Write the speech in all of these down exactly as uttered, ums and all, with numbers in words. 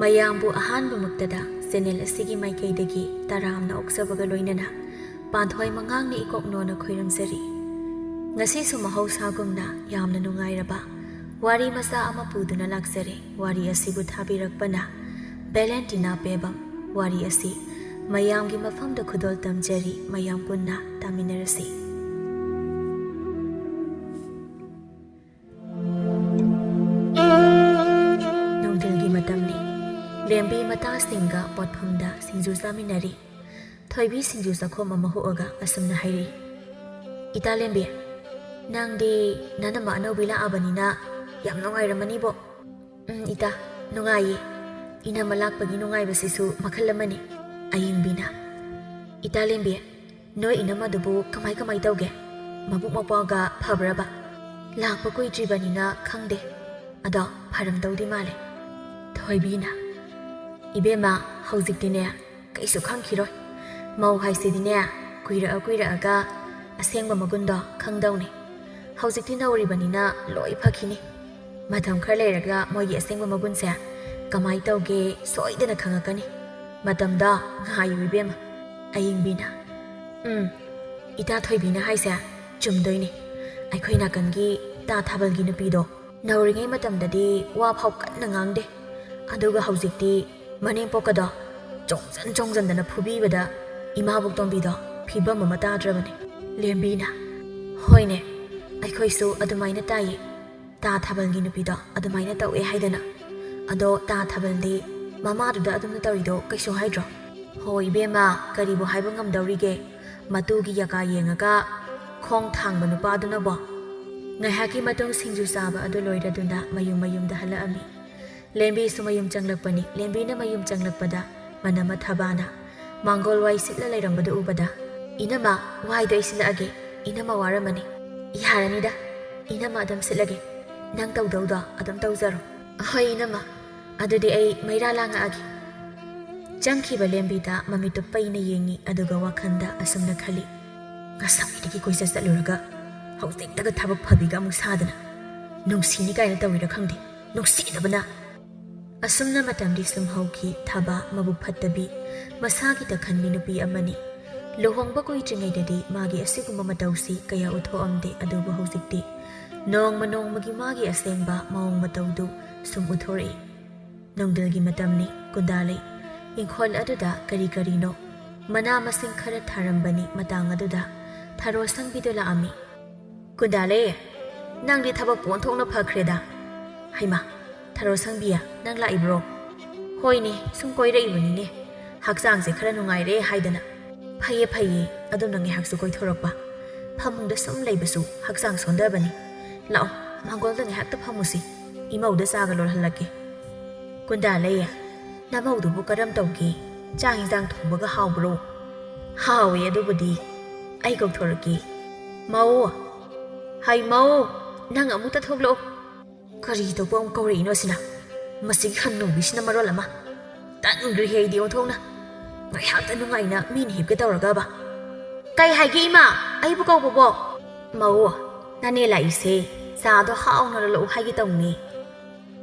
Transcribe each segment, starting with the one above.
ꯃꯌꯥꯝꯕꯨ ꯑꯍꯥꯟꯕꯃꯛꯇꯗ ꯆꯦꯅꯦꯜ ꯑꯁꯤꯒꯤ ꯃꯥꯏꯀꯩꯗꯒꯤ ꯇꯔꯥꯝꯅ ꯑꯣꯛꯆꯕꯒ ꯂꯣꯏꯅꯅ ꯄꯥꯟꯊꯣꯏ ꯃꯉꯥꯡꯅ ꯏꯀꯣꯛꯅꯣꯅ ꯈꯣꯏꯔꯝꯖꯔꯤ꯫ ꯉꯁꯤꯁꯨ ꯃꯍꯧꯁꯥꯒꯨꯝꯅ ꯌꯥꯝꯅ ꯅꯨꯡꯉꯥꯏꯔꯕ ꯋꯥꯔꯤ ꯃꯆꯥ ꯑꯃ ꯄꯨꯗꯨꯅ ꯂꯥꯛꯆꯔꯦ꯫ ꯋꯥꯔꯤ ꯑꯁꯤꯕꯨ ꯊꯥꯕꯤꯔꯛꯄꯅ ꯚꯦꯂꯦꯟꯇꯤꯅꯥ ꯄꯦꯕꯝ꯫ ꯋꯥꯔꯤ ꯑꯁꯤ ꯃꯌꯥꯝꯒꯤ ꯃꯐꯝꯗ ꯈꯨꯗꯣꯜ ꯇꯝꯖꯔꯤ꯫ ꯃꯌꯥꯝ ꯄꯨꯟꯅ ꯇꯥꯃꯤꯟꯅꯔꯁꯤ꯫ ꯅꯨꯡꯊꯤꯜꯒꯤ ꯃꯇꯝꯅꯤ꯫ ꯂꯦꯝꯕꯤ ꯃꯇꯥꯁꯤꯡꯒ ꯄꯣꯠꯐꯝꯗ ꯁꯤꯡꯖꯨ ꯆꯥꯃꯤꯟꯅꯔꯤ꯫ ꯊꯣꯏꯕꯤ ꯁꯤꯡꯖꯨ ꯆꯥꯈꯣꯝ ꯑꯃ ꯍꯨꯛꯑꯒ ꯑꯁꯨꯝꯅ ꯍꯥꯏꯔꯛꯏ, "ꯏꯇꯥ ꯂꯦꯝꯕꯤ, ꯅꯪꯗꯤ ꯅꯅꯝꯃ ꯑꯅꯧꯕꯤ ꯂꯥꯛꯑꯕꯅꯤꯅ ꯌꯥꯝ ꯅꯨꯡꯉꯥꯏꯔꯝꯃꯅꯤꯕꯣ?" "ꯎꯝ, ꯏꯇꯥ, ꯅꯨꯡꯉꯥꯏꯌꯦ꯫ ꯏꯅꯝꯃ ꯂꯥꯛꯄꯒꯤ ꯅꯨꯡꯉꯥꯏꯕꯁꯤꯁꯨ ꯃꯈꯜ ꯑꯃꯅꯤ꯫" ꯑꯌꯤꯡꯕꯤꯅ, "ꯏꯇꯥ ꯂꯦꯝꯕꯤ, ꯅꯣꯏ ꯏꯅꯝꯃꯗꯨꯕꯨ ꯀꯃꯥꯏ ꯀꯃꯥꯏ ꯇꯧꯒꯦ? ꯃꯕꯨꯛ ꯃꯄꯥꯎꯒ ꯐꯕ꯭ꯔꯕ? ꯂꯥꯛꯄ ꯀꯨꯏꯗ꯭ꯔꯤꯕꯅꯤꯅ ꯈꯪꯗꯦ꯫ ꯑꯗꯣ ꯐꯔꯝꯗꯧꯗꯤ ꯃꯥꯜꯂꯦ꯫" ꯊꯣꯏꯕꯤꯅ, "ꯏꯕꯦꯝꯃ, ꯍꯧꯖꯤꯛꯇꯤꯅꯦ, ꯀꯩꯁꯨ ꯈꯪꯈꯤꯔꯣꯏ꯫ ꯃꯧ ꯍꯥꯏꯁꯤꯗꯤꯅꯦ, ꯀꯨꯏꯔꯛꯑ ꯀꯨꯏꯔꯛꯑꯒ ꯑꯁꯦꯡꯕ ꯃꯒꯨꯟꯗꯣ ꯈꯪꯗꯧꯅꯦ꯫ ꯍꯧꯖꯤꯛꯇꯤ ꯅꯧꯔꯤꯕꯅꯤꯅ ꯂꯣꯏ ꯐꯈꯤꯅꯤ꯫ ꯃꯇꯝ ꯈꯔ ꯂꯩꯔꯒ ꯃꯣꯏꯒꯤ ꯑꯁꯦꯡꯕ ꯃꯒꯨꯟꯁꯦ ꯀꯃꯥꯏ ꯇꯧꯒꯦ ꯁꯣꯏꯗꯅ ꯈꯪꯉꯛꯀꯅꯤ꯫ ꯃꯇꯝꯗꯣ ꯉꯥꯏꯌꯨ ꯏꯕꯦꯝꯃ꯫" ꯑꯌꯤꯡꯕꯤꯅ, "ꯎꯝ, ꯏꯇꯥ ꯊꯣꯏꯕꯤꯅ ꯍꯥꯏꯁꯦ ꯆꯨꯝꯗꯣꯏꯅꯦ꯫ ꯑꯩꯈꯣꯏ ꯅꯥꯀꯟꯒꯤ ꯇꯥ ꯊꯥꯕꯜꯒꯤ ꯅꯨꯄꯤꯗꯣ ꯅꯧꯔꯤꯉꯩ ꯃꯇꯝꯗꯗꯤ ꯋꯥ ꯐꯥꯎ ꯀꯟꯅ ꯉꯥꯡꯗꯦ꯫ ꯑꯗꯨꯒ ꯍꯧꯖꯤꯛꯇꯤ ꯃꯅꯦꯝꯄꯣꯛꯀꯗꯣ ꯆꯣꯡꯖꯟ ꯆꯣꯡꯖꯟꯗꯅ ꯐꯨꯕꯤꯕꯗ ꯏꯃꯥꯕꯣꯛꯇꯣꯝꯕꯤꯗꯣ ꯐꯤꯕꯝ ꯑꯃ ꯇꯥꯗ꯭ꯔꯕꯅꯦ꯫" ꯂꯦꯝꯕꯤꯅ, "ꯍꯣꯏꯅꯦ, ꯑꯩꯈꯣꯏꯁꯨ ꯑꯗꯨꯃꯥꯏꯅ ꯇꯥꯏꯌꯦ꯫ ꯇꯥ ꯊꯥꯕꯜꯒꯤ ꯅꯨꯄꯤꯗꯣ ꯑꯗꯨꯃꯥꯏꯅ ꯇꯧꯑꯦ ꯍꯥꯏꯗꯅ꯫ ꯑꯗꯣ ꯇꯥ ꯊꯥꯕꯜꯗꯤ ꯃꯃꯥꯗꯨꯗ ꯑꯗꯨꯝꯅ ꯇꯧꯔꯤꯗꯣ ꯀꯩꯁꯨ ꯍꯥꯏꯗ꯭ꯔꯣ?" "ꯍꯣ ꯏꯕꯦꯝꯃ, ꯀꯔꯤꯕꯨ ꯍꯥꯏꯕ ꯉꯝꯗꯧꯔꯤꯒꯦ? ꯃꯇꯨꯒꯤ ꯌꯥꯀꯥ ꯌꯦꯡꯉꯒ ꯈꯣꯡ ꯊꯥꯡꯕ ꯅꯨꯄꯥꯗꯨꯅꯕꯣ?" ꯉꯥꯏꯍꯥꯛꯀꯤ ꯃꯇꯨꯡ ꯁꯤꯡꯖꯨ ꯆꯥꯕ ꯑꯗꯨ ꯂꯣꯏꯔꯗꯨꯅ ꯃꯌꯨꯝ ꯃꯌꯨꯝꯗ ꯍꯜꯂꯛꯑꯝꯃꯤ꯫ ꯂꯦꯝꯕꯤꯁꯨ ꯃꯌꯨꯝ ꯆꯪꯂꯛꯄꯅꯤ꯫ ꯂꯦꯝꯕꯤꯅ ꯃꯌꯨꯝ ꯆꯪꯂꯛꯄꯗ ꯃꯅꯝꯃ ꯊꯕꯥꯅ ꯃꯥꯡꯒꯣꯜ ꯋꯥꯏ ꯁꯤꯠꯂ ꯂꯩꯔꯝꯕꯗꯨ ꯎꯕꯗ, "ꯏꯅꯝꯃ, ꯋꯥꯏꯗꯣ ꯑꯩ ꯁꯤꯠꯂꯛꯑꯒꯦ꯫ ꯏꯅꯝꯃ ꯋꯥꯔꯝꯃꯅꯤ꯫" "ꯌꯥꯔꯅꯤꯗ, ꯏꯅꯝꯃ ꯑꯗꯨꯝ ꯁꯤꯠꯂꯒꯦ꯫ ꯅꯪ ꯇꯧꯗꯧꯗꯣ ꯑꯗꯨꯝ ꯇꯧꯖꯔꯣ꯫" "ꯍꯣꯏ ꯏꯅꯝꯃ, ꯑꯗꯨꯗꯤ ꯑꯩ ꯃꯩꯔꯥ ꯂꯥꯡꯉꯛꯑꯒꯦ꯫" ꯆꯪꯈꯤꯕ ꯂꯦꯝꯕꯤꯗ ꯃꯃꯤꯠꯇꯨ ꯄꯩꯅ ꯌꯦꯡꯉꯤ, ꯑꯗꯨꯒ ꯋꯥꯈꯜꯗ ꯑꯁꯨꯝꯅ ꯈꯜꯂꯤ, "ꯉꯁꯥꯏꯗꯒꯤ ꯀꯣꯏꯆꯠ ꯆꯠꯂꯨꯔꯒ ꯍꯧꯖꯤꯛꯇꯒ ꯊꯕꯛ ꯐꯕꯤꯒ ꯑꯃꯨꯛ ꯁꯥꯗꯅ ꯅꯨꯡꯁꯤꯅꯤ ꯀꯥꯏꯅ ꯇꯧꯔꯤꯔ ꯈꯪꯗꯦ, ꯅꯨꯡꯁꯤꯗꯕꯅ!" ꯑꯁꯨꯝꯅ ꯃꯇꯝꯗꯤ ꯁꯨꯝ ꯍꯧꯈꯤ꯫ ꯊꯕꯥ ꯃꯕꯨꯛ ꯐꯠꯇꯕꯤ, ꯃꯁꯥꯒꯤꯇ ꯈꯟꯕꯤ ꯅꯨꯄꯤ ꯑꯃꯅꯤ꯫ ꯂꯨꯍꯣꯡꯕ ꯀꯨꯏꯗ꯭ꯔꯤꯉꯩꯗꯗꯤ ꯃꯥꯒꯤ ꯑꯁꯤꯒꯨꯝꯕ ꯃꯇꯧꯁꯤ ꯀꯌꯥ ꯎꯠꯊꯣꯛꯑꯝꯗꯦ, ꯑꯗꯨꯕꯨ ꯍꯧꯖꯤꯛꯇꯤ ꯅꯣꯡꯃ ꯅꯣꯡꯃꯒꯤ ꯃꯥꯒꯤ ꯑꯁꯦꯡꯕ ꯃꯑꯣꯡ ꯃꯇꯧꯗꯨ ꯁꯨꯝ ꯎꯠꯊꯣꯔꯛꯏ꯫ ꯅꯨꯡꯊꯤꯜꯒꯤ ꯃꯇꯝꯅꯤ꯫ ꯀꯨꯟꯗꯥꯂꯩ ꯏꯪꯈꯣꯜ ꯑꯗꯨꯗ ꯀꯔꯤ ꯀꯔꯤꯅꯣ ꯃꯅꯥ ꯃꯁꯤꯡ ꯈꯔ ꯊꯥꯔꯝꯕꯅꯤ꯫ ꯃꯇꯥꯡ ꯑꯗꯨꯗ ꯊꯔꯣ ꯁꯪꯕꯤꯗꯨ ꯂꯥꯛꯑꯝꯃꯤ꯫ "ꯀꯨꯟꯗꯥꯂꯩ, ꯅꯪꯗꯤ ꯊꯕꯛ ꯄꯣꯟꯊꯣꯛꯅ ꯐꯈ꯭ꯔꯦꯗ꯫ ꯍꯩꯃꯥ, ꯊꯔꯣ ꯁꯪꯕꯤꯌꯥ, ꯅꯪ ꯂꯥꯛꯏꯕ꯭ꯔꯣ?" "ꯍꯣꯏꯅꯦ, ꯁꯨꯝ ꯀꯣꯏꯔꯛꯏꯕꯅꯤꯅꯦ꯫ ꯍꯛꯆꯥꯡꯁꯦ ꯈꯔ ꯅꯨꯡꯉꯥꯏꯔꯦ ꯍꯥꯏꯗꯅ꯫" "ꯐꯩꯌꯦ, ꯐꯩꯌꯦ, ꯑꯗꯨꯝꯅ ꯉꯥꯏꯍꯥꯛꯁꯨ ꯀꯣꯏꯊꯣꯔꯛꯄ꯫ ꯐꯃꯨꯡꯗ ꯁꯨꯝ ꯂꯩꯕꯁꯨ ꯍꯛꯆꯥꯡ ꯁꯣꯟꯊꯕꯅꯤ꯫ ꯂꯥꯛꯑꯣ, ꯃꯥꯡꯒꯣꯜꯗ ꯉꯥꯏꯍꯥꯛꯇ ꯐꯝꯃꯨꯁꯤ꯫ ꯏꯃꯧꯗ ꯆꯥꯒ ꯂꯣꯜꯍꯜꯂꯛꯀꯦ꯫" "ꯀꯨꯟꯗꯥꯂꯩ, ꯅꯃꯧꯗꯨꯕꯨ ꯀꯔꯝ ꯇꯧꯒꯦ? ꯆꯥꯛ ꯏꯟꯖꯥꯡ ꯊꯣꯡꯕꯒ ꯍꯥꯎꯕ꯭ꯔꯣ?" "ꯍꯥꯎꯋꯦ ꯑꯗꯨꯕꯨꯗꯤ꯫ ꯑꯩ ꯀꯧꯊꯣꯔꯛꯀꯦ꯫ ꯃꯧ! ꯍꯩ ꯃꯧ! ꯅꯪ ꯑꯃꯨꯛꯇ ꯊꯣꯛꯂꯛꯑꯣ꯫" "ꯀꯔꯤ ꯇꯧꯕ ꯑꯃꯨꯛ ꯀꯧꯔꯛꯏꯅꯣ ꯑꯁꯤꯅ? ꯃꯁꯤꯒꯤ ꯍꯟꯅꯨꯕꯤꯁꯤꯅ ꯃꯔꯣꯜ ꯑꯃ꯫ ꯇꯟꯈ꯭ꯔꯦꯍꯦ ꯑꯩꯗꯤ ꯑꯣꯟꯊꯣꯛꯅ꯫ ꯉꯥꯏꯍꯥꯛꯇ ꯅꯨꯡꯉꯥꯏꯅ ꯃꯤꯅ ꯍꯤꯞꯀꯦ ꯇꯧꯔꯒꯕ꯫ ꯀꯩ ꯍꯥꯏꯒꯦ ꯏꯃꯥ? ꯑꯩꯕꯨ ꯀꯧꯕꯕꯣ?" "ꯃꯧ, ꯅꯅꯦ ꯂꯥꯛꯏꯁꯦ ꯆꯥꯗꯣ ꯍꯥꯎꯅ ꯂꯣꯜꯂꯛꯎ ꯍꯥꯏꯒꯦ ꯇꯧꯅꯦ꯫"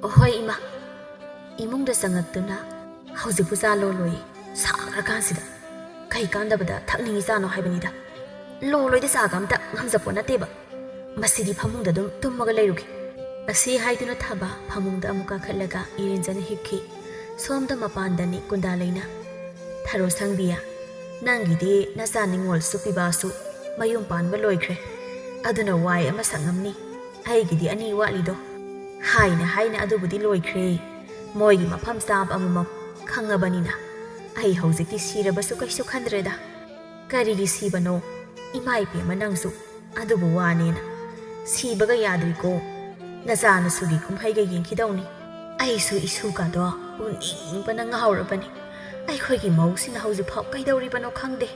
"ꯑꯣꯍꯣꯏ ꯏꯃꯥ꯫" ꯏꯃꯨꯡꯗ ꯆꯪꯉꯛꯇꯨꯅ, "ꯍꯧꯖꯤꯛꯄꯨ ꯆꯥ ꯂꯣꯜꯂꯣꯏ, ꯁꯥꯈ꯭ꯔꯀꯥꯟꯁꯤꯗ꯫ ꯀꯩ ꯀꯥꯟꯗꯕꯗ ꯊꯛꯅꯤꯡꯉꯤ ꯆꯥꯅꯣ ꯍꯥꯏꯕꯅꯤꯗ꯫ ꯂꯣꯜꯂꯣꯏꯗ ꯆꯥꯒ ꯑꯝꯇ ꯉꯝꯖꯄꯣꯠ ꯅꯠꯇꯦꯕ꯫ ꯃꯁꯤꯗꯤ ꯐꯃꯨꯡꯗ ꯑꯗꯨꯝ ꯇꯨꯝꯃꯒ ꯂꯩꯔꯨꯒꯦ꯫" ꯑꯁꯤ ꯍꯥꯏꯗꯨꯅ ꯊꯕ ꯐꯃꯨꯡꯗ ꯑꯃꯨꯛ ꯀꯥꯈꯠꯂꯒ ꯏꯔꯦꯟꯖꯅ ꯍꯤꯞꯈꯤ꯫ ꯁꯣꯝꯗ ꯃꯄꯥꯟꯗꯅꯤ ꯀꯨꯟꯗꯥꯂꯩꯅ, "ꯊꯔꯣ ꯁꯪꯕꯤꯌꯥ, ꯅꯪꯒꯤꯗꯤ ꯅꯆꯥ ꯅꯤꯉꯣꯜꯁꯨ ꯄꯤꯕꯥꯁꯨ ꯃꯌꯨꯝ ꯄꯥꯟꯕ ꯂꯣꯏꯈ꯭ꯔꯦ꯫ ꯑꯗꯨꯅ ꯋꯥꯏ ꯑꯃ ꯁꯪꯉꯝꯅꯤ꯫ ꯑꯩꯒꯤꯗꯤ ꯑꯅꯤ ꯋꯥꯠꯂꯤꯗꯣ꯫" "ꯍꯥꯏꯅ ꯍꯥꯏꯅ ꯑꯗꯨꯕꯨꯗꯤ ꯂꯣꯏꯈ꯭ꯔꯦ꯫ ꯃꯣꯏꯒꯤ ꯃꯐꯝ ꯆꯥꯕ ꯑꯃꯃꯝ ꯈꯪꯉꯕꯅꯤꯅ ꯑꯩ ꯍꯧꯖꯤꯛꯇꯤ ꯁꯤꯔꯕꯁꯨ ꯀꯩꯁꯨ ꯈꯟꯗ꯭ꯔꯦꯗ꯫" "ꯀꯔꯤꯒꯤ ꯁꯤꯕꯅꯣ? ꯏꯃꯥ ꯏꯕꯦꯝꯃ ꯅꯪꯁꯨ ꯑꯗꯨꯕꯨ ꯋꯥꯅꯦꯅ꯫ ꯁꯤꯕꯒ ꯌꯥꯗ꯭ꯔꯤꯀꯣ꯫ ꯅꯆꯥꯅꯁꯨꯒꯤ ꯀꯨꯝꯍꯩꯒ ꯌꯦꯡꯈꯤꯗꯧꯅꯤ꯫ ꯑꯩꯁꯨ ꯏꯁꯨꯒꯗꯣ ꯎꯅꯤꯡꯕꯅ ꯉꯥꯎꯔꯕꯅꯤ꯫ ꯑꯩꯈꯣꯏꯒꯤ ꯃꯧꯁꯤꯅ ꯍꯧꯖꯤꯛꯐꯥꯎ ꯀꯩꯗꯧꯔꯤꯕꯅꯣ ꯈꯪꯗꯦ꯫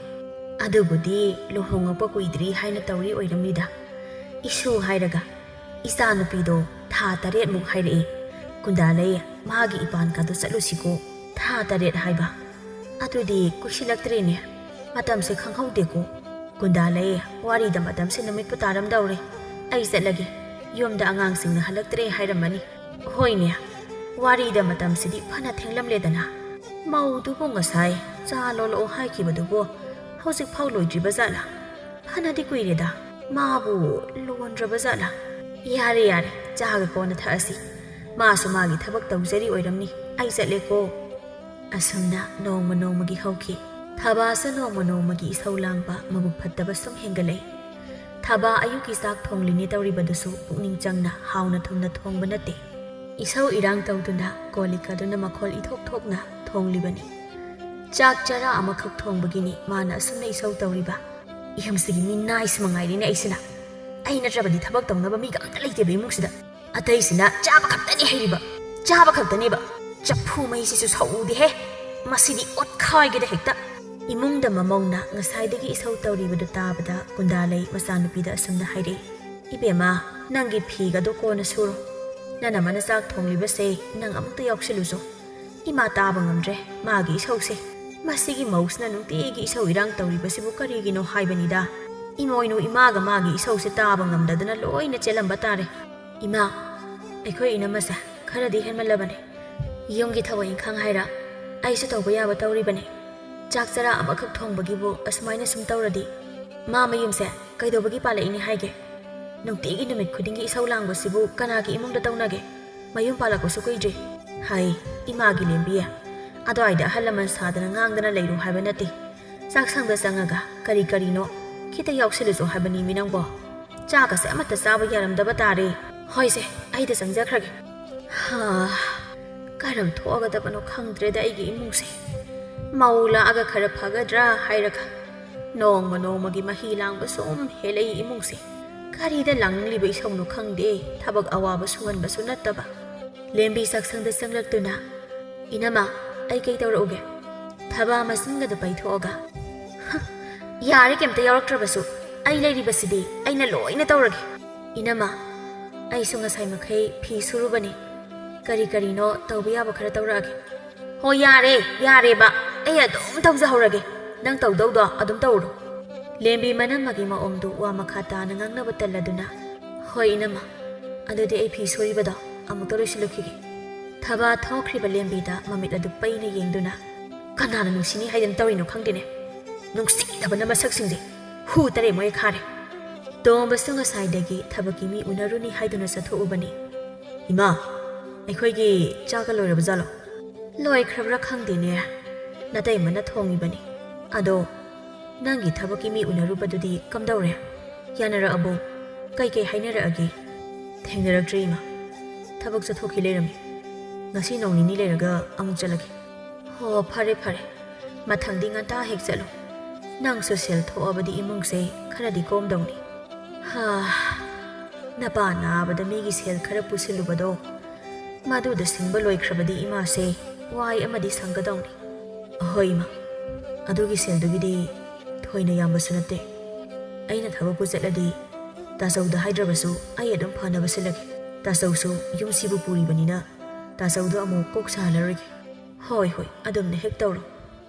ꯑꯗꯨꯕꯨꯗꯤ ꯂꯨꯍꯣꯡꯉꯛꯄ ꯀꯨꯏꯗ꯭ꯔꯤ ꯍꯥꯏꯅ ꯇꯧꯔꯤ ꯑꯣꯏꯔꯝꯅꯤꯗ꯫ ꯏꯁꯨ ꯍꯥꯏꯔꯒ ꯏꯆꯥꯅꯨꯄꯤꯗꯣ ꯊꯥ ꯇꯔꯦꯠꯃꯨꯛ ꯍꯥꯏꯔꯛꯑꯦ꯫ ꯀꯨꯟꯗꯥꯂꯩ, ꯃꯥꯒꯤ ꯏꯄꯥꯟꯒꯗꯣ ꯆꯠꯂꯨꯁꯤꯀꯣ꯫ ꯊꯥ ꯇꯔꯦꯠ ꯍꯥꯏꯕ? ꯑꯗꯨꯗꯤ ꯀꯨꯏꯁꯤꯜꯂꯛꯇ꯭ꯔꯦꯅꯦ꯫ ꯃꯇꯝꯁꯦ ꯈꯪꯍꯧꯗꯦꯀꯣ꯫ ꯀꯨꯟꯗꯥꯂꯩ, ꯋꯥꯔꯤꯗ ꯃꯇꯝꯁꯦ ꯅꯨꯃꯤꯠꯄꯨ ꯇꯥꯔꯝꯗꯧꯔꯦ꯫ ꯑꯩ ꯆꯠꯂꯒꯦ꯫ ꯌꯨꯝꯗ ꯑꯉꯥꯡꯁꯤꯡꯅ ꯍꯜꯂꯛꯇ꯭ꯔꯦ ꯍꯥꯏꯔꯝꯃꯅꯤ꯫ ꯍꯣꯏꯅꯦ, ꯋꯥꯔꯤꯗ ꯃꯇꯝꯁꯤꯗꯤ ꯐꯅ ꯊꯦꯡꯂꯝꯂꯦꯗꯅ꯫ ꯃꯧꯗꯨꯕꯨ ꯉꯁꯥꯏ ꯆꯥ ꯂꯣꯜꯂꯛꯑꯣ ꯍꯥꯏꯈꯤꯕꯗꯨꯕꯨ ꯍꯧꯖꯤꯛ ꯐꯥꯎ ꯂꯣꯏꯗ꯭ꯔꯤꯕ ꯖꯥꯠꯂꯥ? ꯐꯅꯗꯤ ꯀꯨꯏꯔꯦꯗ꯫ ꯃꯥꯕꯨ ꯂꯣꯟꯗ꯭ꯔꯕ ꯖꯥꯠꯂꯥ? ꯌꯥꯔꯦ, ꯌꯥꯔꯦ, ꯆꯥꯒ ꯀꯣꯟꯅ ꯊꯛꯑꯁꯤ꯫ ꯃꯥꯁꯨ ꯃꯥꯒꯤ ꯊꯕꯛ ꯇꯧꯖꯔꯤ ꯑꯣꯏꯔꯝꯅꯤ꯫ ꯑꯩ ꯆꯠꯂꯦꯀꯣ꯫ ꯑꯁꯨꯝꯅ ꯅꯣꯡꯃ ꯅꯣꯡꯃꯒꯤ ꯍꯧꯈꯤ꯫ ꯊꯕꯥꯁꯨ ꯅꯣꯡꯃ ꯅꯣꯡꯃꯒꯤ ꯏꯁꯧ ꯂꯥꯡꯕ, ꯃꯕꯨꯛ ꯐꯠꯇꯕ ꯁꯨꯝ ꯍꯦꯟꯒꯠꯂꯛꯏ꯫ ꯊꯕꯥ ꯑꯌꯨꯛꯀꯤ ꯆꯥꯛ ꯊꯣꯡꯂꯤꯅꯦ ꯇꯧꯔꯤꯕꯗꯨꯁꯨ ꯄꯨꯛꯅꯤꯡ ꯆꯪꯅ ꯍꯥꯎꯅ ꯊꯨꯝꯅ ꯊꯣꯡꯕ ꯅꯠꯇꯦ꯫ ꯏꯁꯧ ꯏꯔꯥꯡ ꯇꯧꯗꯨꯅ ꯀꯣꯜ ꯂꯤꯛ ꯑꯗꯨꯅ ꯃꯈꯣꯜ ꯏꯊꯣꯛ ꯊꯣꯛꯅ ꯊꯣꯡꯂꯤꯕꯅꯤ꯫ ꯆꯥꯛ ꯆꯔꯥ ꯑꯃꯈꯛ ꯊꯣꯡꯕꯒꯤꯅꯤ ꯃꯥꯅ ꯑꯁꯨꯝꯅ ꯏꯁꯧ ꯇꯧꯔꯤꯕ꯫ ꯌꯨꯝꯁꯤꯒꯤ ꯃꯤ ꯅꯥꯏꯁ ꯃꯉꯥꯏꯔꯦꯅꯦ ꯑꯩꯁꯤꯅ꯫ ꯑꯩ ꯅꯠꯇ꯭ꯔꯕꯗꯤ ꯊꯕꯛ ꯇꯧꯅꯕ ꯃꯤꯒ ꯑꯝꯇ ꯂꯩꯇꯦꯕ ꯏꯃꯨꯡꯁꯤꯗ꯫ ꯑꯇꯩꯁꯤꯅ ꯆꯥꯕ ꯈꯛꯇꯅꯤ ꯍꯩꯔꯤꯕ, ꯆꯥꯕ ꯈꯛꯇꯅꯦꯕ꯫ ꯆꯐꯨ ꯃꯩꯁꯤꯁꯨ ꯁꯧꯗꯦꯍꯦ, ꯃꯁꯤꯗꯤ ꯑꯣꯠꯈꯥꯏꯒꯦꯗ ꯍꯦꯛꯇ꯫ ꯏꯃꯨꯡꯗ ꯃꯃꯧꯅ ꯉꯁꯥꯏꯗꯒꯤ ꯏꯁꯧ ꯇꯧꯔꯤꯕꯗꯨ ꯇꯥꯕꯗ ꯀꯨꯟꯗꯥꯂꯩ ꯃꯆꯥꯅꯨꯄꯤꯗ ꯑꯁꯨꯝꯅ ꯍꯥꯏꯔꯛꯏ, "ꯏꯕꯦꯝꯃ, ꯅꯪꯒꯤ ꯐꯤꯒꯗꯣ ꯀꯣꯟꯅ ꯁꯨꯔꯣ꯫ ꯅꯅꯝꯃꯅ ꯆꯥꯛ ꯊꯣꯡꯂꯤꯕꯁꯦ ꯅꯪ ꯑꯃꯨꯛꯇ ꯌꯥꯎꯁꯤꯜꯂꯨꯆꯣ꯫ ꯏꯃꯥ ꯇꯥꯕ ꯉꯝꯗ꯭ꯔꯦ ꯃꯥꯒꯤ ꯏꯁꯧꯁꯦ꯫ ꯃꯁꯤꯒꯤ ꯃꯧꯁꯤꯅ ꯅꯨꯡꯇꯤꯒꯤ ꯏꯁꯧ ꯏꯔꯥꯡ ꯇꯧꯔꯤꯕꯁꯤꯕꯨ ꯀꯔꯤꯒꯤꯅꯣ ꯍꯥꯏꯕꯅꯤꯗ꯫ ꯏꯃꯣꯏꯅꯨ ꯏꯃꯥꯒ ꯃꯥꯒꯤ ꯏꯁꯧꯁꯦ ꯇꯥꯕ ꯉꯝꯗꯗꯅ ꯂꯣꯏꯅ ꯆꯦꯜꯂꯝꯕ ꯇꯥꯔꯦ꯫ ꯏꯃꯥ, ꯑꯩꯈꯣꯏ ꯏꯅꯝꯃꯁꯦ ꯈꯔꯗꯤ ꯍꯦꯟꯃꯜꯂꯕꯅꯦ꯫ ꯌꯨꯝꯒꯤ ꯊꯕꯛ ꯏꯪꯈꯥꯡ ꯍꯥꯏꯔ ꯑꯩꯁꯨ ꯇꯧꯕ ꯌꯥꯕ ꯇꯧꯔꯤꯕꯅꯦ꯫ ꯆꯥꯛ ꯆꯔꯥ ꯑꯃꯈꯛ ꯊꯣꯡꯕꯒꯤꯕꯨ ꯑꯁꯨꯃꯥꯏꯅ ꯁꯨꯝ ꯇꯧꯔꯗꯤ ꯃꯥ ꯃꯌꯨꯝꯁꯦ ꯀꯩꯗꯧꯕꯒꯤ ꯄꯥꯜꯂꯛꯏꯅꯤ ꯍꯥꯏꯒꯦ? ꯅꯨꯡꯇꯤꯒꯤ ꯅꯨꯃꯤꯠ ꯈꯨꯗꯤꯡꯒꯤ ꯏꯁꯧ ꯂꯥꯡꯕꯁꯤꯕꯨ ꯀꯅꯥꯒꯤ ꯏꯃꯨꯡꯗ ꯇꯧꯅꯒꯦ? ꯃꯌꯨꯝ ꯄꯥꯜꯂꯛꯄꯁꯨ ꯀꯨꯏꯗ꯭ꯔꯤ꯫ ꯍꯥꯏ, ꯏꯃꯥꯒꯤ ꯂꯦꯝꯕꯤ꯫ ꯑꯗ꯭ꯋꯥꯏꯗ ꯑꯍꯜ ꯂꯃꯟ ꯁꯥꯗꯅ ꯉꯥꯡꯗꯅ ꯂꯩꯔꯨ ꯍꯥꯏꯕ ꯅꯠꯇꯦ꯫ ꯆꯥꯛꯁꯪꯗ ꯆꯪꯉꯒ ꯀꯔꯤ ꯀꯔꯤꯅꯣ ꯈꯤꯇ ꯌꯥꯎꯁꯤꯜꯂꯨꯆꯣ ꯍꯥꯏꯕꯅꯤꯃꯤ ꯅꯪꯕꯣ꯫ ꯆꯥꯒꯁꯦ ꯑꯃꯠꯇ ꯆꯥꯕ ꯌꯥꯔꯝꯗꯕ ꯇꯥꯔꯦ꯫ ꯍꯣꯏꯁꯦ, ꯑꯩꯗ ꯆꯪꯖꯈ꯭ꯔꯒꯦ꯫ ꯍꯥ, ꯀꯔꯝ ꯊꯣꯛꯑꯒꯗꯕꯅꯣ ꯈꯪꯗ꯭ꯔꯦꯗ ꯑꯩꯒꯤ ꯏꯃꯨꯡꯁꯦ꯫ ꯃꯧ ꯂꯥꯛꯑꯒ ꯈꯔ ꯐꯒꯗ꯭ꯔꯥ ꯍꯥꯏꯔꯒ ꯅꯣꯡꯃ ꯅꯣꯡꯃꯒꯤ ꯃꯍꯤ ꯂꯥꯡꯕ ꯁꯨꯝ ꯍꯦꯜꯂꯛꯏ ꯏꯃꯨꯡꯁꯦ꯫ ꯀꯔꯤꯗ ꯂꯥꯡꯅꯤꯡꯂꯤꯕ ꯏꯁꯧꯅꯣ ꯈꯪꯗꯦ, ꯊꯕꯛ ꯑꯋꯥꯕ ꯁꯨꯍꯟꯕꯁꯨ ꯅꯠꯇꯕ꯫ ꯂꯦꯝꯕꯤ ꯆꯥꯛꯁꯪꯗ ꯆꯪꯂꯛꯇꯨꯅ, "ꯏꯅꯝꯃ, ꯑꯩ ꯀꯩ ꯇꯧꯔꯛꯎꯒꯦ?" ꯊꯕꯥ ꯃꯆꯤꯟꯒꯗꯨ ꯄꯩꯊꯣꯛꯑꯒ, "ꯍ, ꯌꯥꯔꯦ, ꯀꯩꯝꯇ ꯌꯥꯎꯔꯛꯇ꯭ꯔꯕꯁꯨ ꯑꯩ ꯂꯩꯔꯤꯕꯁꯤꯗꯤ, ꯑꯩꯅ ꯂꯣꯏꯅ ꯇꯧꯔꯒꯦ꯫ ꯏꯅꯝꯃ, ꯑꯩꯁꯨ ꯉꯁꯥꯏ ꯃꯈꯩ ꯐꯤ ꯁꯨꯔꯨꯕꯅꯤ, ꯀꯔꯤ ꯀꯔꯤꯅꯣ ꯇꯧꯕ ꯌꯥꯕ ꯈꯔ ꯇꯧꯔꯛꯑꯒꯦ꯫" "ꯍꯣ, ꯌꯥꯔꯦ, ꯌꯥꯔꯦꯕ, ꯑꯩ ꯑꯗꯨꯝ ꯇꯧꯖꯍꯧꯔꯒꯦ, ꯅꯪ ꯇꯧꯗꯧꯗꯣ ꯑꯗꯨꯝ ꯇꯧꯔꯣ꯫" ꯂꯦꯝꯕꯤ ꯃꯅꯝꯃꯒꯤ ꯃꯑꯣꯡꯗꯨ ꯋꯥ ꯃꯈꯥ ꯇꯥꯅ ꯉꯥꯡꯅꯕ ꯇꯜꯂꯗꯨꯅ, "ꯍꯣꯏ ꯏꯅꯝꯃ, ꯑꯗꯨꯗꯤ ꯑꯩ ꯐꯤ ꯁꯨꯔꯤꯕꯗꯣ ꯑꯃꯨꯛꯇ ꯂꯣꯏꯁꯤꯜꯂꯨꯈꯤꯒꯦ꯫" ꯊꯕꯥ ꯊꯣꯛꯈ꯭ꯔꯤꯕ ꯂꯦꯝꯕꯤꯗ ꯃꯃꯤꯠ ꯑꯗꯨ ꯄꯩꯅ ꯌꯦꯡꯗꯨꯅ, "ꯀꯅꯥꯅ ꯅꯨꯡꯁꯤꯅꯤ ꯍꯥꯏꯗꯅ ꯇꯧꯔꯤꯅꯣ ꯈꯪꯗꯦꯅꯦ꯫ ꯅꯨꯡꯁꯤꯗꯕꯅ ꯃꯁꯛꯁꯤꯡꯁꯦ ꯍꯨ ꯇꯔꯦ ꯃꯣꯏ ꯈꯥꯔꯦ"꯫ ꯇꯣꯝꯕꯁꯨ ꯉꯁꯥꯏꯗꯒꯤ ꯊꯕꯛꯀꯤ ꯃꯤ ꯎꯅꯔꯨꯅꯤ ꯍꯥꯏꯗꯨꯅ ꯆꯠꯊꯣꯛꯎꯕꯅꯤ꯫ "ꯏꯃꯥ, ꯑꯩꯈꯣꯏꯒꯤ ꯆꯥꯛꯀ ꯂꯣꯏꯔꯕ ꯖꯥꯠꯂꯣ?" "ꯂꯣꯏꯈ꯭ꯔꯕ꯭ꯔꯥ ꯈꯪꯗꯦꯅꯦ, ꯅꯇꯩꯃꯅ ꯊꯣꯡꯉꯤꯕꯅꯤ꯫ ꯑꯗꯣ ꯅꯪꯒꯤ ꯊꯕꯛꯀꯤ ꯃꯤ ꯎꯅꯔꯨꯕꯗꯨꯗꯤ ꯀꯝꯗꯧꯔꯦ? ꯌꯥꯅꯔꯛꯑꯕꯣ? ꯀꯩꯀꯩ ꯍꯥꯏꯅꯔꯛꯑꯒꯦ?" "ꯊꯦꯡꯅꯔꯛꯇ꯭ꯔꯦ ꯏꯃꯥ, ꯊꯕꯛ ꯆꯠꯊꯣꯛꯈꯤ ꯂꯩꯔꯝꯃꯤ꯫ ꯉꯁꯤ ꯅꯣꯡ ꯅꯤꯅꯤ ꯂꯩꯔꯒ ꯑꯃꯨꯛ ꯆꯠꯂꯒꯦ"꯫ "ꯍꯣ, ꯐꯔꯦ ꯐꯔꯦ, ꯃꯊꯪꯗꯤ ꯉꯟꯇꯥ ꯍꯦꯛ ꯆꯠꯂꯨ꯫ ꯅꯪꯁꯨ ꯁꯦꯜ ꯊꯣꯛꯑꯕꯗꯤ ꯏꯃꯨꯡꯁꯦ ꯈꯔꯗꯤ ꯀꯣꯝꯗꯧꯅꯤ"꯫ "ꯍꯥ, ꯅꯄꯥ ꯅꯥꯕꯗ ꯃꯤꯒꯤ ꯁꯦꯜ ꯈꯔ ꯄꯨꯁꯤꯜꯂꯨꯕꯗꯣ, ꯃꯗꯨꯗ ꯁꯤꯡꯕ ꯂꯣꯏꯈ꯭ꯔꯕꯗꯤ ꯏꯃꯥꯁꯦ ꯋꯥꯏ ꯑꯃꯗꯤ ꯁꯪꯒꯗꯧꯅꯤ"꯫ "ꯑꯍꯣꯏ ꯏꯃꯥ, ꯑꯗꯨꯒꯤ ꯁꯦꯜꯗꯨꯒꯤꯗꯤ ꯊꯣꯏꯅ ꯌꯥꯝꯕꯁꯨ ꯅꯠꯇꯦ꯫ ꯑꯩꯅ ꯊꯕꯛꯄꯨ ꯆꯠꯂꯗꯤ ꯇꯥꯆꯧꯗ ꯍꯥꯏꯗ꯭ꯔꯕꯁꯨ ꯑꯩ ꯑꯗꯨꯝ ꯐꯅꯕ ꯁꯤꯜꯂꯒꯦ꯫ ꯇꯥꯆꯧꯁꯨ ꯌꯨꯝꯁꯤꯕꯨ ꯄꯨꯔꯤꯕꯅꯤꯅ ꯇꯥꯆꯧꯗꯣ ꯑꯃꯨꯛ ꯀꯣꯛ ꯁꯥꯍꯜꯂꯔꯣꯏꯒꯦ"꯫ "ꯍꯣꯏ ꯍꯣꯏ, ꯑꯗꯨꯝꯅ ꯍꯦꯛ ꯇꯧꯔꯣ"꯫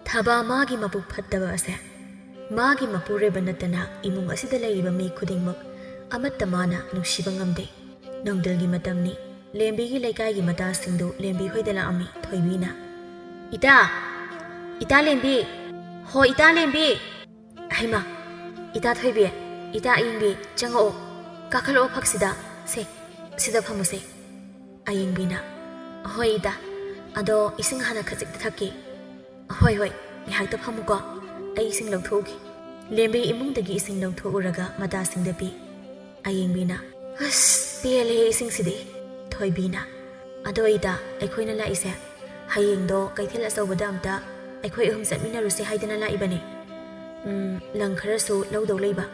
ꯊꯕꯥ ꯃꯥꯒꯤ ꯃꯄꯨꯛ ꯐꯠꯇꯕ ꯑꯁꯦ ꯃꯥꯒꯤ ꯃꯄꯨꯔꯣꯏꯕ ꯅꯠꯇꯅ ꯏꯃꯨꯡ ꯑꯁꯤꯗ ꯂꯩꯔꯤꯕ ꯃꯤ ꯈꯨꯗꯤꯡꯃꯛ ꯑꯃꯠꯇ ꯃꯥꯅ ꯅꯨꯡꯁꯤꯕ ꯉꯝꯗꯦ꯫ ꯅꯨꯡꯊꯤꯜꯒꯤ ꯃꯇꯝꯅꯤ꯫ ꯂꯦꯝꯕꯤꯒꯤ ꯂꯩꯀꯥꯏꯒꯤ ꯃꯇꯥꯁꯤꯡꯗꯨ ꯂꯦꯝꯕꯤ ꯍꯣꯏꯗ ꯂꯥꯛꯑꯝꯃꯤ ꯊꯣꯏꯕꯤꯅ꯫ "ꯏꯇꯥ! ꯏꯇꯥ ꯂꯦꯝꯕꯤ!" "ꯍꯣ, ꯏꯇꯥ ꯂꯦꯝꯕꯤ!" "ꯍꯩꯃꯥ! ꯏꯇꯥ ꯊꯣꯏꯕꯤ, ꯏꯇꯥ ꯑꯌꯤꯡꯕꯤ, ꯆꯪꯉꯛꯑꯣ꯫ ꯀꯥꯈꯠꯂꯛꯑꯣ ꯐꯛꯁꯤꯗ꯫ ꯁꯦ, ꯁꯤꯗ ꯐꯝꯃꯨꯁꯦ"꯫ ꯑꯌꯤꯡꯕꯤꯅ, "ꯍꯣꯏ ꯏꯇꯥ, ꯑꯗꯣ ꯏꯁꯤꯡ ꯍꯥꯟꯅ ꯈꯖꯤꯛꯇ ꯊꯛꯀꯦ"꯫ "ꯍꯣꯏ ꯍꯣꯏ, ꯉꯥꯏꯍꯥꯛꯇ ꯐꯝꯃꯨꯀꯣ, ꯑꯩ ꯏꯁꯤꯡ ꯂꯧꯊꯣꯛꯎꯒꯦ"꯫ ꯂꯦꯝꯕꯤ ꯏꯃꯨꯡꯗꯒꯤ ꯏꯁꯤꯡ ꯂꯧꯊꯣꯛꯎꯔꯒ ꯃꯇꯥꯁꯤꯡꯗ ꯄꯤ꯫ ꯑꯌꯤꯡꯕꯤꯅ, "ꯑꯁ, ꯄꯦꯜꯂꯦꯍꯦ ꯏꯁꯤꯡꯁꯤꯗꯤ"꯫ ꯊꯣꯏꯕꯤꯅ, "ꯑꯗꯣ ꯏꯇꯥ, ꯑꯩꯈꯣꯏꯅ ꯂꯥꯛꯏꯁꯦ ꯍꯌꯦꯡꯗꯣ ꯀꯩꯊꯦꯜ ꯑꯆꯧꯕꯗ ꯑꯝꯇ ꯑꯩꯈꯣꯏ ꯑꯍꯨꯝ ꯆꯠꯃꯤꯟꯅꯔꯨꯁꯦ ꯍꯥꯏꯗꯅ ꯂꯥꯛꯏꯕꯅꯦ꯫ ꯎꯝ, ꯂꯪ ꯈꯔꯁꯨ ꯂꯧꯗꯧ ꯂꯩꯕ"꯫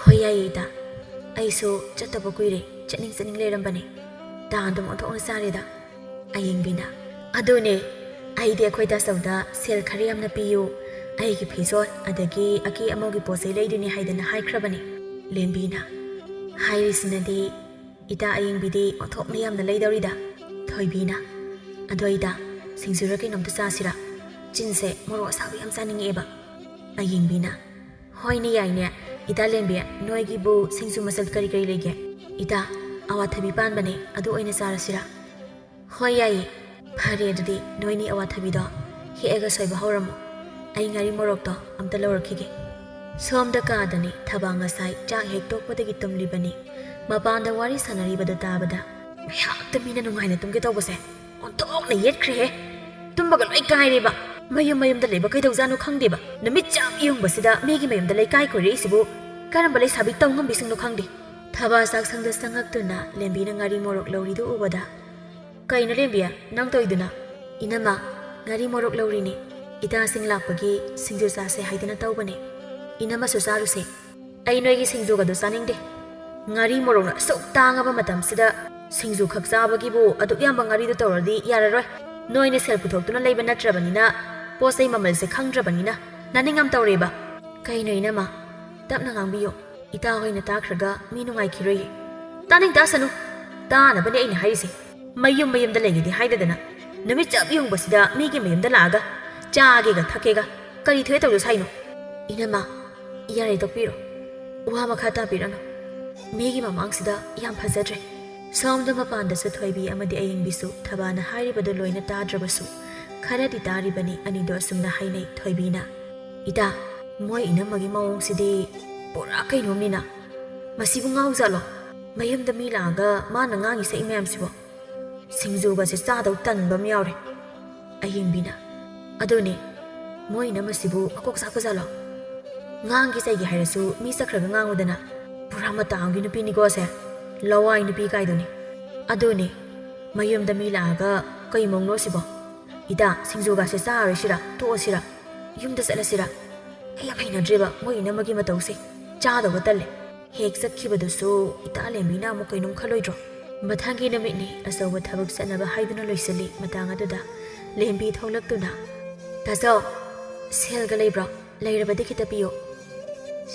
"ꯍꯣꯏ, ꯌꯥꯏꯌꯦ ꯏꯇꯥ, ꯑꯩꯁꯨ ꯆꯠꯇꯕ ꯀꯨꯏꯔꯦ, ꯆꯠꯅꯤꯡ ꯆꯠꯅꯤꯡ ꯂꯩꯔꯝꯕꯅꯦ꯫ ꯇꯥꯟꯗꯨꯝ ꯑꯣꯟꯊꯣꯛꯅ ꯆꯥꯔꯦꯗ"꯫ ꯑꯌꯤꯡꯕꯤꯅ, "ꯑꯗꯨꯅꯦ, ꯑꯩꯗꯤ ꯑꯩꯈꯣꯏ ꯇꯥꯆꯧꯗ ꯁꯦꯜ ꯈꯔ ꯌꯥꯝꯅ ꯄꯤꯌꯨ, ꯑꯩꯒꯤ ꯐꯤꯖꯣꯜ ꯑꯗꯒꯤ ꯑꯀꯦ ꯑꯃꯧꯒꯤ ꯄꯣꯠ ꯆꯩ ꯂꯩꯗꯣꯏꯅꯦ ꯍꯥꯏꯗꯅ ꯍꯥꯏꯈ꯭ꯔꯕꯅꯦ"꯫ ꯂꯦꯝꯕꯤꯅ, "ꯍꯥꯏꯔꯤꯁꯤꯅꯗꯤ ꯏꯇꯥ ꯑꯌꯤꯡꯕꯤꯗꯤ ꯑꯣꯟꯊꯣꯛꯅ ꯌꯥꯝꯅ ꯂꯩꯗꯧꯔꯤꯗ"꯫ ꯊꯣꯏꯕꯤꯅ, "ꯑꯗꯣ ꯏꯇꯥ, ꯁꯤꯡꯖꯨꯔ ꯀꯩꯅꯣꯝꯇ ꯆꯥꯁꯤꯔꯥ? ꯆꯤꯟꯁꯦ ꯃꯣꯔꯣꯛ ꯑꯁꯥꯕ ꯌꯥꯝ ꯆꯥꯅꯤꯡꯉꯛꯑꯦꯕ"꯫ ꯑꯌꯤꯡꯕꯤꯅ, "ꯍꯣꯏꯅꯦ, ꯌꯥꯏꯅꯦ꯫ ꯏꯇꯥ ꯂꯦꯝꯕꯤ, ꯅꯣꯏꯒꯤꯕꯨ ꯁꯤꯡꯖꯨ ꯃꯆꯜ ꯀꯔꯤ ꯀꯔꯤ ꯂꯩꯒꯦ? ꯏꯇꯥ, ꯑꯋꯥꯊꯕꯤ ꯄꯥꯟꯕꯅꯦ, ꯑꯗꯨ ꯑꯣꯏꯅ ꯆꯥꯔꯁꯤꯔꯥ?" "ꯍꯣꯏ, ꯌꯥꯏꯌꯦ꯫ ꯐꯔꯦ, ꯑꯗꯨꯗꯤ ꯅꯣꯏꯅꯤ ꯑꯋꯥꯊꯕꯤꯗꯣ ꯍꯦꯛꯑꯒ ꯁꯣꯏꯕ ꯍꯧꯔꯝꯃꯣ꯫ ꯑꯩ ꯉꯥꯔꯤ ꯃꯣꯔꯣꯛꯇꯣ ꯑꯝꯇ ꯂꯧꯔꯛꯈꯤꯒꯦ꯫" ꯁꯣꯝꯗ ꯀꯥꯗꯅꯤ ꯊꯕꯥ ꯉꯁꯥꯏ ꯆꯥꯛ ꯍꯦꯛ ꯇꯣꯛꯄꯗꯒꯤ ꯇꯨꯝꯂꯤꯕꯅꯤ꯫ ꯃꯄꯥꯟꯗ ꯋꯥꯔꯤ ꯁꯥꯟꯅꯔꯤꯕꯗꯨ ꯇꯥꯕꯗ, "ꯉꯥꯏꯍꯥꯛꯇ ꯃꯤꯅ ꯅꯨꯡꯉꯥꯏꯅ ꯇꯨꯝꯒꯦ ꯇꯧꯕꯁꯦ ꯑꯣꯟꯊꯣꯛꯅ ꯌꯦꯠꯈ꯭ꯔꯦꯍꯦ꯫ ꯇꯨꯝꯕꯒ ꯂꯣꯏ ꯀꯥꯏꯔꯦꯕ꯫ ꯃꯌꯨꯝ ꯃꯌꯨꯝꯗ ꯂꯩꯕ ꯀꯩꯗꯧꯖꯥꯠꯅꯣ ꯈꯪꯗꯦꯕ꯫ ꯅꯨꯃꯤꯠ ꯆꯞ ꯌꯨꯡꯕꯁꯤꯗ ꯃꯤꯒꯤ ꯃꯌꯨꯝꯗ ꯂꯩꯀꯥꯏ ꯀꯣꯏꯔꯛꯏꯁꯤꯕꯨ ꯀꯔꯝꯕ ꯂꯩꯁꯥꯕꯤ ꯇꯧ ꯉꯝꯕꯤꯁꯤꯡꯅꯣ ꯈꯪꯗꯦ꯫" ꯊꯕꯥ ꯆꯥꯛꯁꯪꯗ ꯆꯪꯉꯛꯇꯨꯅ ꯂꯦꯝꯕꯤꯅ ꯉꯥꯔꯤ ꯃꯣꯔꯣꯛ ꯂꯧꯔꯤꯗꯨ ꯎꯕꯗ, "ꯀꯩꯅꯣ ꯂꯦꯝꯕꯤ, ꯅꯪ ꯇꯧꯏꯗꯨꯅ?" "ꯏꯅꯝꯃ, ꯉꯥꯔꯤ ꯃꯣꯔꯣꯛ ꯂꯧꯔꯤꯅꯦ꯫ ꯏꯇꯥꯁꯤꯡ ꯂꯥꯛꯄꯒꯤ ꯁꯤꯡꯖꯨ ꯆꯥꯁꯦ ꯍꯥꯏꯗꯅ ꯇꯧꯕꯅꯦ꯫ ꯏꯅꯝꯃꯁꯨ ꯆꯥꯔꯨꯁꯦ꯫" "ꯑꯩ ꯅꯣꯏꯒꯤ ꯁꯤꯡꯖꯨꯒꯗꯣ ꯆꯥꯅꯤꯡꯗꯦ꯫ ꯉꯥꯔꯤ ꯃꯣꯔꯣꯛꯅ ꯑꯁꯨꯛ ꯇꯥꯡꯉꯕ ꯃꯇꯝꯁꯤꯗ ꯁꯤꯡꯖꯨ ꯈꯛ ꯆꯥꯕꯒꯤꯕꯨ ꯑꯗꯨꯛ ꯌꯥꯝꯕ ꯉꯥꯔꯤꯗꯨ ꯇꯧꯔꯗꯤ ꯌꯥꯔꯔꯣꯏ꯫ ꯅꯣꯏꯅ ꯁꯦꯜ ꯄꯨꯊꯣꯛꯇꯨꯅ ꯂꯩꯕ ꯅꯠꯇ꯭ꯔꯕꯅꯤꯅ, ꯄꯣꯠ ꯆꯩ ꯃꯃꯜꯁꯦ ꯈꯪꯗ꯭ꯔꯕꯅꯤꯅ ꯅꯥꯅꯤꯡ ꯌꯥꯝ ꯇꯧꯔꯦꯕ꯫" "ꯀꯩꯅꯣ ꯏꯅꯝꯃ, ꯇꯞꯅ ꯉꯥꯡꯕꯤꯌꯣ꯫ ꯏꯇꯥ ꯍꯣꯏꯅ ꯇꯥꯈ꯭ꯔꯒ ꯃꯤ ꯅꯨꯡꯉꯥꯏꯈꯤꯔꯣꯏꯌꯦ꯫" "ꯇꯥꯅꯤꯡ ꯇꯥꯁꯅꯨ꯫ ꯇꯥꯅꯕꯅꯦ ꯑꯩꯅ ꯍꯥꯏꯔꯤꯁꯦ꯫ ꯃꯌꯨꯝ ꯃꯌꯨꯝꯗ ꯂꯩꯒꯦꯗꯤ ꯍꯥꯏꯗꯗꯅ ꯅꯨꯃꯤꯠ ꯆꯞ ꯌꯨꯡꯕꯁꯤꯗ ꯃꯤꯒꯤ ꯃꯌꯨꯝꯗ ꯂꯥꯛꯑꯒ ꯆꯥꯒꯦꯒ ꯊꯛꯀꯦꯒ ꯀꯔꯤ ꯊꯣꯛꯑꯦ ꯇꯧꯗꯣꯏ ꯁꯥꯏꯅꯣ?" "ꯏꯅꯝꯃ, ꯌꯥꯔꯦ, ꯇꯣꯛꯄꯤꯔꯣ꯫ ꯋꯥ ꯃꯈꯥ ꯇꯥꯕꯤꯔꯅꯨ꯫ ꯃꯤꯒꯤ ꯃꯃꯥꯡꯁꯤꯗ ꯌꯥꯝ ꯐꯖꯗ꯭ꯔꯦ꯫" ꯁꯣꯝꯗ ꯃꯄꯥꯟꯗꯁꯨ ꯊꯣꯏꯕꯤ ꯑꯃꯗꯤ ꯑꯌꯤꯡꯕꯤꯁꯨ ꯊꯕꯥꯅ ꯍꯥꯏꯔꯤꯕꯗꯨ ꯂꯣꯏꯅ ꯇꯥꯗ꯭ꯔꯕꯁꯨ ꯈꯔꯗꯤ ꯇꯥꯔꯤꯕꯅꯤ꯫ ꯑꯅꯤꯗꯣ ꯑꯁꯨꯝꯅ ꯍꯥꯏꯅꯩ꯫ ꯊꯣꯏꯕꯤꯅ, "ꯏꯇꯥ, ꯃꯣꯏ ꯏꯅꯝꯃꯒꯤ ꯃꯑꯣꯡꯁꯤꯗꯤ ꯄꯨꯔꯥ ꯀꯩꯅꯣꯝꯅꯤꯅ꯫ ꯃꯁꯤꯕꯨ ꯉꯥꯎꯖꯥꯠꯂꯣ? ꯃꯌꯨꯝꯗ ꯃꯤ ꯂꯥꯛꯑꯒ ꯃꯥꯅ ꯉꯥꯡꯉꯤ ꯁꯛꯏ ꯃꯌꯥꯝꯁꯤꯕꯣ? ꯁꯤꯡꯖꯨꯒꯁꯦ ꯆꯥꯗꯧ ꯇꯟꯕ ꯑꯃ ꯌꯥꯎꯔꯦ꯫" ꯑꯌꯤꯡꯕꯤꯅ, "ꯑꯗꯨꯅꯦ, ꯃꯣꯏ ꯏꯅꯝꯃꯁꯤꯕꯨ ꯃꯀꯣꯛ ꯆꯥꯛꯄꯖꯥꯠꯂꯣ? ꯉꯥꯡꯒꯦ ꯆꯩꯒꯦ ꯍꯥꯏꯔꯁꯨ ꯃꯤ ꯆꯠꯈ꯭ꯔꯒ ꯉꯥꯡꯉꯨꯗꯅ꯫ ꯄꯨꯔꯥ ꯃꯇꯥ ꯑꯃꯒꯤ ꯅꯨꯄꯤꯅꯤꯀꯣ ꯑꯁꯦ꯫ ꯂꯋꯥꯏ ꯅꯨꯄꯤ ꯀꯥꯏꯗꯨꯅꯤ꯫ ꯑꯗꯨꯅꯦ, ꯃꯌꯨꯝꯗ ꯃꯤ ꯂꯥꯛꯑꯒ ꯀꯩ ꯃꯑꯣꯡꯅꯣ ꯁꯤꯕꯣ? ꯏꯇꯥ, ꯁꯤꯡꯖꯨꯒꯁꯦ ꯆꯥꯔꯔꯣꯏꯁꯤꯔꯥ? ꯇꯣꯛꯑꯁꯤꯔꯥ? ꯌꯨꯝꯗ ꯆꯠꯂꯁꯤꯔꯥ? ꯑꯩ ꯌꯥꯝ ꯍꯩꯅꯗ꯭ꯔꯦꯕ ꯃꯣꯏ ꯏꯅꯝꯃꯒꯤ ꯃꯇꯧꯁꯦ꯫ ꯆꯥꯗꯧꯕ ꯇꯜꯂꯦ꯫" ꯍꯦꯛ ꯆꯠꯈꯤꯕꯗꯨꯁꯨ ꯏꯇꯥ ꯂꯦꯝꯕꯤꯅ ꯑꯃꯨꯛ ꯀꯩꯅꯣꯝ ꯈꯜꯂꯣꯏꯗ꯭ꯔꯣ? ꯃꯊꯪꯒꯤ ꯅꯨꯃꯤꯠꯅꯤ꯫ ꯑꯆꯧꯕ ꯊꯕꯛ ꯆꯠꯅꯕ ꯍꯥꯏꯗꯨꯅ ꯂꯣꯏꯁꯤꯜꯂꯤ꯫ ꯃꯇꯥꯡ ꯑꯗꯨꯗ ꯂꯦꯝꯕꯤ ꯊꯣꯛꯂꯛꯇꯨꯅ, "ꯇꯥꯆꯧ, ꯁꯦꯜꯒ ꯂꯩꯕ꯭ꯔꯣ? ꯂꯩꯔꯕꯗꯤ ꯈꯤꯇ ꯄꯤꯌꯣ꯫"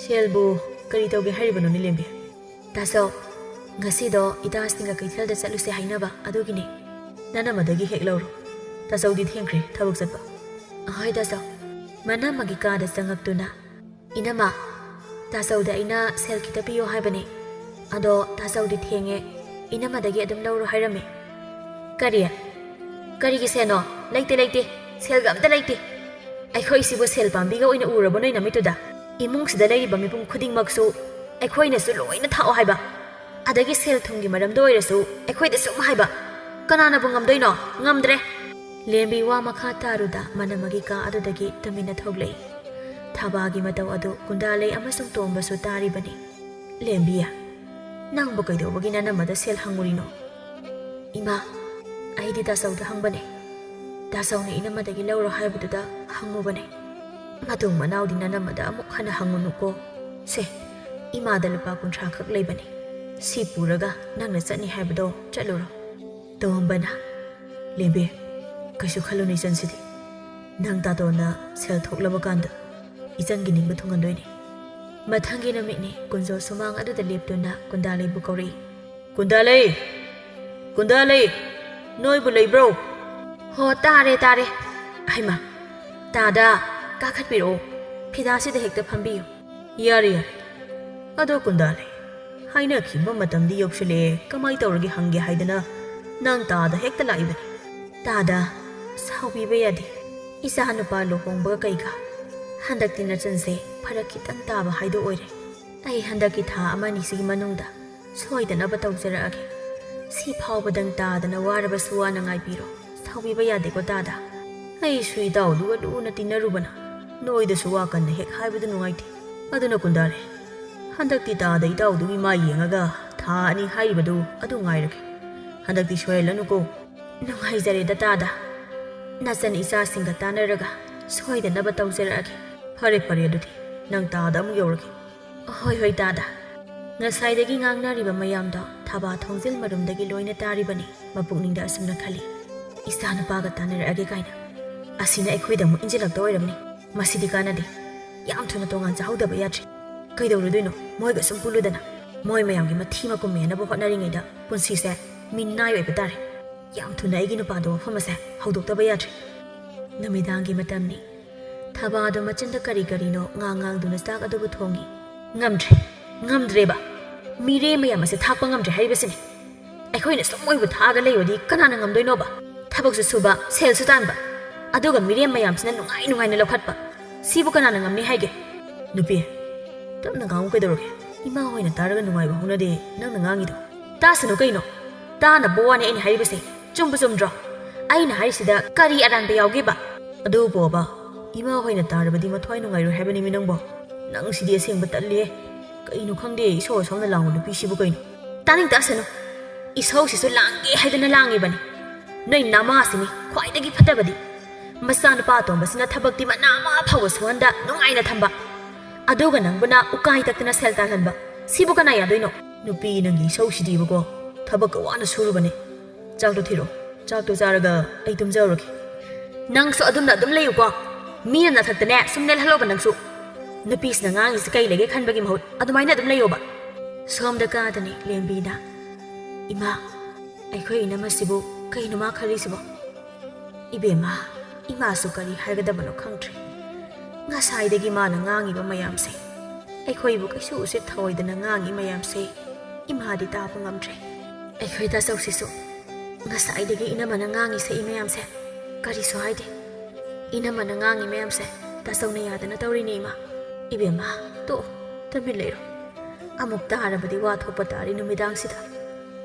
"ꯁꯦꯜꯕꯨ ꯀꯔꯤ ꯇꯧꯒꯦ ꯍꯥꯏꯔꯤꯕꯅꯣꯅꯦ ꯂꯦꯝꯕꯤ?" "ꯇꯥꯆꯧ, ꯉꯁꯤꯗꯣ ꯏꯇꯥꯁꯤꯡꯒ ꯀꯩꯊꯦꯜꯗ ꯆꯠꯂꯨꯁꯦ ꯍꯥꯏꯅꯕ, ꯑꯗꯨꯒꯤꯅꯦ꯫ ꯅꯅꯝꯃꯗꯒꯤ ꯍꯦꯛ ꯂꯧꯔꯣ꯫ ꯇꯥꯆꯧꯗꯤ ꯊꯦꯡꯈ꯭ꯔꯦ ꯊꯕꯛ ꯆꯠꯄ꯫" "ꯑꯍꯣꯏ ꯇꯥꯆꯧ꯫" ꯃꯅꯝꯃꯒꯤ ꯀꯥꯗ ꯆꯪꯉꯛꯇꯨꯅ, "ꯏꯅꯝꯃ, ꯇꯥꯆꯧꯗ ꯑꯩꯅ ꯁꯦꯜ ꯈꯤꯇ ꯄꯤꯌꯣ ꯍꯥꯏꯕꯅꯦ꯫ ꯑꯗꯣ ꯇꯥꯆꯧꯗꯤ ꯊꯦꯡꯉꯦ, ꯏꯅꯝꯃꯗꯒꯤ ꯑꯗꯨꯝ ꯂꯧꯔꯣ ꯍꯥꯏꯔꯝꯃꯦ꯫" "ꯀꯔꯤ? ꯀꯔꯤꯒꯤ ꯁꯦꯜꯅꯣ? ꯂꯩꯇꯦ, ꯂꯩꯇꯦ꯫ ꯁꯦꯜꯒ ꯑꯝꯇ ꯂꯩꯇꯦ꯫ ꯑꯩꯈꯣꯏꯁꯤꯕꯨ ꯁꯦꯜ ꯄꯥꯝꯕꯤꯒ ꯑꯣꯏꯅ ꯎꯔꯕꯣ ꯅꯣꯏ ꯅꯃꯤꯠꯇꯨꯗ? ꯏꯃꯨꯡꯁꯤꯗ ꯂꯩꯔꯤꯕ ꯃꯤꯄꯨꯝ ꯈꯨꯗꯤꯡꯃꯛꯁꯨ ꯑꯩꯈꯣꯏꯅꯁꯨ ꯂꯣꯏꯅ ꯊꯥꯛꯑꯣ ꯍꯥꯏꯕ꯫ ꯑꯗꯒꯤ ꯁꯦꯜ ꯊꯨꯝꯒꯤ ꯃꯔꯝꯗ ꯑꯣꯏꯔꯁꯨ ꯑꯩꯈꯣꯏꯗ ꯁꯨꯝ ꯍꯥꯏꯕ꯫ ꯀꯅꯥꯅꯕꯨ ꯉꯝꯗꯣꯏꯅꯣ? ꯉꯝꯗ꯭ꯔꯦ!" ꯂꯦꯝꯕꯤ ꯋꯥ ꯃꯈꯥ ꯇꯥꯔꯨꯗ ꯃꯅꯝꯃꯒꯤ ꯀꯥ ꯑꯗꯨꯗꯒꯤ ꯇꯨꯃꯤꯟꯅ ꯊꯣꯛꯂꯛꯏ꯫ ꯊꯕꯥꯒꯤ ꯃꯇꯧ ꯑꯗꯨ ꯀꯨꯟꯗꯥꯂꯩ ꯑꯃꯁꯨꯡ ꯇꯣꯝꯕꯁꯨ ꯇꯥꯔꯤꯕꯅꯤ꯫ "ꯂꯦꯝꯕꯤ, ꯅꯪꯕꯨ ꯀꯩꯗꯧꯕꯒꯤ ꯅꯅꯝꯃꯗ ꯁꯦꯜ ꯍꯪꯉꯨꯔꯤꯅꯣ?" "ꯏꯃꯥ, ꯑꯩꯗꯤ ꯇꯥꯆꯧꯗ ꯍꯪꯕꯅꯦ꯫ ꯇꯥꯆꯧꯅ ꯏꯅꯝꯃꯗꯒꯤ ꯂꯧꯔꯣ ꯍꯥꯏꯕꯗꯨꯗ ꯍꯪꯉꯨꯕꯅꯦ꯫ ꯃꯇꯨꯡ ꯃꯅꯥꯎꯗꯤ ꯅꯅꯝꯃꯗ ꯑꯃꯨꯛ ꯍꯟꯅ ꯍꯪꯉꯨꯅꯨꯀꯣ꯫ ꯁꯦ, ꯏꯃꯥꯗ ꯂꯨꯄꯥ ꯀꯨꯟꯊ꯭ꯔꯥ ꯈꯛ ꯂꯩꯕꯅꯦ꯫ ꯁꯤ ꯄꯨꯔꯒ ꯅꯪꯅ ꯆꯠꯅꯤ ꯍꯥꯏꯕꯗꯣ ꯆꯠꯂꯨꯔꯣ꯫" ꯇꯣꯝꯕꯅ, "ꯂꯦꯝꯕꯤ, ꯀꯩꯁꯨ ꯈꯜꯂꯨꯅꯨ ꯏꯆꯟꯁꯤꯗꯤ꯫ ꯅꯪ ꯇꯥꯇꯣꯟꯅ ꯁꯦꯜ ꯊꯣꯛꯂꯕ ꯀꯥꯟꯗ ꯏꯆꯟꯒꯤ ꯅꯤꯡꯕ ꯊꯨꯡꯍꯟꯗꯣꯏꯅꯦ꯫" ꯃꯊꯪꯒꯤ ꯅꯨꯃꯤꯠꯅꯤ꯫ ꯀꯨꯟꯖꯣ ꯁꯨꯃꯥꯡ ꯑꯗꯨꯗ ꯂꯦꯞꯇꯨꯅ ꯀꯨꯟꯗꯥꯂꯩꯕꯨ ꯀꯧꯔꯛꯏ꯫ "ꯀꯨꯟꯗꯥꯂꯩ! ꯀꯨꯟꯗꯥꯂꯩ! ꯅꯣꯏꯕꯨ ꯂꯩꯕ꯭ꯔꯣ?" "ꯍꯣ, ꯇꯥꯔꯦ, ꯇꯥꯔꯦ꯫ ꯍꯩꯃꯥ, ꯇꯥꯗ, ꯀꯥꯈꯠꯄꯤꯔꯛꯑꯣ꯫ ꯐꯤꯗꯥꯁꯤꯗ ꯍꯦꯛꯇ ꯐꯝꯕꯤꯌꯨ꯫" "ꯌꯥꯔꯦ, ꯌꯥꯔꯦ꯫ ꯑꯗꯣ ꯀꯨꯟꯗꯥꯂꯩ, ꯍꯥꯏꯅꯈꯤꯕ ꯃꯇꯝꯗꯤ ꯌꯧꯁꯤꯜꯂꯛꯑꯦ, ꯀꯃꯥꯏ ꯇꯧꯔꯒꯦ ꯍꯪꯒꯦ ꯍꯥꯏꯗꯅ ꯅꯪ ꯇꯥꯗ ꯍꯦꯛꯇ ꯂꯥꯛꯏꯕꯅꯤ꯫" "ꯇꯥꯗ, ꯁꯥꯎꯕꯤꯕ ꯌꯥꯗꯦ꯫ ꯏꯆꯥ ꯅꯨꯄꯥ ꯂꯨꯍꯣꯡꯕꯒ ꯀꯩꯒ꯫ ꯍꯟꯗꯛꯇꯤ ꯅꯆꯟꯁꯦ ꯐꯔꯛ ꯈꯤꯇꯪ ꯇꯥꯕ ꯍꯥꯏꯗꯣ ꯑꯣꯏꯔꯦ꯫ ꯑꯩ ꯍꯟꯗꯛꯀꯤ ꯊꯥ ꯑꯃ ꯑꯅꯤꯁꯤꯒꯤ ꯃꯅꯨꯡꯗ ꯁꯣꯏꯗꯅꯕ ꯇꯧꯖꯔꯛꯑꯒꯦ꯫ ꯁꯤ ꯐꯥꯎꯕꯗꯪ ꯇꯥꯗꯅ ꯋꯥꯔꯕꯁꯨ ꯋꯥꯅ ꯉꯥꯏꯕꯤꯔꯣ꯫ ꯁꯥꯎꯕꯤꯕ ꯌꯥꯗꯦꯀꯣ ꯇꯥꯗ꯫ ꯑꯩꯁꯨ ꯏꯇꯥꯎꯗꯨꯒ ꯂꯨꯅ ꯇꯤꯟꯅꯔꯨꯕꯅ ꯅꯣꯏꯗꯁꯨ ꯋꯥ ꯀꯟꯅ ꯍꯦꯛ ꯍꯥꯏꯕꯗꯨ ꯅꯨꯡꯉꯥꯏꯇꯦ꯫ ꯑꯗꯨꯅ ꯀꯨꯟꯗꯥꯂꯩ, ꯍꯟꯗꯛꯇꯤ ꯇꯥꯗ ꯏꯇꯥꯎꯗꯨꯒꯤ ꯃꯥꯏ ꯌꯦꯡꯉꯒ ꯊꯥ ꯑꯅꯤ ꯍꯥꯏꯔꯤꯕꯗꯨ ꯑꯗꯨ ꯉꯥꯏꯔꯒꯦ꯫ ꯍꯟꯗꯛꯇꯤ ꯁꯣꯏꯍꯜꯂꯅꯨꯀꯣ꯫" "ꯅꯨꯡꯉꯥꯏꯖꯔꯦꯗ ꯇꯥꯗ꯫ ꯅꯆꯟ ꯏꯆꯥꯁꯤꯡꯒ ꯇꯥꯟꯅꯔꯒ ꯁꯣꯏꯗꯅꯕ ꯇꯧꯖꯔꯛꯑꯒꯦ꯫" "ꯐꯔꯦ, ꯐꯔꯦ, ꯑꯗꯨꯗꯤ ꯅꯪ ꯇꯥꯗ ꯑꯃꯨꯛ ꯌꯧꯔꯒꯦ꯫" "ꯍꯣꯏ, ꯍꯣꯏ ꯇꯥꯗ꯫" ꯉꯁꯥꯏꯗꯒꯤ ꯉꯥꯡꯅꯔꯤꯕ ꯃꯌꯥꯝꯗꯣ ꯊꯕꯥ ꯊꯣꯡꯖꯤꯜ ꯃꯔꯨꯝꯗꯒꯤ ꯂꯣꯏꯅ ꯇꯥꯔꯤꯕꯅꯤ꯫ ꯃꯄꯨꯛꯅꯤꯡꯗ ꯑꯁꯨꯝꯅ ꯈꯜꯂꯤ, "ꯏꯆꯥ ꯅꯨꯄꯥꯒ ꯇꯥꯟꯅꯔꯛꯑꯒꯦ ꯀꯥꯏꯅ꯫ ꯑꯁꯤꯅ ꯑꯩꯈꯣꯏꯗ ꯑꯃꯨꯛ ꯏꯟꯁꯤꯜꯂꯛꯇ ꯑꯣꯏꯔꯝꯅꯤ꯫ ꯃꯁꯤꯗꯤ ꯀꯥꯟꯅꯗꯦ꯫ ꯌꯥꯝ ꯊꯨꯅ ꯇꯣꯉꯥꯟ ꯆꯥꯍꯧꯗꯕ ꯌꯥꯗ꯭ꯔꯦ꯫ ꯀꯩꯗꯧꯔꯨꯗꯣꯏꯅꯣ? ꯃꯣꯏꯒ ꯁꯨꯝ ꯄꯨꯜꯂꯨꯗꯅ꯫ ꯃꯣꯏ ꯃꯌꯥꯝꯒꯤ ꯃꯊꯤ ꯃꯀꯨꯝ ꯃꯦꯟꯅꯕ ꯍꯣꯠꯅꯔꯤꯉꯩꯗ ꯄꯨꯟꯁꯤꯁꯦ ꯃꯤꯅꯥꯏ ꯑꯣꯏꯕ ꯇꯥꯔꯦ꯫ ꯌꯥꯝ ꯊꯨꯅ ꯑꯩꯒꯤ ꯅꯨꯄꯥꯗꯣ ꯋꯥꯐꯝ ꯑꯁꯦ ꯍꯧꯗꯣꯛꯇꯕ ꯌꯥꯗ꯭ꯔꯦ꯫" ꯅꯨꯃꯤꯗꯥꯡꯒꯤ ꯃꯇꯝꯅꯤ꯫ ꯊꯕꯥꯗꯣ ꯃꯆꯤꯟꯗ ꯀꯔꯤ ꯀꯔꯤꯅꯣ ꯉꯥꯡ ꯉꯥꯡꯗꯨꯅ ꯆꯥꯛ ꯑꯗꯨꯕꯨ ꯊꯣꯡꯉꯤ꯫ "ꯉꯝꯗ꯭ꯔꯦ, ꯉꯝꯗ꯭ꯔꯦꯕ꯫ ꯃꯤꯔꯦ ꯃꯌꯥꯝ ꯑꯁꯦ ꯊꯥꯛꯄ ꯉꯝꯗ꯭ꯔꯦ ꯍꯥꯏꯔꯤꯕꯁꯤꯅꯤ꯫ ꯑꯩꯈꯣꯏꯅ ꯁꯨꯝ ꯃꯣꯏꯕꯨ ꯊꯥꯛꯑꯒ ꯂꯩꯕꯗꯤ ꯀꯅꯥꯅ ꯉꯝꯗꯣꯏꯅꯣꯕ? ꯊꯕꯛꯁꯨ ꯁꯨꯕ, ꯁꯦꯜꯁꯨ ꯇꯥꯟꯕ, ꯑꯗꯨꯒ ꯃꯤꯔꯦꯝ ꯃꯌꯥꯝꯁꯤꯅ ꯅꯨꯡꯉꯥꯏ ꯅꯨꯡꯉꯥꯏꯅ ꯂꯧꯈꯠꯄ, ꯁꯤꯕꯨ ꯀꯅꯥꯅ ꯉꯝꯅꯤ ꯍꯥꯏꯒꯦ? ꯅꯨꯄꯤ, ꯇꯞꯅ ꯉꯥꯡꯉꯨ ꯀꯩꯗꯧꯔꯒꯦ? ꯏꯃꯥ ꯍꯣꯏꯅ ꯇꯥꯔꯒ ꯅꯨꯡꯉꯥꯏꯕ ꯍꯧꯅꯗꯦ ꯅꯪꯅ ꯉꯥꯡꯉꯤꯗꯣ꯫ ꯇꯥꯁꯅꯨ ꯀꯩꯅꯣ? ꯇꯥꯅꯕ ꯋꯥꯅꯦ ꯑꯩꯅ ꯍꯥꯏꯔꯤꯕꯁꯦ꯫ ꯆꯨꯝꯕ ꯆꯨꯝꯗ꯭ꯔꯣ? ꯑꯩꯅ ꯍꯥꯏꯔꯤꯁꯤꯗ ꯀꯔꯤ ꯑꯔꯥꯟꯕ ꯌꯥꯎꯒꯦꯕ? ꯑꯗꯨꯕꯣꯕ, ꯏꯃꯥ ꯍꯣꯏꯅ ꯇꯥꯔꯕꯗꯤ ꯃꯊ꯭ꯋꯥꯏ ꯅꯨꯡꯉꯥꯏꯔꯣꯏ ꯍꯥꯏꯕꯅꯤꯃꯤ ꯅꯪꯕꯣ꯫ ꯅꯪ ꯁꯤꯗꯤ ꯑꯁꯦꯡꯕ ꯇꯜꯂꯤꯍꯦ꯫ ꯀꯩꯅꯣ ꯈꯪꯗꯦ, ꯏꯁꯧ ꯑꯁꯧꯅ ꯂꯥꯡꯕ ꯅꯨꯄꯤꯁꯤꯕꯨ ꯀꯩꯅꯣ? ꯇꯥꯅꯤꯡ ꯇꯥꯁꯅꯨ꯫ ꯏꯁꯧꯁꯤꯁꯨ ꯂꯥꯡꯒꯦ ꯍꯥꯏꯗꯅ ꯂꯥꯡꯉꯤꯕꯅꯤ꯫ ꯅꯣꯏ ꯅꯃꯥꯁꯤꯅꯤ ꯈ꯭ꯋꯥꯏꯗꯒꯤ ꯐꯠꯇꯕꯗꯤ꯫ ꯃꯆꯥꯅꯨꯄꯥ ꯑꯇꯣꯝꯕꯁꯤꯅ ꯊꯕꯛꯇꯤ ꯃꯅꯥ ꯑꯃ ꯐꯥꯎꯕ ꯁꯨꯍꯟꯗ ꯅꯨꯡꯉꯥꯏꯅ ꯊꯝꯕ꯫ ꯑꯗꯨꯒ ꯅꯪꯕꯨꯅ ꯎꯀꯥꯏ ꯇꯛꯇꯅ ꯁꯦꯜ ꯇꯥꯜꯍꯟꯕ꯫ ꯁꯤꯕꯨ ꯀꯅꯥ ꯌꯥꯗꯣꯏꯅꯣ? ꯅꯨꯄꯤ, ꯅꯪꯒꯤ ꯏꯁꯧꯁꯤꯗꯤꯕꯀꯣ꯫ ꯊꯕꯛꯀ ꯋꯥꯅ ꯁꯨꯔꯨꯕꯅꯦ꯫ ꯆꯥꯛꯇꯣ ꯊꯤꯔꯣ꯫ ꯆꯥꯛꯇꯣ ꯆꯥꯔꯒ ꯑꯩ ꯇꯨꯝꯖꯍꯧꯔꯒꯦ꯫ ꯅꯪꯁꯨ ꯑꯗꯨꯝꯅ ꯑꯗꯨꯝ ꯂꯩꯌꯨꯀꯣ꯫ ꯃꯤꯅ ꯅꯊꯛꯇꯅꯦ ꯁꯨꯝ ꯅꯦꯜꯍꯜꯂꯣꯕ ꯅꯪꯁꯨ꯫ ꯅꯨꯄꯤꯁꯤꯅ ꯉꯥꯡꯉꯤꯁꯤ ꯀꯩ ꯂꯩꯒꯦ ꯈꯟꯕꯒꯤ ꯃꯍꯨꯠ ꯑꯗꯨꯃꯥꯏꯅ ꯑꯗꯨꯝ ꯂꯩꯌꯣꯕ꯫ ꯁꯣꯝꯗ ꯀꯥꯗꯅꯦ ꯂꯦꯝꯕꯤꯅ, "ꯏꯃꯥ, ꯑꯩꯈꯣꯏ ꯏꯅꯝꯃꯁꯤꯕꯨ ꯀꯩꯅꯣ ꯃꯥ ꯈꯜꯂꯤꯁꯤꯕꯣ? ꯏꯕꯦꯝꯃ, ꯏꯃꯥꯁꯨ ꯀꯔꯤ ꯍꯥꯏꯒꯗꯕꯅꯣ ꯈꯪꯗ꯭ꯔꯦ꯫ ꯉꯁꯥꯏꯗꯒꯤ ꯃꯥꯅ ꯉꯥꯡꯉꯤꯕ ꯃꯌꯥꯝꯁꯦ, ꯑꯩꯈꯣꯏꯕꯨ ꯀꯩꯁꯨ ꯎꯁꯤꯠ ꯊꯑꯣꯏꯗꯅ ꯉꯥꯡꯉꯤ ꯃꯌꯥꯝꯁꯦ ꯏꯃꯥꯗꯤ ꯇꯥꯕ ꯉꯝꯗ꯭ꯔꯦ꯫ ꯑꯩꯈꯣꯏ ꯇꯥꯆꯧꯁꯤꯁꯨ ꯉꯁꯥꯏꯗꯒꯤ ꯏꯅꯝꯃꯅ ꯉꯥꯡꯉꯤ ꯁꯛꯏ ꯃꯌꯥꯝꯁꯦ ꯀꯔꯤꯁꯨ ꯍꯥꯏꯗꯦ꯫ ꯏꯅꯝꯃꯅ ꯉꯥꯡꯉꯤ ꯃꯌꯥꯝꯁꯦ ꯇꯥꯆꯧꯅ ꯌꯥꯗꯅ ꯇꯧꯔꯤꯅꯦ ꯏꯃꯥ꯫ ꯏꯕꯦꯝꯃ, ꯇꯣꯛꯑꯣ, ꯇꯨꯃꯤꯟ ꯂꯩꯔꯣ꯫ ꯑꯃꯨꯛ ꯇꯥꯔꯕꯗꯤ ꯋꯥ ꯊꯣꯛꯄ ꯇꯥꯔꯤ ꯅꯨꯃꯤꯗꯥꯡꯁꯤꯗ꯫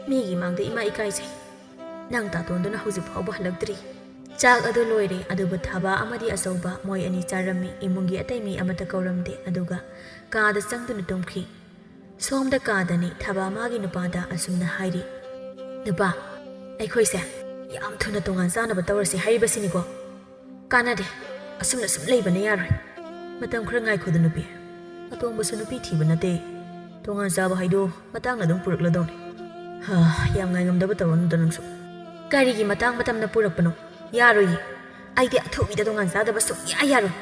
ꯃꯤꯒꯤ ꯃꯥꯡꯗ ꯏꯃꯥ ꯏꯀꯥꯏꯖꯩ꯫ ꯅꯪ ꯇꯥꯇꯣꯟꯗꯨꯅ ꯍꯧꯖꯤꯛ ꯐꯥꯎꯕ ꯍꯜꯂꯛꯇ꯭ꯔꯤ꯫" ꯆꯥꯛ ꯑꯗꯨ ꯂꯣꯏꯔꯦ, ꯑꯗꯨꯕꯨ ꯊꯥꯕ ꯑꯃꯗꯤ ꯑꯆꯧꯕ ꯃꯣꯏ ꯑꯅꯤ ꯆꯥꯔꯝꯃꯤ꯫ ꯏꯃꯨꯡꯒꯤ ꯑꯇꯩ ꯃꯤ ꯑꯃꯠꯇ ꯀꯧꯔꯝꯗꯦ꯫ ꯑꯗꯨꯒ ꯀꯥꯗ ꯆꯪꯗꯨꯅ ꯇꯨꯝꯈꯤ꯫ ꯁꯣꯝꯗ ꯀꯥꯗꯅꯤ ꯊꯥꯕ ꯃꯥꯒꯤ ꯅꯨꯄꯥꯗ ꯑꯁꯨꯝꯅ ꯍꯥꯏꯔꯤ, "ꯅꯨꯄꯥ, ꯑꯩꯈꯣꯏꯁꯦ ꯌꯥꯝ ꯊꯨꯅ ꯇꯣꯉꯥꯟ ꯆꯥꯅꯕ ꯇꯧꯔꯁꯤ ꯍꯥꯏꯔꯤꯕꯁꯤꯅꯤꯀꯣ꯫ ꯀꯥꯟꯅꯗꯦ, ꯑꯁꯨꯝꯅ ꯁꯨꯝ ꯂꯩꯕꯅ ꯌꯥꯔꯣꯏ꯫ ꯃꯇꯝ ꯈꯔ ꯉꯥꯏꯈꯣꯗ ꯅꯨꯄꯤ꯫ ꯑꯇꯣꯝꯕꯁꯨ ꯅꯨꯄꯤ ꯊꯤꯕ ꯅꯠꯇꯦ꯫ ꯇꯣꯉꯥꯟ ꯆꯥꯕ ꯍꯥꯏꯗꯣ ꯃꯇꯥꯡꯅ ꯑꯗꯨꯝ ꯄꯨꯔꯛꯂꯗꯧꯅꯤ꯫" "ꯍꯥ, ꯌꯥꯝ ꯉꯥꯏꯉꯝꯗꯕ ꯇꯧꯔꯅꯨꯗ ꯅꯪꯁꯨ꯫" "ꯀꯔꯤꯒꯤ ꯃꯇꯥꯡ ꯃꯇꯝꯅ ꯄꯨꯔꯛꯄꯅꯣ? ꯌꯥꯔꯣꯏꯌꯦ꯫ ꯑꯩꯗꯤ ꯑꯊꯨꯕꯤꯗ ꯇꯣꯉꯥꯟ ꯆꯥꯗꯕ ꯁꯨꯡꯌꯥ ꯌꯥꯔꯣꯏ꯫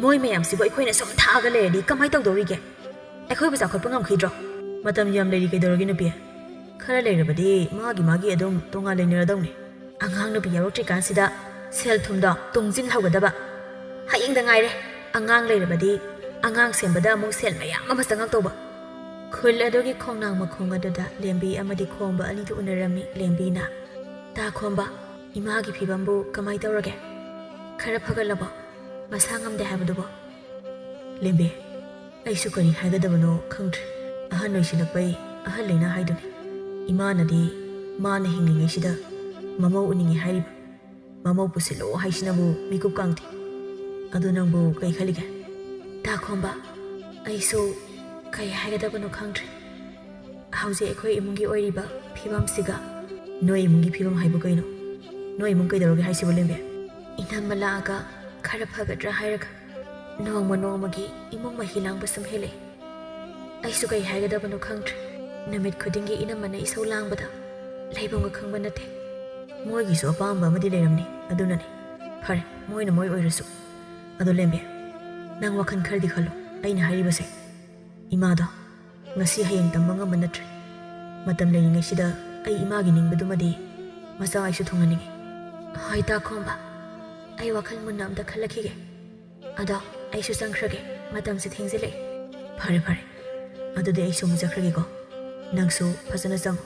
ꯃꯣꯏ ꯃꯌꯥꯝꯁꯤꯕꯨ ꯑꯩꯈꯣꯏꯅ ꯁꯨꯝ ꯊꯥꯛꯑꯒ ꯂꯩꯔꯗꯤ ꯀꯃꯥꯏ ꯇꯧꯗꯧꯔꯤꯒꯦ? ꯑꯩꯈꯣꯏꯕꯨ ꯆꯥꯎꯈꯠꯄ ꯉꯝꯈꯤꯗ꯭ꯔꯣ?" "ꯃꯇꯝ ꯌꯥꯝ ꯂꯩꯔꯤ ꯀꯩꯗꯧꯔꯒꯦ ꯅꯨꯄꯤ? ꯈꯔ ꯂꯩꯔꯕꯗꯤ ꯃꯥꯒꯤ ꯃꯥꯒꯤ ꯑꯗꯨꯝ ꯇꯣꯉꯥꯟ ꯂꯩꯅꯔꯗꯧꯅꯤ꯫ ꯑꯉꯥꯡ ꯅꯨꯄꯤ ꯌꯥꯎꯔꯛꯇ꯭ꯔꯤꯀꯥꯟꯁꯤꯗ ꯁꯦꯜ ꯊꯨꯝꯗꯣ ꯇꯨꯡꯁꯤꯜꯍꯧꯒꯗꯕ꯫ ꯍꯌꯦꯡꯗ ꯉꯥꯏꯔꯦ꯫ ꯑꯉꯥꯡ ꯂꯩꯔꯕꯗꯤ ꯑꯉꯥꯡ ꯁꯦꯝꯕꯗ ꯑꯃꯨꯛ ꯁꯦꯜ ꯃꯌꯥꯝ ꯑꯃ ꯆꯪꯉꯛꯇꯧꯕ꯫ ꯈꯨꯜ ꯑꯗꯨꯒꯤ ꯈꯣꯡꯅꯥꯡ ꯃꯈꯣꯡ ꯑꯗꯨꯗ ꯂꯦꯝꯕꯤ ꯑꯃꯗꯤ ꯈꯣꯝꯕ ꯑꯅꯤꯗꯨ ꯎꯅꯔꯝꯃꯤ꯫ ꯂꯦꯝꯕꯤꯅ, "ꯇꯥ ꯈꯣꯝꯕ, ꯏꯃꯥꯒꯤ ꯐꯤꯕꯝꯕꯨ ꯀꯃꯥꯏ ꯇꯧꯔꯒꯦ? ꯈꯔ ꯐꯒꯠꯂꯕꯣ? ꯃꯁꯥ ꯉꯝꯗꯦ ꯍꯥꯏꯕꯗꯨꯕꯣ?" ꯂꯦꯝꯕꯤ, ꯑꯩꯁꯨ ꯀꯔꯤ ꯍꯥꯏꯒꯗꯕꯅꯣ ꯈꯪꯗ꯭ꯔꯦ꯫ ꯑꯍꯟ ꯑꯣꯏꯁꯤꯜꯂꯛꯄꯩ ꯑꯍꯜ ꯂꯩꯅꯥ ꯍꯥꯏꯗꯨꯅꯤ꯫ ꯏꯃꯥꯅꯗꯤ ꯃꯥꯅ ꯍꯤꯡꯂꯤꯉꯩꯁꯤꯗ ꯃꯃꯧ ꯎꯅꯤꯡꯉꯤ ꯍꯥꯏꯔꯤꯕ꯫ ꯃꯃꯧ ꯄꯨꯁꯤꯜꯂꯣ ꯍꯥꯏꯁꯤꯅꯕꯨ ꯃꯤꯀꯨꯞ ꯀꯥꯡꯗꯦ꯫ ꯑꯗꯨ ꯅꯪꯕꯨ ꯀꯩ ꯈꯜꯂꯤꯒꯦ? ꯇꯥ ꯈꯣꯝꯕ, ꯑꯩꯁꯨ ꯀꯩ ꯍꯥꯏꯒꯗꯕꯅꯣ ꯈꯪꯗ꯭ꯔꯦ꯫ ꯍꯧꯖꯤꯛ ꯑꯩꯈꯣꯏ ꯏꯃꯨꯡꯒꯤ ꯑꯣꯏꯔꯤꯕ ꯐꯤꯕꯝꯁꯤꯒ꯫ ꯅꯣꯏ ꯏꯃꯨꯡꯒꯤ ꯐꯤꯕꯝ ꯍꯥꯏꯕꯨ ꯀꯩꯅꯣ? ꯅꯣꯏ ꯏꯃꯨꯡ ꯀꯩꯗꯧꯔꯒꯦ ꯍꯥꯏꯁꯤꯕꯨ, ꯂꯦꯝꯕꯤ? ꯏꯅꯝꯃ ꯂꯥꯛꯑꯒ ꯈꯔ ꯐꯒꯗ꯭ꯔꯥ ꯍꯥꯏꯔꯒ ꯅꯣꯡꯃ ꯅꯣꯡꯃꯒꯤ ꯏꯃꯨꯡ ꯃꯍꯤ ꯂꯥꯡꯕ ꯁꯨꯝ ꯍꯦꯜꯂꯛꯑꯦ꯫ ꯑꯩꯁꯨ ꯀꯩ ꯍꯥꯏꯒꯗꯕꯅꯣ ꯈꯪꯗ꯭ꯔꯦ꯫ ꯅꯨꯃꯤꯠ ꯈꯨꯗꯤꯡꯒꯤ ꯏꯅꯝꯃꯅ ꯏꯁꯧ ꯂꯥꯡꯕꯗ ꯂꯩꯐꯝꯒ ꯈꯪꯕ ꯅꯠꯇꯦ꯫ ꯃꯣꯏꯒꯤꯁꯨ ꯑꯄꯥꯝꯕ ꯑꯃꯗꯤ ꯂꯩꯔꯝꯅꯤ, ꯑꯗꯨꯅꯅꯤ꯫ ꯐꯔꯦ, ꯃꯣꯏꯅ ꯃꯣꯏ ꯑꯣꯏꯔꯁꯨ꯫ ꯑꯗꯣ ꯂꯦꯝꯕꯤ, ꯅꯪ ꯋꯥꯈꯜ ꯈꯔꯗꯤ ꯈꯜꯂꯣ꯫ ꯑꯩꯅ ꯍꯥꯏꯔꯤꯕꯁꯦ, ꯏꯃꯥꯗꯣ ꯉꯁꯤ ꯍꯌꯦꯡ ꯇꯝꯕ ꯉꯝꯕ ꯅꯠꯇ꯭ꯔꯦ꯫ ꯃꯇꯝ ꯂꯩꯔꯤꯉꯩꯁꯤꯗ ꯑꯩ ꯏꯃꯥꯒꯤ ꯅꯤꯡꯕꯗꯨꯃꯗꯤ ꯃꯆꯥ ꯑꯩꯁꯨ ꯊꯨꯡꯍꯟꯅꯤꯡꯉꯤ꯫ ꯍꯣꯏ, ꯇꯥ ꯈꯣꯝꯕ, ꯑꯩ ꯋꯥꯈꯜ ꯃꯨꯟꯅ ꯑꯝꯇ ꯈꯜꯂꯛꯈꯤꯒꯦ꯫ ꯑꯗꯣ ꯑꯩꯁꯨ ꯆꯪꯈ꯭ꯔꯒꯦ, ꯃꯇꯝꯁꯦ ꯊꯦꯡꯖꯤꯜꯂꯛꯑꯦ꯫ ꯐꯔꯦ, ꯐꯔꯦ, ꯑꯗꯨꯗꯤ ꯑꯩꯁꯨ ꯑꯃꯨꯛ ꯆꯠꯈ꯭ꯔꯒꯦꯀꯣ꯫ ꯅꯪꯁꯨ ꯐꯖꯅ ꯆꯪꯉꯨ꯫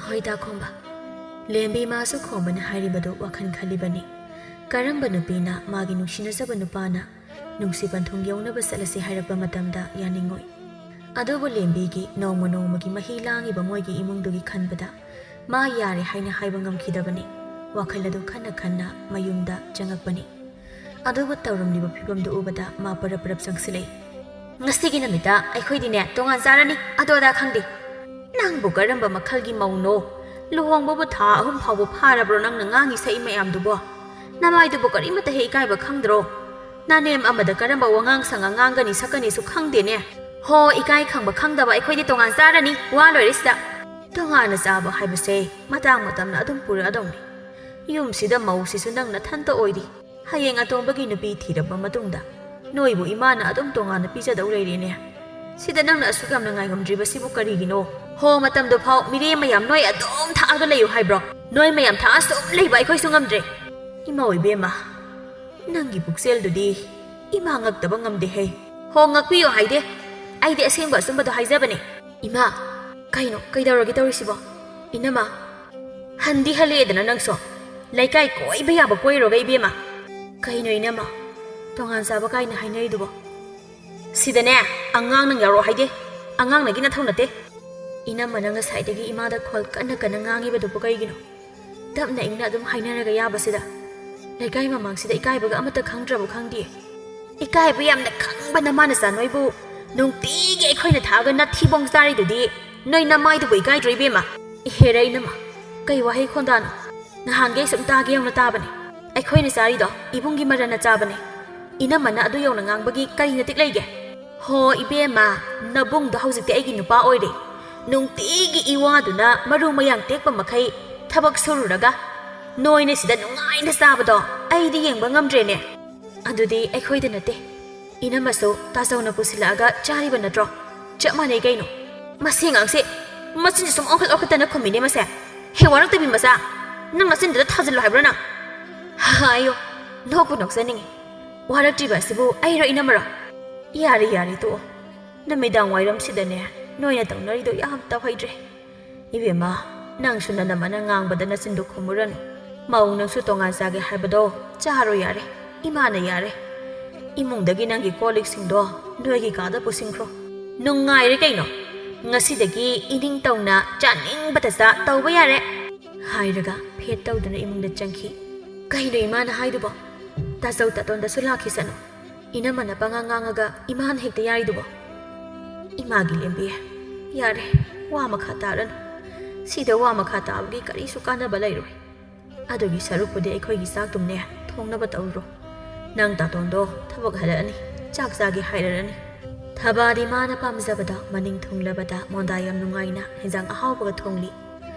ꯍꯣꯏ, ꯇꯥ ꯈꯣꯝꯕ꯫ ꯂꯦꯝꯕꯤ ꯃꯥꯁꯨ ꯈꯣꯝꯕꯅ ꯍꯥꯏꯔꯤꯕꯗꯨ ꯋꯥꯈꯜ ꯈꯜꯂꯤꯕꯅꯤ꯫ ꯀꯔꯝꯕ ꯅꯨꯄꯤꯅ ꯃꯥꯒꯤ ꯅꯨꯡꯁꯤꯅꯖꯕ ꯅꯨꯄꯥꯅ ꯅꯨꯡꯁꯤ ꯄꯟꯊꯨꯡ ꯌꯧꯅꯕ ꯆꯠꯂꯁꯤ ꯍꯥꯏꯔꯛꯄ ꯃꯇꯝꯗ ꯌꯥꯅꯤꯡꯉꯣꯏ? ꯑꯗꯨꯕꯨ ꯂꯦꯝꯕꯤꯒꯤ ꯅꯣꯡꯃ ꯅꯣꯡꯃꯒꯤ ꯃꯍꯤ ꯂꯥꯡꯉꯤꯕ ꯃꯣꯏꯒꯤ ꯏꯃꯨꯡꯗꯨꯒꯤ ꯈꯟꯕꯗ ꯃꯥ ꯌꯥꯔꯦ ꯍꯥꯏꯅ ꯍꯥꯏꯕ ꯉꯝꯈꯤꯗꯕꯅꯤ꯫ ꯋꯥꯈꯜ ꯑꯗꯨ ꯈꯟꯅ ꯈꯟꯅ ꯃꯌꯨꯝꯗ ꯆꯪꯉꯛꯄꯅꯤ꯫ ꯑꯗꯨꯕꯨ ꯇꯧꯔꯝꯂꯤꯕ ꯐꯤꯕꯝꯗꯨ ꯎꯕꯗ ꯃꯥ ꯄꯔꯞ ꯄꯔꯞ ꯆꯪꯁꯤꯜꯂꯛꯏ꯫ "ꯉꯁꯤꯒꯤ ꯅꯨꯃꯤꯠꯇ ꯑꯩꯈꯣꯏꯗꯤꯅꯦ ꯇꯣꯉꯥꯟ ꯆꯥꯔꯅꯤ, ꯑꯗꯨ ꯑꯗꯥ ꯈꯪꯗꯦ꯫ ꯅꯪꯕꯨ ꯀꯔꯝꯕ ꯃꯈꯜꯒꯤ ꯃꯧꯅꯣ? ꯂꯨꯍꯣꯡꯕꯕꯨ ꯊꯥ ꯑꯍꯨꯝ ꯐꯥꯎꯕ ꯐꯥꯔꯕ꯭ꯔꯣ ꯅꯪꯅ ꯉꯥꯡꯉꯤ ꯁꯛꯏ ꯃꯌꯥꯝꯗꯨꯕꯣ? ꯅꯃꯥꯏꯗꯨꯕꯨ ꯀꯔꯤꯃꯠꯇ ꯍꯦꯛ ꯏꯀꯥꯏꯕ ꯈꯪꯗ꯭ꯔꯣ? ꯅꯅꯦꯝ ꯑꯃꯗ ꯀꯔꯝꯕ ꯋꯥꯉꯥꯡ ꯁꯉꯥꯡ ꯉꯥꯡꯒꯅꯤ ꯁꯛꯀꯅꯤꯁꯨ ꯈꯪꯗꯦꯅꯦ꯫ ꯍꯣ, ꯏꯀꯥꯏ ꯈꯪꯕ ꯈꯪꯗꯕ ꯑꯩꯈꯣꯏꯗꯤ ꯇꯣꯉꯥꯟ ꯆꯥꯔꯅꯤ, ꯋꯥ ꯂꯣꯏꯔꯦ ꯁꯤꯗ꯫ ꯇꯣꯉꯥꯟꯅ ꯆꯥꯕ ꯍꯥꯏꯕꯁꯦ ꯃꯇꯥꯡ ꯃꯇꯝꯅ ꯑꯗꯨꯝ ꯄꯨꯔꯛꯑꯗꯧꯅꯤ꯫ ꯌꯨꯝꯁꯤꯗ ꯃꯧꯁꯤꯁꯨ ꯅꯪ ꯅꯊꯟꯇ ꯑꯣꯏꯔꯤ꯫ ꯍꯌꯦꯡ ꯑꯇꯣꯝꯕꯒꯤ ꯅꯨꯄꯤ ꯊꯤꯔꯕ ꯃꯇꯨꯡꯗ ꯅꯣꯏꯕꯨ ꯏꯃꯥꯅ ꯑꯗꯨꯝ ꯇꯣꯉꯥꯟꯅ ꯄꯤꯖꯗꯧ ꯂꯩꯔꯦꯅꯦ꯫ ꯁꯤꯗ ꯅꯪꯅ ꯑꯁꯨꯛ ꯌꯥꯝꯅ ꯉꯥꯏꯉꯝꯗ꯭ꯔꯤꯕꯁꯤꯕꯨ ꯀꯔꯤꯒꯤꯅꯣ? ꯍꯣ, ꯃꯇꯝꯗꯨ ꯐꯥꯎ ꯃꯤꯔꯦꯝ ꯃꯌꯥꯝ ꯅꯣꯏ ꯑꯗꯨꯝ ꯊꯛꯑꯒ ꯂꯩꯌꯨ ꯍꯥꯏꯕ꯭ꯔꯣ? ꯅꯣꯏ ꯃꯌꯥꯝ ꯊꯛꯑ ꯁꯨꯝ ꯂꯩꯕ ꯑꯩꯈꯣꯏꯁꯨ ꯉꯝꯗ꯭ꯔꯦ꯫ ꯏꯃꯥ ꯏꯕꯦꯝꯃ, ꯅꯪꯒꯤ ꯄꯨꯛꯆꯦꯜꯗꯨꯗꯤ ꯏꯃꯥ ꯉꯛꯇꯕ ꯉꯝꯗꯦꯍꯦ꯫ ꯍꯣ, ꯉꯛꯄꯤꯌꯣ ꯍꯥꯏꯗꯦ꯫ ꯑꯩꯗꯤ ꯑꯁꯦꯡꯕ ꯑꯆꯨꯝꯕꯗꯣ ꯍꯥꯏꯖꯕꯅꯦ꯫ ꯏꯃꯥ, ꯀꯩꯅꯣ, ꯀꯩꯗꯧꯔꯒꯦ ꯇꯧꯔꯤꯁꯤꯕꯣ? ꯏꯅꯝꯃ, ꯍꯟꯗꯤ ꯍꯜꯂꯛꯑꯦꯗꯅ ꯅꯪꯁꯨ꯫ ꯂꯩꯀꯥꯏ ꯀꯣꯏꯕ ꯌꯥꯕ ꯀꯣꯏꯔꯨꯔꯒ, ꯏꯕꯦꯝꯃ꯫ ꯀꯩꯅꯣ ꯏꯅꯝꯃ, ꯇꯣꯉꯥꯟ ꯆꯥꯕ ꯀꯥꯏꯅ ꯍꯥꯏꯅꯔꯤꯗꯨꯕꯣ? ꯁꯤꯗꯅꯦ, ꯑꯉꯥꯡ ꯅꯪ ꯌꯥꯎꯔꯛꯑꯣ ꯍꯥꯏꯗꯦ꯫ ꯑꯉꯥꯡ ꯅꯪꯒꯤ ꯅꯊꯧ ꯅꯠꯇꯦ꯫ ꯏꯅꯝꯃꯅ ꯉꯁꯥꯏꯗꯒꯤ ꯏꯃꯥꯗ ꯈꯣꯜ ꯀꯟꯅ ꯀꯟꯅ ꯉꯥꯡꯉꯤꯕꯗꯨꯕꯨ ꯀꯩꯒꯤꯅꯣ? ꯇꯞꯅ ꯏꯪꯅ ꯑꯗꯨꯝ ꯍꯥꯏꯅꯔꯒ ꯌꯥꯕꯁꯤꯗ꯫ ꯂꯩꯀꯥꯏ ꯃꯃꯥꯡꯁꯤꯗ ꯏꯀꯥꯏꯕꯒ ꯑꯃꯠꯇ ꯈꯪꯗ꯭ꯔꯕ ꯈꯪꯗꯦ꯫ ꯏꯀꯥꯏꯕ ꯌꯥꯝꯅ ꯈꯪꯕ ꯅꯃꯥ ꯅꯆꯥ ꯅꯣꯏꯕꯨ ꯅꯨꯡꯇꯤꯒꯤ ꯑꯩꯈꯣꯏꯅ ꯊꯥꯛꯑꯒ ꯅꯥꯊꯤꯕꯣꯡ ꯆꯥꯔꯤꯗꯨꯗꯤ ꯅꯣꯏ ꯅꯃꯥꯏꯗꯨꯕꯨ ꯏꯀꯥꯏꯗ꯭ꯔꯣ ꯏꯕꯦꯝꯃ? ꯏꯍꯦꯔ ꯏꯅꯝꯃ, ꯀꯩ ꯋꯥꯍꯩ ꯈꯣꯟꯗꯥꯅꯣ? ꯅꯍꯥꯟꯒꯩ ꯁꯨꯝ ꯇꯥꯒꯦ ꯌꯧꯅ ꯇꯥꯕꯅꯦ꯫ ꯑꯩꯈꯣꯏꯅ ꯆꯥꯔꯤꯗꯣ ꯏꯕꯨꯡꯒꯤ ꯃꯔꯟꯅ ꯆꯥꯕꯅꯦ꯫ ꯏꯅꯝꯃꯅ ꯑꯗꯨ ꯌꯧꯅ ꯉꯥꯡꯕꯒꯤ ꯀꯔꯤ ꯅꯇꯤꯛ ꯂꯩꯒꯦ? ꯍꯣ ꯏꯕꯦꯝꯃ, ꯅꯕꯨꯡꯗꯣ ꯍꯧꯖꯤꯛꯇꯤ ꯑꯩꯒꯤ ꯅꯨꯄꯥ ꯑꯣꯏꯔꯦ꯫ ꯅꯨꯡꯇꯤꯒꯤ ꯏꯋꯥꯗꯨꯅ ꯃꯔꯨ ꯃꯌꯥꯡ ꯇꯦꯛꯄ ꯃꯈꯩ ꯊꯕꯛ ꯁꯨꯔꯨꯔꯒ ꯅꯣꯏꯅ ꯁꯤꯗ ꯅꯨꯡꯉꯥꯏꯅ ꯆꯥꯕꯗꯣ ꯑꯩꯗꯤ ꯌꯦꯡꯕ ꯉꯝꯗ꯭ꯔꯦꯅꯦ꯫ ꯑꯗꯨꯗꯤ ꯑꯩꯈꯣꯏꯗ ꯅꯠꯇꯦ, ꯏꯅꯝꯃꯁꯨ ꯇꯥꯆꯧꯅ ꯄꯨꯁꯤꯜꯂꯛꯑꯒ ꯆꯥꯔꯤꯕ ꯅꯠꯇ꯭ꯔꯣ? ꯆꯞ ꯃꯥꯟꯅꯩ ꯀꯩꯅꯣ꯫ ꯃꯁꯤ ꯑꯉꯥꯡꯁꯦ ꯃꯆꯤꯟꯁꯦ ꯁꯨꯝ ꯑꯣꯟꯈꯠ ꯑꯣꯟꯈꯠꯇꯅ ꯈꯨꯝꯃꯤꯅꯦ ꯃꯁꯦ꯫ ꯍꯦ ꯋꯥꯔꯛꯇꯕꯤ ꯃꯆꯥ, ꯅꯪ ꯅꯆꯤꯟꯗꯨꯗ ꯊꯥꯖꯤꯜꯂꯣ ꯍꯥꯏꯕ꯭ꯔꯣ ꯅꯪ? ꯍꯥꯏꯌꯣ, ꯅꯣꯛꯄꯨ ꯅꯣꯛꯆꯅꯤꯡꯉꯤ꯫ ꯋꯥꯔꯛꯇ꯭ꯔꯤꯕ ꯑꯁꯤꯕꯨ ꯑꯩꯔꯣ ꯏꯅꯝꯃꯔꯣ? ꯌꯥꯔꯦ ꯌꯥꯔꯦ ꯇꯣꯛꯑꯣ꯫ ꯅꯨꯃꯤꯗꯥꯡ ꯋꯥꯏꯔꯝꯁꯤꯗꯅꯦ ꯅꯣꯏꯅ ꯇꯧꯅꯔꯤꯗꯣ ꯌꯥꯝ ꯇꯧꯍꯩꯗ꯭ꯔꯦ꯫ ꯏꯕꯦꯝꯃ, ꯅꯪꯁꯨ ꯅꯅꯝꯃꯅ ꯉꯥꯡꯕꯗ ꯅꯆꯤꯟꯗꯣ ꯈꯨꯝꯃꯨꯔꯅꯨ꯫ ꯃꯧ ꯅꯪꯁꯨ ꯇꯣꯉꯥꯟ ꯆꯥꯒꯦ ꯍꯥꯏꯕꯗꯣ ꯆꯥꯔꯣ ꯌꯥꯔꯦ, ꯏꯃꯥꯅ ꯌꯥꯔꯦ꯫ ꯏꯃꯨꯡꯗꯒꯤ ꯅꯪꯒꯤ ꯀꯣꯜ ꯂꯤꯛꯁꯤꯡꯗꯣ ꯅꯣꯏꯒꯤ ꯀꯥꯗ ꯄꯨꯁꯤꯟꯈ꯭ꯔꯣ꯫ ꯅꯨꯡꯉꯥꯏꯔꯦ ꯀꯩꯅꯣ, ꯉꯁꯤꯗꯒꯤ ꯏꯅꯤꯡꯇꯧꯅ ꯆꯥꯅꯤꯡꯕꯇ ꯆꯥ ꯇꯧꯕ ꯌꯥꯔꯦ꯫ ꯍꯥꯏꯔꯒ ꯐꯦꯠ ꯇꯧꯗꯨꯅ ꯏꯃꯨꯡꯗ ꯆꯪꯈꯤ꯫ ꯀꯩꯅꯣ ꯏꯃꯥꯅ ꯍꯥꯏꯗꯨꯕꯣ? ꯇꯥꯆꯧ ꯇꯥꯇꯣꯟꯗꯁꯨ ꯂꯥꯛꯈꯤꯁꯅꯨ꯫ ꯏꯅꯝꯃꯅ ꯄꯉꯥꯡ ꯉꯥꯡꯉꯒ ꯏꯃꯥꯅ ꯍꯦꯛꯇ ꯌꯥꯔꯤꯗꯨꯕꯣ? ꯏꯃꯥꯒꯤ ꯂꯦꯝꯕꯤ, ꯌꯥꯔꯦ, ꯋꯥ ꯃꯈꯥ ꯇꯥꯔꯅꯨ꯫ ꯁꯤꯗ ꯋꯥ ꯃꯈꯥ ꯇꯥꯕꯒꯤ ꯀꯔꯤꯁꯨ ꯀꯥꯟꯅꯕ ꯂꯩꯔꯣꯏ꯫ ꯑꯗꯨꯒꯤ ꯁꯔꯨꯛꯄꯨꯗꯤ ꯑꯩꯈꯣꯏꯒꯤ ꯆꯥꯛꯇꯨꯝꯅꯦ ꯊꯣꯡꯅꯕ ꯇꯧꯔꯨꯔꯣ꯫ ꯅꯪ ꯇꯥꯇꯣꯟꯗꯣ ꯊꯕꯛ ꯍꯜꯂꯛꯑꯅꯤ, ꯆꯥꯛ ꯆꯥꯒꯦ ꯍꯥꯏꯔꯔꯅꯤ꯫ ꯊꯕꯥꯗꯤ ꯃꯥꯅ ꯄꯥꯝꯖꯕꯗ ꯃꯅꯤꯡ ꯊꯨꯡꯂꯕꯗ ꯃꯣꯟꯗꯥ ꯌꯥꯝ ꯅꯨꯡꯉꯥꯏꯅ ꯍꯦꯟꯖꯥꯡ ꯑꯍꯥꯎꯕꯒ ꯊꯣꯡꯂꯤ꯫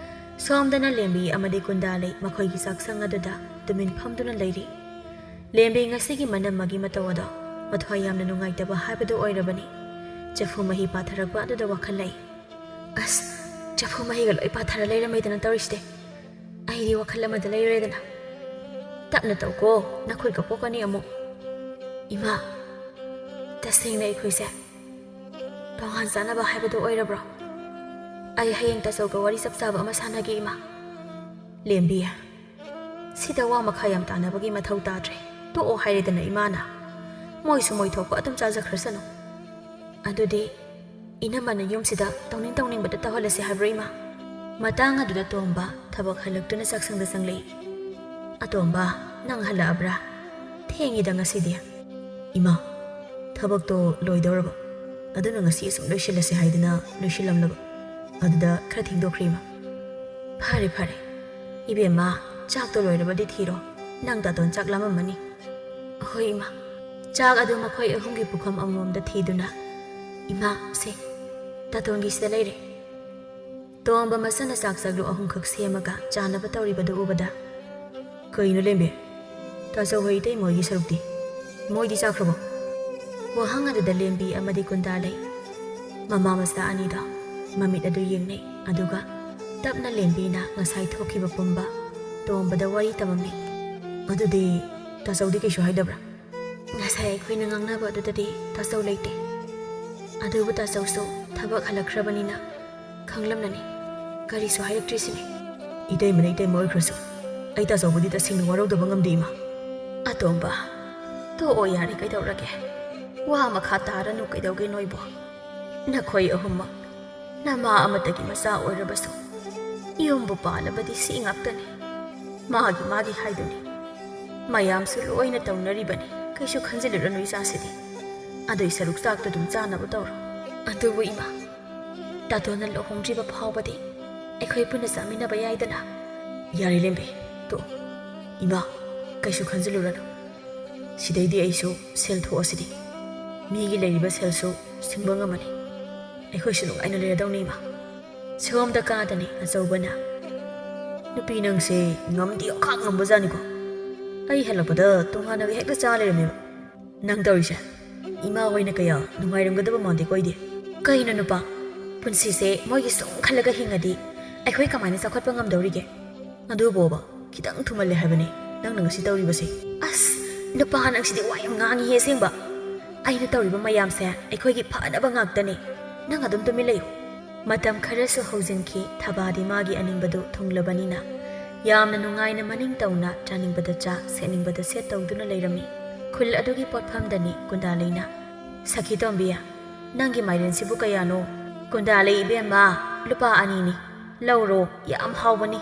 ꯁꯣꯝꯗꯅ ꯂꯦꯝꯕꯤ ꯑꯃꯗꯤ ꯒꯨꯟꯗꯥ ꯂꯩ ꯃꯈꯣꯏꯒꯤ ꯆꯥꯛꯁꯪ ꯑꯗꯨꯗ ꯇꯨꯃꯤꯟ ꯐꯝꯗꯨꯅ ꯂꯩꯔꯤ꯫ ꯂꯦꯝꯕꯤ ꯉꯁꯤꯒꯤ ꯃꯅꯝ ꯑꯃꯒꯤ ꯃꯇꯧ ꯑꯗꯣ ꯃꯊ꯭ꯋꯥꯏ ꯌꯥꯝꯅ ꯅꯨꯡꯉꯥꯏꯇꯕ ꯍꯥꯏꯕꯗꯨ ꯑꯣꯏꯔꯕꯅꯤ꯫ ꯆꯐꯨ ꯃꯍꯤ ꯄꯥꯊꯔꯛꯄ ꯑꯗꯨꯗ ꯋꯥꯈꯜ ꯂꯩ꯫ ꯑꯁ, ꯆꯐꯨ ꯃꯍꯤꯒ ꯂꯣꯏ ꯄꯥꯊꯔ ꯂꯩꯔꯝꯃꯦꯗꯅ ꯇꯧꯔꯤꯁꯤꯗꯤ꯫ ꯑꯩꯗꯤ ꯋꯥꯈꯜ ꯑꯃꯗ ꯂꯩꯔꯦꯗꯅ꯫ ꯇꯞꯅ ꯇꯧꯀꯣ, ꯅꯈꯨꯠꯀ ꯄꯣꯛꯀꯅꯤ ꯑꯃꯨꯛ꯫ ꯏꯃꯥ, ꯇꯁꯦꯡꯅ ꯑꯩꯈꯣꯏꯁꯦ ꯇꯣꯉꯥꯟ ꯆꯥꯅꯕ ꯍꯥꯏꯕꯗꯨ ꯑꯣꯏꯔꯕ꯭ꯔꯣ? ꯑꯩ ꯍꯌꯦꯡ ꯇꯥꯆꯧꯒ ꯋꯥꯔꯤ ꯆꯞ ꯆꯥꯕ ꯑꯃ ꯁꯥꯟꯅꯒꯦ, ꯏꯃꯥ꯫ ꯂꯦꯝꯕꯤ, ꯁꯤꯗ ꯋꯥ ꯃꯈꯥ ꯌꯥꯝ ꯇꯥꯅꯕꯒꯤ ꯃꯊꯧ ꯇꯥꯗ꯭ꯔꯦ꯫ ꯇꯣꯛꯑꯣ ꯍꯥꯏꯔꯦꯗꯅ ꯏꯃꯥꯅ꯫ ꯃꯣꯏꯁꯨ ꯃꯣꯏ ꯊꯣꯛꯄ ꯑꯗꯨꯝ ꯆꯥꯖꯈ꯭ꯔꯁꯅꯨ꯫ ꯑꯗꯨꯗꯤ ꯏꯅꯝꯃꯅ ꯌꯨꯝꯁꯤꯗ ꯇꯧꯅꯤꯡ ꯇꯧꯅꯤꯡꯕꯗ ꯇꯧꯍꯜꯂꯁꯤ ꯍꯥꯏꯕ꯭ꯔꯣ, ꯏꯃꯥ? ꯃꯇꯥꯡ ꯑꯗꯨꯗ ꯇꯣꯝꯕ ꯊꯕꯛ ꯍꯜꯂꯛꯇꯨꯅ ꯆꯥꯛꯁꯪꯗ ꯆꯪꯂꯛꯏ꯫ "ꯑꯇꯣꯝꯕ, ꯅꯪ ꯍꯜꯂꯛꯑꯕ꯭ꯔꯥ? ꯊꯦꯡꯉꯤꯗ ꯉꯁꯤꯗꯤ꯫" "ꯏꯃꯥ, ꯊꯕꯛꯇꯣ ꯂꯣꯏꯗꯧꯔꯕ, ꯑꯗꯨꯅ ꯉꯁꯤ ꯑꯁꯨꯝ ꯂꯣꯏꯁꯤꯜꯂꯁꯤ ꯍꯥꯏꯗꯅ ꯂꯣꯏꯁꯤꯜꯂꯝꯂꯕ꯫ ꯑꯗꯨꯗ ꯈꯔ ꯊꯦꯡꯗꯣꯛꯈ꯭ꯔꯦ, ꯏꯃꯥ꯫" "ꯐꯔꯦ, ꯐꯔꯦ꯫ ꯏꯕꯦꯝꯃ, ꯆꯥꯛꯇꯣ ꯂꯣꯏꯔꯕꯗꯤ ꯊꯤꯔꯣ꯫ ꯅꯪ ꯇꯥꯇꯣꯟ ꯆꯥꯛ ꯂꯥꯝꯃꯝꯃꯅꯤ꯫" "ꯍꯣꯏ, ꯏꯃꯥ꯫" ꯆꯥꯛ ꯑꯗꯨ ꯃꯈꯣꯏ ꯑꯍꯨꯝꯒꯤ ꯄꯨꯈꯝ ꯑꯃꯃꯝꯗ ꯊꯤꯗꯨꯅ, "ꯏꯃꯥ, ꯁꯦ, ꯇꯥꯇꯣꯟꯒꯤꯁꯤꯗ ꯂꯩꯔꯦ꯫" ꯇꯣꯝꯕ ꯃꯁꯥꯅ ꯆꯥꯛ ꯆꯥꯛꯂꯨ ꯑꯍꯨꯝꯈꯛ ꯁꯦꯝꯃꯒ ꯆꯥꯅꯕ ꯇꯧꯔꯤꯕꯗꯨ ꯎꯕꯗ, "ꯀꯩꯅꯣ ꯂꯦꯝꯕꯤ? ꯇꯥꯆꯧ ꯍꯣꯏ ꯏꯇꯩꯃ ꯍꯣꯏꯒꯤ ꯁꯔꯨꯛꯇꯤ? ꯃꯣꯏꯗꯤ ꯆꯥꯈ꯭ꯔꯕꯣ?" ꯋꯥꯍꯪ ꯑꯗꯨꯗ ꯂꯦꯝꯕꯤ ꯑꯃꯗꯤ ꯀꯨꯟꯗꯥ ꯂꯩ꯫ ꯃꯃꯥ ꯃꯆꯥ ꯑꯅꯤꯗꯣ ꯃꯃꯤꯠ ꯑꯗꯨ ꯌꯦꯡꯅꯩ, ꯑꯗꯨꯒ ꯇꯞꯅ ꯂꯦꯝꯕꯤꯅ ꯉꯁꯥꯏ ꯊꯣꯛꯈꯤꯕ ꯄꯨꯝꯕ ꯇꯣꯝꯕꯗ ꯋꯥꯔꯤ ꯇꯝꯃꯝꯃꯤ꯫ "ꯑꯗꯨꯗꯤ ꯇꯥꯆꯧꯗꯤ ꯀꯩꯁꯨ ꯍꯥꯏꯗꯕ꯭ꯔꯥ?" "ꯉꯁꯥꯏ ꯑꯩꯈꯣꯏꯅ ꯉꯥꯡꯅꯕ ꯑꯗꯨꯗꯗꯤ ꯇꯥꯆꯧ ꯂꯩꯇꯦ꯫ ꯑꯗꯨꯕꯨ ꯇꯥꯆꯧꯁꯨ ꯊꯕꯛ ꯍꯜꯂꯛꯈ꯭ꯔꯕꯅꯤꯅ ꯈꯪꯂꯝꯂꯅꯤ꯫ ꯀꯔꯤꯁꯨ ꯍꯥꯏꯔꯛꯇ꯭ꯔꯤꯁꯤꯅꯤ꯫" "ꯏꯇꯩꯃꯅ ꯏꯇꯩꯃ ꯑꯣꯏꯈ꯭ꯔꯁꯨ, ꯑꯩ ꯇꯥꯆꯧꯕꯨꯗꯤ ꯇꯁꯦꯡꯅ ꯋꯥꯔꯧꯗꯕ ꯉꯝꯗꯦ, ꯏꯃꯥ꯫" "ꯑꯇꯣꯝꯕ, ꯇꯣꯛꯑꯣ ꯌꯥꯔꯦ, ꯀꯩꯗꯧꯔꯒꯦ? ꯋꯥ ꯃꯈꯥ ꯇꯥꯔꯅꯨ, ꯀꯩꯗꯧꯒꯦ ꯅꯣꯏꯕꯣ? ꯅꯈꯣꯏ ꯑꯍꯨꯝꯃꯛ ꯅꯃꯥ ꯑꯃꯠꯇꯒꯤ ꯃꯆꯥ ꯑꯣꯏꯔꯕꯁꯨ, ꯌꯨꯝꯕꯨ ꯄꯥꯜꯂꯕꯗꯤ ꯁꯤ ꯉꯥꯛꯇꯅꯤ꯫ ꯃꯥꯒꯤ ꯃꯥꯒꯤ ꯍꯥꯏꯗꯨꯅꯤ꯫ ꯃꯌꯥꯝꯁꯨ ꯂꯣꯏꯅ ꯇꯧꯅꯔꯤꯕꯅꯤ, ꯀꯩꯁꯨ ꯈꯟꯖꯤꯜꯂꯨꯔꯅꯨ ꯏꯆꯥꯁꯤꯗꯤ꯫ ꯑꯗꯨꯏ ꯁꯔꯨꯛ ꯆꯥꯛꯇꯨ ꯑꯗꯨꯝ ꯆꯥꯅꯕ ꯇꯧꯔꯣ꯫" "ꯑꯗꯨꯕꯨ ꯏꯃꯥ, ꯇꯥꯇꯣꯟꯅ ꯂꯨꯍꯣꯡꯗ꯭ꯔꯤꯕ ꯐꯥꯎꯕꯗꯤ ꯑꯩꯈꯣꯏ ꯄꯨꯟꯅ ꯆꯥꯃꯤꯟꯅꯕ ꯌꯥꯏꯗꯅ꯫" "ꯌꯥꯔꯦ ꯂꯦꯝꯕꯤ, ꯇꯣꯛꯑꯣ꯫ ꯏꯃꯥ, ꯀꯩꯁꯨ ꯈꯟꯖꯤꯜꯂꯨꯔꯅꯨ꯫ ꯁꯤꯗꯩꯗꯤ ꯑꯩꯁꯨ ꯁꯦꯜ ꯊꯣꯛꯑꯁꯤꯗꯤ꯫ ꯃꯤꯒꯤ ꯂꯩꯔꯤꯕ ꯁꯦꯜꯁꯨ ꯁꯤꯡꯕ ꯉꯝꯃꯅꯤ꯫ ꯑꯩꯈꯣꯏꯁꯨ ꯅꯨꯡꯉꯥꯏꯅ ꯂꯩꯔꯗꯧꯅꯤ, ꯏꯃꯥ꯫" ꯁꯣꯝꯗ ꯀꯥꯗꯅꯤ ꯑꯆꯧꯕꯅ, "ꯅꯨꯄꯤ ꯅꯪꯁꯦ ꯉꯝꯗꯤ ꯑꯣꯈꯥꯛ ꯉꯝꯕꯖꯥꯠꯅꯤꯀꯣ꯫ ꯑꯩ ꯍꯜꯂꯛꯄꯗ ꯇꯣꯉꯥꯟꯅꯒ ꯍꯦꯛꯇ ꯆꯥ ꯂꯩꯔꯝꯃꯦꯕ꯫ ꯅꯪ ꯇꯧꯔꯤꯁꯦ ꯏꯃꯥ ꯍꯣꯏꯅ ꯀꯌꯥ ꯅꯨꯡꯉꯥꯏꯔꯝꯒꯗꯕ ꯃꯥꯟꯗꯦꯀꯣ ꯑꯩꯗꯤ꯫" "ꯀꯩꯅꯣ ꯅꯨꯄꯥ, ꯄꯨꯟꯁꯤꯁꯦ ꯃꯣꯏꯒꯤ ꯁꯨꯝ ꯈꯜꯂꯒ ꯍꯤꯡꯉꯗꯤ ꯑꯩꯈꯣꯏ ꯀꯃꯥꯏꯅ ꯆꯥꯎꯈꯠꯄ ꯉꯝꯗꯧꯔꯤꯒꯦ? ꯑꯗꯨꯕꯣꯕ ꯈꯤꯇꯪ ꯊꯨꯃꯜꯂꯦ ꯍꯥꯏꯕꯅꯦ ꯅꯪꯅ ꯉꯁꯤ ꯇꯧꯔꯤꯕꯁꯦ꯫" "ꯑꯁ, ꯅꯨꯄꯥ ꯅꯪꯁꯤꯗꯤ ꯋꯥ ꯌꯥꯝ ꯉꯥꯡꯉꯤꯍꯦ ꯑꯁꯦꯡꯕ꯫ ꯑꯩꯅ ꯇꯧꯔꯤꯕ ꯃꯌꯥꯝꯁꯦ ꯑꯩꯈꯣꯏꯒꯤ ꯐꯅꯕ ꯉꯥꯛꯇꯅꯦ꯫ ꯅꯪ ꯑꯗꯨꯝ ꯇꯨꯃꯤꯟ ꯂꯩꯌꯨ꯫ ꯃꯇꯝ ꯈꯔꯁꯨ ꯍꯧꯖꯤꯟꯈꯤ꯫ ꯊꯕꯥꯗꯤ ꯃꯥꯒꯤ ꯑꯅꯤꯡꯕꯗꯨ ꯊꯨꯡꯂꯕꯅꯤꯅ ꯌꯥꯝꯅ ꯅꯨꯡꯉꯥꯏꯅ ꯃꯅꯤꯡ ꯇꯧꯅ ꯆꯥꯅꯤꯡꯕꯗ ꯆꯥ, ꯁꯦꯠꯅꯤꯡꯕꯗ ꯁꯦꯠ ꯇꯧꯗꯨꯅ ꯂꯩꯔꯝꯃꯤ꯫ ꯈꯨꯜ ꯑꯗꯨꯒꯤ ꯄꯣꯠꯐꯝꯗꯅꯤ ꯀꯨꯟꯗꯥꯂꯩꯅ, "ꯁꯈꯤꯇꯣꯝꯕꯤ, ꯅꯪꯒꯤ ꯃꯥꯏꯔꯦꯟꯁꯤꯕꯨ ꯀꯌꯥꯅꯣ?" "ꯀꯨꯟꯗꯥꯂꯩ ꯏꯕꯦꯝꯃ, ꯂꯨꯄꯥ ꯑꯅꯤꯅꯤ꯫ ꯂꯧꯔꯣ, ꯌꯥꯝ ꯍꯥꯎꯕꯅꯤ꯫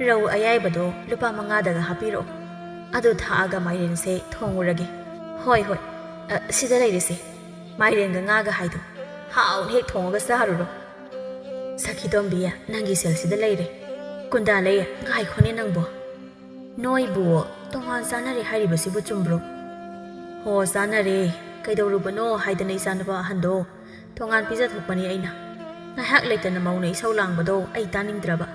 ꯔꯧ ꯑꯌꯥꯏꯕꯗꯣ ꯂꯨꯄꯥ ꯃꯉꯥꯗꯒ ꯍꯥꯞꯄꯤꯔꯛꯑꯣ꯫ ꯑꯗꯨ ꯊꯥꯛꯑꯒ ꯃꯥꯏꯔꯦꯟꯁꯦ ꯊꯣꯡꯉꯨꯔꯒꯦ꯫" "ꯍꯣꯏ, ꯍꯣꯏ꯫ ꯑ, ꯁꯤꯗ ꯂꯩꯔꯤꯁꯦ, ꯃꯥꯏꯔꯦꯟꯒ ꯉꯥꯒ ꯍꯥꯏꯗꯣ꯫ ꯍꯥꯎꯅ ꯍꯦꯛ ꯊꯣꯡꯉꯒ ꯆꯥꯔꯨꯔꯣ꯫" "ꯁꯈꯤꯇꯣꯝꯕꯤ, ꯅꯪꯒꯤ ꯁꯦꯜꯁꯤꯗ ꯂꯩꯔꯦ꯫" "ꯀꯨꯟꯗꯥꯂꯩ, ꯉꯥꯏꯈꯣꯅꯦ ꯅꯪꯕꯣ꯫ ꯅꯣꯏꯕꯨ ꯇꯣꯉꯥꯟ ꯆꯥꯅꯔꯦ ꯍꯥꯏꯔꯤꯕꯁꯤꯕꯨ ꯆꯨꯝꯕ꯭ꯔꯣ?" "ꯍꯣ, ꯆꯥꯅꯔꯦ꯫ ꯀꯩꯗꯧꯔꯨꯕꯅꯣ ꯍꯥꯏꯗꯅ ꯏꯆꯥꯅꯨꯄꯥ ꯑꯍꯟꯗꯣ ꯇꯣꯉꯥꯟ ꯄꯤꯖꯊꯣꯛꯄꯅꯤ ꯑꯩꯅ꯫ ꯉꯥꯏꯍꯥꯛ ꯂꯩꯇꯅ ꯃꯧꯅ ꯏꯁꯧ ꯂꯥꯡꯕꯗꯣ ꯑꯩ ꯇꯥꯅꯤꯡꯗ꯭ꯔꯕ꯫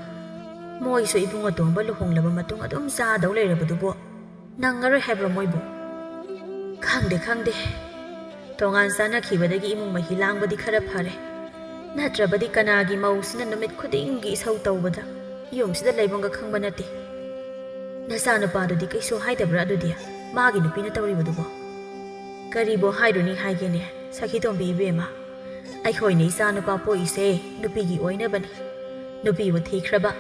ꯃꯣꯏꯁꯨ ꯏꯕꯨꯡ ꯑꯇꯣꯝꯕ ꯂꯨꯍꯣꯡꯂꯕ ꯃꯇꯨꯡ ꯑꯗꯨꯝ ꯆꯥꯗꯧ ꯂꯩꯔꯕꯗꯨꯕꯨ ꯅꯪꯉꯔꯣꯏ ꯍꯥꯏꯕ꯭ꯔꯣ ꯃꯣꯏꯕꯨ?" "ꯈꯪꯗꯦ, ꯈꯪꯗꯦ꯫ ꯇꯣꯉꯥꯟ ꯆꯥꯅꯈꯤꯕꯗꯒꯤ ꯏꯃꯨꯡ ꯃꯍꯤ ꯂꯥꯡꯕꯗꯤ ꯈꯔ ꯐꯔꯦ꯫ ꯅꯠꯇ꯭ꯔꯕꯗꯤ ꯀꯅꯥꯒꯤ ꯃꯧꯁꯤꯅ ꯅꯨꯃꯤꯠ ꯈꯨꯗꯤꯡꯒꯤ ꯏꯁꯧ ꯇꯧꯕꯗ ꯌꯨꯝꯁꯤꯗ ꯂꯩꯐꯝꯒ ꯈꯪꯕ ꯅꯠꯇꯦ꯫ ꯅꯆꯥꯅꯨꯄꯥꯗꯨꯗꯤ ꯀꯩꯁꯨ ꯍꯥꯏꯗꯕ꯭ꯔꯥ ꯑꯗꯨꯗꯤ, ꯃꯥꯒꯤ ꯅꯨꯄꯤꯅ ꯇꯧꯔꯤꯕꯗꯨꯕꯣ?" "ꯀꯔꯤꯕꯨ ꯍꯥꯏꯔꯨꯅꯤ ꯍꯥꯏꯒꯦꯅꯦ, ꯁꯈꯤꯇꯣꯝꯕꯤ ꯏꯕꯦꯝꯃ꯫ ꯑꯩꯈꯣꯏꯅ ꯏꯆꯥꯅꯨꯄꯥ ꯄꯣꯛꯏꯁꯦ ꯅꯨꯄꯤꯒꯤ ꯑꯣꯏꯅꯕꯅꯤ꯫ ꯅꯨꯄꯤꯕꯨ ꯊꯤꯈ꯭ꯔꯕ,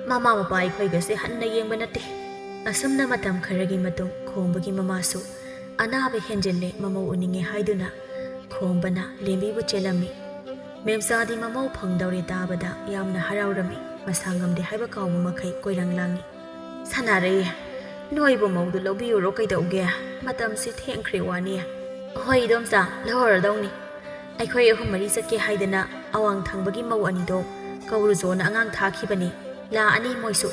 ꯃꯃꯥ ꯃꯄꯥ ꯑꯩꯈꯣꯏꯒꯁꯦ ꯍꯟꯅ ꯌꯦꯡꯕ ꯅꯠꯇꯦ꯫" ꯑꯁꯨꯝꯅ ꯃꯇꯝ ꯈꯔꯒꯤ ꯃꯇꯨꯡ ꯈꯣꯝꯕꯒꯤ ꯃꯃꯥꯁꯨ ꯑꯅꯥꯕ ꯍꯦꯟꯖꯤꯜꯂꯦ, ꯃꯃꯧ ꯎꯅꯤꯡꯉꯦ ꯍꯥꯏꯗꯨꯅ ꯈꯣꯝꯕꯅ ꯂꯦꯝꯕꯤꯕꯨ ꯆꯦꯜꯂꯝꯃꯤ꯫ ꯃꯦꯝꯆꯥꯗꯤ ꯃꯃꯧ ꯐꯪꯗꯧꯔꯦ ꯇꯥꯕꯗ ꯌꯥꯝꯅ ꯍꯔꯥꯎꯔꯝꯃꯤ꯫ ꯃꯁꯥ ꯉꯝꯗꯦ ꯍꯥꯏꯕ ꯀꯥꯎꯕ ꯃꯈꯩ ꯀꯣꯏꯔꯪ ꯂꯥꯡꯉꯤ꯫ "ꯁꯅꯥꯔꯩ, ꯅꯣꯏꯕꯨ ꯃꯧꯗꯨ ꯂꯧꯕꯤꯌꯨꯔꯣ ꯀꯩꯗꯧꯒꯦ? ꯃꯇꯝꯁꯤ ꯊꯦꯡꯈ꯭ꯔꯦ ꯋꯥꯅꯤ꯫" "ꯍꯣꯏ ꯏꯗꯣꯝꯆꯥ, ꯂꯧꯔꯗꯧꯅꯤ꯫ ꯑꯩꯈꯣꯏ ꯑꯍꯨꯝ ꯃꯔꯤ ꯆꯠꯀꯦ ꯍꯥꯏꯗꯅ ꯑꯋꯥꯡ ꯊꯪꯕꯒꯤ ꯃꯧ ꯑꯅꯤꯗꯣ ꯀꯧꯔꯨꯆꯣꯅ ꯑꯉꯥꯡ ꯊꯥꯈꯤꯕꯅꯤ꯫ ꯂꯥꯛꯑꯅꯤ ꯃꯣꯏꯁꯨ꯫"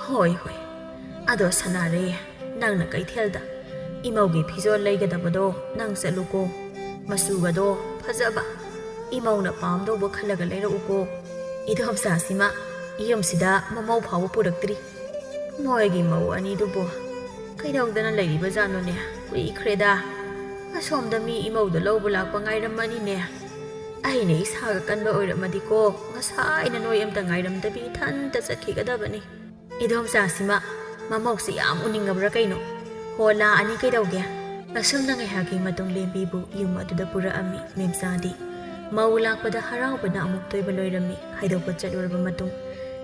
"ꯍꯣꯏ, ꯍꯣꯏ꯫ ꯑꯗꯣ ꯁꯅꯥꯔꯩ, ꯅꯪꯅ ꯀꯩꯊꯦꯜꯗ ꯏꯃꯧꯒꯤ ꯐꯤꯖꯣꯜ ꯂꯩꯒꯗꯕꯗꯣ ꯅꯪ ꯆꯠꯂꯨꯀꯣ꯫ ꯃꯆꯨꯒꯗꯣ ꯐꯖꯕ ꯏꯃꯧꯅ ꯄꯥꯝꯗꯧꯕ ꯈꯜꯂꯒ ꯂꯩꯔꯛꯎꯀꯣ꯫" "ꯏꯗꯣꯝꯆꯥꯁꯤꯃ ꯌꯨꯝꯁꯤꯗ ꯃꯃꯧ ꯐꯥꯎꯕ ꯄꯨꯔꯛꯇ꯭ꯔꯤ꯫ ꯃꯣꯏꯒꯤ ꯃꯧ ꯑꯅꯤꯗꯨꯕꯨ ꯀꯩꯗꯧꯗꯅ ꯂꯩꯔꯤꯕꯖꯥꯠꯅꯣꯅꯦ? ꯀꯨꯏꯈ꯭ꯔꯦꯗ꯫ ꯑꯁꯣꯝꯗ ꯃꯤ ꯏꯃꯧꯗ ꯂꯧꯕ ꯂꯥꯛꯄ ꯉꯥꯏꯔꯝꯃꯅꯤꯅꯦ꯫ ꯑꯩꯅ ꯏꯁꯥꯒ ꯀꯟꯕ ꯑꯣꯏꯔꯝꯃꯗꯤꯀꯣ, ꯉꯁꯥꯏꯅ ꯅꯣꯏ ꯑꯝꯇ ꯉꯥꯏꯔꯝꯗꯕꯤ ꯏꯊꯟꯇ ꯆꯠꯈꯤꯒꯗꯕꯅꯤ꯫" "ꯏꯗꯣꯝꯆꯥꯁꯤꯃ ꯃꯃꯧꯁꯤ ꯌꯥꯝ ꯎꯅꯤꯡꯉꯕ꯭ꯔꯥ ꯀꯩꯅꯣ? ꯍꯣ, ꯂꯥꯛꯑꯅꯤ ꯀꯩꯗꯧꯒꯦ?" ꯑꯁꯨꯝꯅ ꯉꯥꯏꯍꯥꯛꯀꯤ ꯃꯇꯨꯡ ꯂꯦꯝꯕꯤꯕꯨ ꯌꯨꯝ ꯑꯗꯨꯗ ꯄꯨꯔꯛꯑꯝꯃꯤ ꯃꯦꯝꯆꯥꯗꯤ꯫ ꯃꯧ ꯂꯥꯛꯄꯗ ꯍꯔꯥꯎꯕꯅ ꯑꯃꯨꯛ ꯇꯣꯏꯕ ꯂꯣꯏꯔꯝꯃꯤ꯫ ꯍꯥꯏꯗꯣꯛꯄ ꯆꯠꯂꯨꯔꯕ ꯃꯇꯨꯡ,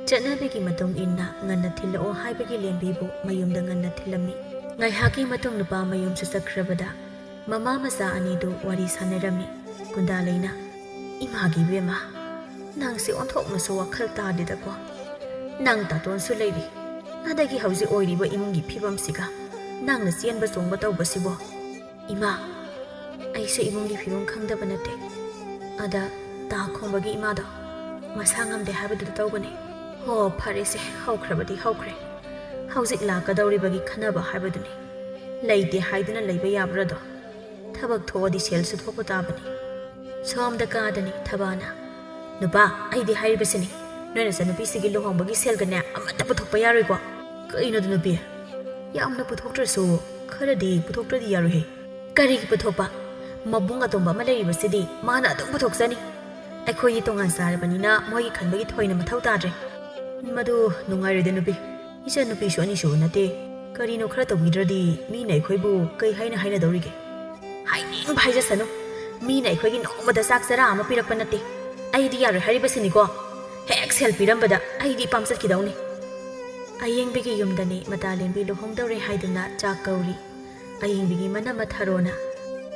ꯆꯠꯅꯕꯤꯒꯤ ꯃꯇꯨꯡ ꯏꯟꯅ ꯉꯟꯅ ꯊꯤꯜꯂꯛꯑꯣ ꯍꯥꯏꯕꯒꯤ ꯂꯦꯝꯕꯤꯕꯨ ꯃꯌꯨꯝꯗ ꯉꯟꯅ ꯊꯤꯜꯂꯝꯃꯤ꯫ ꯉꯥꯏꯍꯥꯛꯀꯤ ꯃꯇꯨꯡ ꯅꯨꯄꯥ ꯃꯌꯨꯝꯁꯨ ꯆꯠꯈ꯭ꯔꯕꯗ ꯃꯃꯥ ꯃꯆꯥ ꯑꯅꯤꯗꯨ ꯋꯥꯔꯤ ꯁꯥꯟꯅꯔꯝꯃꯤ꯫ ꯒꯨꯟꯗꯥꯂꯩꯅ, "ꯏꯃꯥꯒꯤ ꯏꯕꯦꯝꯃ, ꯅꯪꯁꯦ ꯑꯣꯟꯊꯣꯛꯅꯁꯨ ꯋꯥꯈꯜ ꯇꯥꯗꯦꯗꯀꯣ꯫ ꯅꯪ ꯇꯥꯇꯣꯟꯁꯨ ꯂꯩꯔꯤ, ꯑꯗꯒꯤ ꯍꯧꯖꯤꯛ ꯑꯣꯏꯔꯤꯕ ꯏꯃꯨꯡꯒꯤ ꯐꯤꯕꯝꯁꯤꯒ ꯅꯪꯅ ꯆꯦꯟꯕ ꯆꯣꯡꯕ ꯇꯧꯕꯁꯤꯕꯣ?" "ꯏꯃꯥ, ꯑꯩꯁꯨ ꯏꯃꯨꯡꯒꯤ ꯐꯤꯕꯝ ꯈꯪꯗꯕ ꯅꯠꯇꯦ꯫ ꯑꯗ ꯇꯥ ꯈꯣꯝꯕꯒꯤ ꯏꯃꯥꯗꯣ ꯃꯁꯥ ꯉꯝꯗꯦ ꯍꯥꯏꯕꯗꯨꯗ ꯇꯧꯕꯅꯤ꯫" "ꯍꯣ, ꯐꯔꯦꯁꯦ, ꯍꯧꯈ꯭ꯔꯕꯗꯤ ꯍꯧꯈ꯭ꯔꯦ꯫ ꯍꯧꯖꯤꯛ ꯂꯥꯛꯀꯗꯧꯔꯤꯕꯒꯤ ꯈꯟꯅꯕ ꯍꯥꯏꯕꯗꯨꯅꯤ꯫ ꯂꯩꯇꯦ ꯍꯥꯏꯗꯨꯅ ꯂꯩꯕ ꯌꯥꯕ꯭ꯔꯥꯗꯣ? ꯊꯕꯛ ꯊꯣꯛꯑꯗꯤ ꯁꯦꯜꯁꯨ ꯊꯣꯛꯄ ꯇꯥꯕꯅꯤ꯫" ꯁꯣꯝꯗ ꯀꯥꯗꯅꯤ ꯊꯕꯥꯅ, "ꯅꯨꯄꯥ, ꯑꯩꯗꯤ ꯍꯥꯏꯔꯤꯕꯁꯤꯅꯤ, ꯅꯣꯏ ꯅꯆꯟꯅꯨꯄꯤꯁꯤꯒꯤ ꯂꯨꯍꯣꯡꯕꯒꯤ ꯁꯦꯜꯒꯅꯦ ꯑꯃꯠꯇ ꯄꯨꯊꯣꯛꯄ ꯌꯥꯔꯣꯏꯀꯣ?" "ꯀꯩꯅꯣꯗ ꯅꯨꯄꯤ, ꯌꯥꯝꯅ ꯄꯨꯊꯣꯛꯇ꯭ꯔꯁꯨ ꯈꯔꯗꯤ ꯄꯨꯊꯣꯛꯇ꯭ꯔꯗꯤ ꯌꯥꯔꯣꯏꯍꯦ꯫" "ꯀꯔꯤꯒꯤ ꯄꯨꯊꯣꯛꯄ? ꯃꯕꯨꯡ ꯑꯇꯣꯝꯕ ꯑꯃ ꯂꯩꯔꯤꯕꯁꯤꯗꯤ ꯃꯥꯅ ꯑꯗꯨꯝ ꯄꯨꯊꯣꯛꯆꯅꯤ꯫ ꯑꯩꯈꯣꯏꯗꯤ ꯇꯣꯉꯥꯟ ꯆꯥꯔꯕꯅꯤꯅ ꯃꯣꯏꯒꯤ ꯈꯟꯕꯒꯤ ꯊꯣꯏꯅ ꯃꯊꯧ ꯇꯥꯗ꯭ꯔꯦ꯫" "ꯃꯗꯨ ꯅꯨꯡꯉꯥꯏꯔꯣꯏꯗ ꯅꯨꯄꯤ, ꯏꯆꯟꯅꯨꯄꯤꯁꯨ ꯑꯅꯤꯁꯨꯕ ꯅꯠꯇꯦ꯫ ꯀꯔꯤꯅꯣ ꯈꯔ ꯇꯧꯕꯤꯗ꯭ꯔꯗꯤ ꯃꯤꯅ ꯑꯩꯈꯣꯏꯕꯨ ꯀꯩ ꯍꯥꯏꯅ ꯍꯥꯏꯅꯗꯧꯔꯤꯒꯦ?" "ꯍꯥꯏꯅꯤꯡꯕ ꯍꯥꯏꯖꯁꯅꯨ, ꯃꯤꯅ ꯑꯩꯈꯣꯏꯒꯤ ꯅꯣꯡꯃꯗ ꯆꯥꯛ ꯆꯔꯥ ꯑꯃ ꯄꯤꯔꯛꯄ ꯅꯠꯇꯦ꯫ ꯑꯩꯗꯤ ꯌꯥꯔꯣꯏ ꯍꯥꯏꯔꯤꯕꯁꯤꯅꯤꯀꯣ꯫ ꯍꯦꯛ ꯁꯦꯜ ꯄꯤꯔꯝꯕꯗ ꯑꯩꯗꯤ ꯏꯄꯥꯝ ꯆꯠꯈꯤꯗꯧꯅꯤ꯫" ꯑꯌꯦꯡꯕꯤꯒꯤ ꯌꯨꯝꯗꯅꯤ ꯃꯇꯥ ꯂꯦꯝꯕꯤ ꯂꯨꯍꯣꯡꯗꯧꯔꯦ ꯍꯥꯏꯗꯨꯅ ꯆꯥꯛ ꯀꯧꯔꯤ꯫ ꯑꯌꯦꯡꯕꯤꯒꯤ ꯃꯅꯝꯃ ꯊꯔꯣꯅ,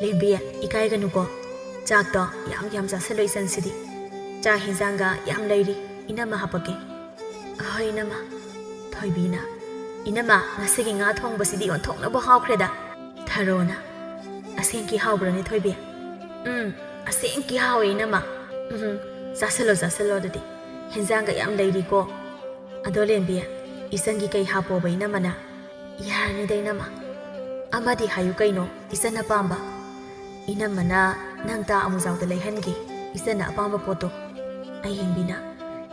"ꯂꯦꯝꯕꯤ, ꯏꯀꯥꯏꯒꯅꯨꯀꯣ꯫ ꯆꯥꯛꯇꯣ ꯌꯥꯝ ꯌꯥꯝ ꯆꯥꯁꯤꯜꯂꯣ ꯏꯆꯟꯁꯤꯗꯤ꯫ ꯆꯥꯛ ꯍꯦꯟꯖꯥꯡꯒ ꯌꯥꯝ ꯂꯩꯔꯤ, ꯏꯅꯝꯃ ꯍꯥꯄꯛꯀꯦ꯫" "ꯑꯍꯣꯏ ꯏꯅꯝꯃ꯫" ꯊꯣꯏꯕꯤꯅ, "ꯏꯅꯝꯃ, ꯉꯁꯤꯒꯤ ꯉꯥ ꯊꯣꯡꯕꯁꯤꯗꯤ ꯑꯣꯟꯊꯣꯛꯅꯕꯨ ꯍꯥꯎꯈ꯭ꯔꯦꯗ꯫" ꯊꯔꯣꯅ, "ꯑꯁꯦꯡꯀꯤ ꯍꯥꯎꯕ꯭ꯔꯅꯦ ꯊꯣꯏꯕꯤ?" "ꯎꯝ, ꯑꯁꯦꯡꯀꯤ ꯍꯥꯎꯋꯦ ꯏꯅꯝꯃ꯫" "ꯎꯝ, ꯆꯥꯁꯤꯜꯂꯣ ꯆꯥꯁꯤꯜꯂꯣ ꯑꯗꯨꯗꯤ, ꯍꯦꯟꯖꯥꯡꯒ ꯌꯥꯝ ꯂꯩꯔꯤꯀꯣ꯫" "ꯑꯗꯣ ꯂꯦꯝꯕꯤ, ꯏꯆꯟꯒꯤ ꯀꯩ ꯍꯥꯞꯄꯣꯕ ꯏꯅꯝꯃꯅ?" "ꯌꯥꯔꯅꯤꯗ ꯏꯅꯝꯃ, ꯑꯃꯗꯤ ꯍꯥꯏꯌꯨ ꯀꯩꯅꯣ ꯏꯆꯟ ꯑꯄꯥꯝꯕ꯫" "ꯏꯅꯝꯃꯅ ꯅꯪ ꯇꯥ ꯑꯃꯨꯖꯥꯎꯗ ꯂꯩꯍꯟꯒꯦ, ꯏꯆꯟꯅ ꯑꯄꯥꯝꯕ ꯄꯣꯠꯇꯣ꯫" ꯑꯌꯦꯡꯕꯤꯅ,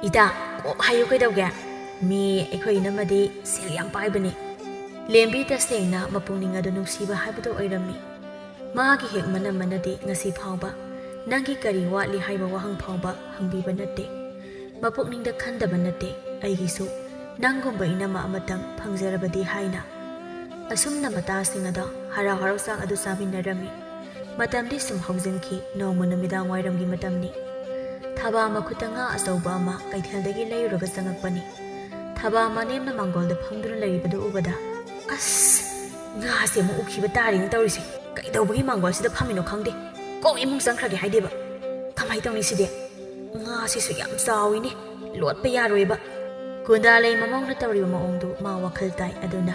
"ꯏꯇꯥ, ꯀꯣꯛ ꯍꯥꯏꯌꯨ ꯀꯩꯗꯧꯒꯦ? ꯃꯤ ꯑꯩꯈꯣꯏ ꯏꯅꯝꯃꯗꯤ ꯁꯦꯜ ꯌꯥꯝ ꯄꯥꯏꯕꯅꯤ꯫" ꯂꯦꯝꯕꯤ ꯇꯁꯦꯡꯅ ꯃꯄꯨꯛꯅꯤꯡ ꯑꯗꯨ ꯅꯨꯡꯁꯤꯕ ꯍꯥꯏꯕꯗꯨ ꯑꯣꯏꯔꯝꯃꯤ꯫ ꯃꯥꯒꯤ ꯍꯦꯛ ꯃꯅꯝꯃꯅꯗꯤ ꯉꯁꯤ ꯐꯥꯎꯕ ꯅꯪꯒꯤ ꯀꯔꯤ ꯋꯥꯠꯂꯤ ꯍꯥꯏꯕ ꯋꯥꯍꯪ ꯐꯥꯎꯕ ꯍꯪꯕꯤꯕ ꯅꯠꯇꯦ꯫ ꯃꯄꯨꯛꯅꯤꯡꯗ ꯈꯟꯗꯕ ꯅꯠꯇꯦ꯫ ꯑꯩꯒꯤꯁꯨ ꯅꯪꯒꯨꯝꯕ ꯏꯅꯝꯃ ꯑꯃꯇꯪ ꯐꯪꯖꯔꯕꯗꯤ ꯍꯥꯏꯅ꯫ ꯑꯁꯨꯝꯅ ꯃꯇꯥꯁꯤꯡ ꯑꯗꯣ ꯍꯔꯥꯎ ꯍꯔꯥꯎ ꯆꯥꯛ ꯑꯗꯨ ꯆꯥꯃꯤꯟꯅꯔꯝꯃꯤ꯫ ꯃꯇꯝꯗꯤ ꯁꯨꯝ ꯍꯧꯖꯤꯟꯈꯤ꯫ ꯅꯣꯡꯃ ꯅꯨꯃꯤꯗꯥꯡ ꯋꯥꯏꯔꯝꯒꯤ ꯃꯇꯝꯅꯤ꯫ ꯊꯕꯥ ꯃꯈꯨꯠꯇ ꯉꯥ ꯑꯆꯧꯕ ꯑꯃ ꯀꯩꯊꯦꯜꯗꯒꯤ ꯂꯩꯔꯨꯔꯒ ꯆꯪꯉꯛꯄꯅꯤ꯫ ꯊꯕꯥ ꯃꯅꯦꯝꯅ ꯃꯥꯡꯒꯣꯜꯗ ꯐꯝꯗꯨꯅ ꯂꯩꯔꯤꯕꯗꯨ ꯎꯕꯗ, "ꯑꯁ, ꯉꯥꯁꯦ ꯑꯃꯨꯛ ꯎꯈꯤꯕ ꯇꯥꯔꯦꯅꯦ ꯇꯧꯔꯤꯁꯦ꯫ ꯀꯩꯗꯧꯕꯒꯤ ꯃꯥꯡꯒꯣꯜꯁꯤꯗ ꯐꯝꯃꯤꯅꯣ ꯈꯪꯗꯦ꯫ ꯀꯣꯛ ꯏꯃꯨꯡ ꯆꯪꯈ꯭ꯔꯒꯦ ꯍꯥꯏꯗꯦꯕ꯫ ꯀꯃꯥꯏ ꯇꯧꯅꯤ ꯁꯤꯗꯤ? ꯉꯥꯁꯤꯁꯨ ꯌꯥꯝ ꯆꯥꯎꯏꯅꯦ, ꯂꯣꯠꯄ ꯌꯥꯔꯣꯏꯕ꯫" ꯀꯨꯟꯗꯥꯂꯩ ꯃꯃꯧꯅ ꯇꯧꯔꯤꯕ ꯃꯑꯣꯡꯗꯨ ꯃꯥ ꯋꯥꯈꯜ ꯇꯥꯏ꯫ ꯑꯗꯨꯅ,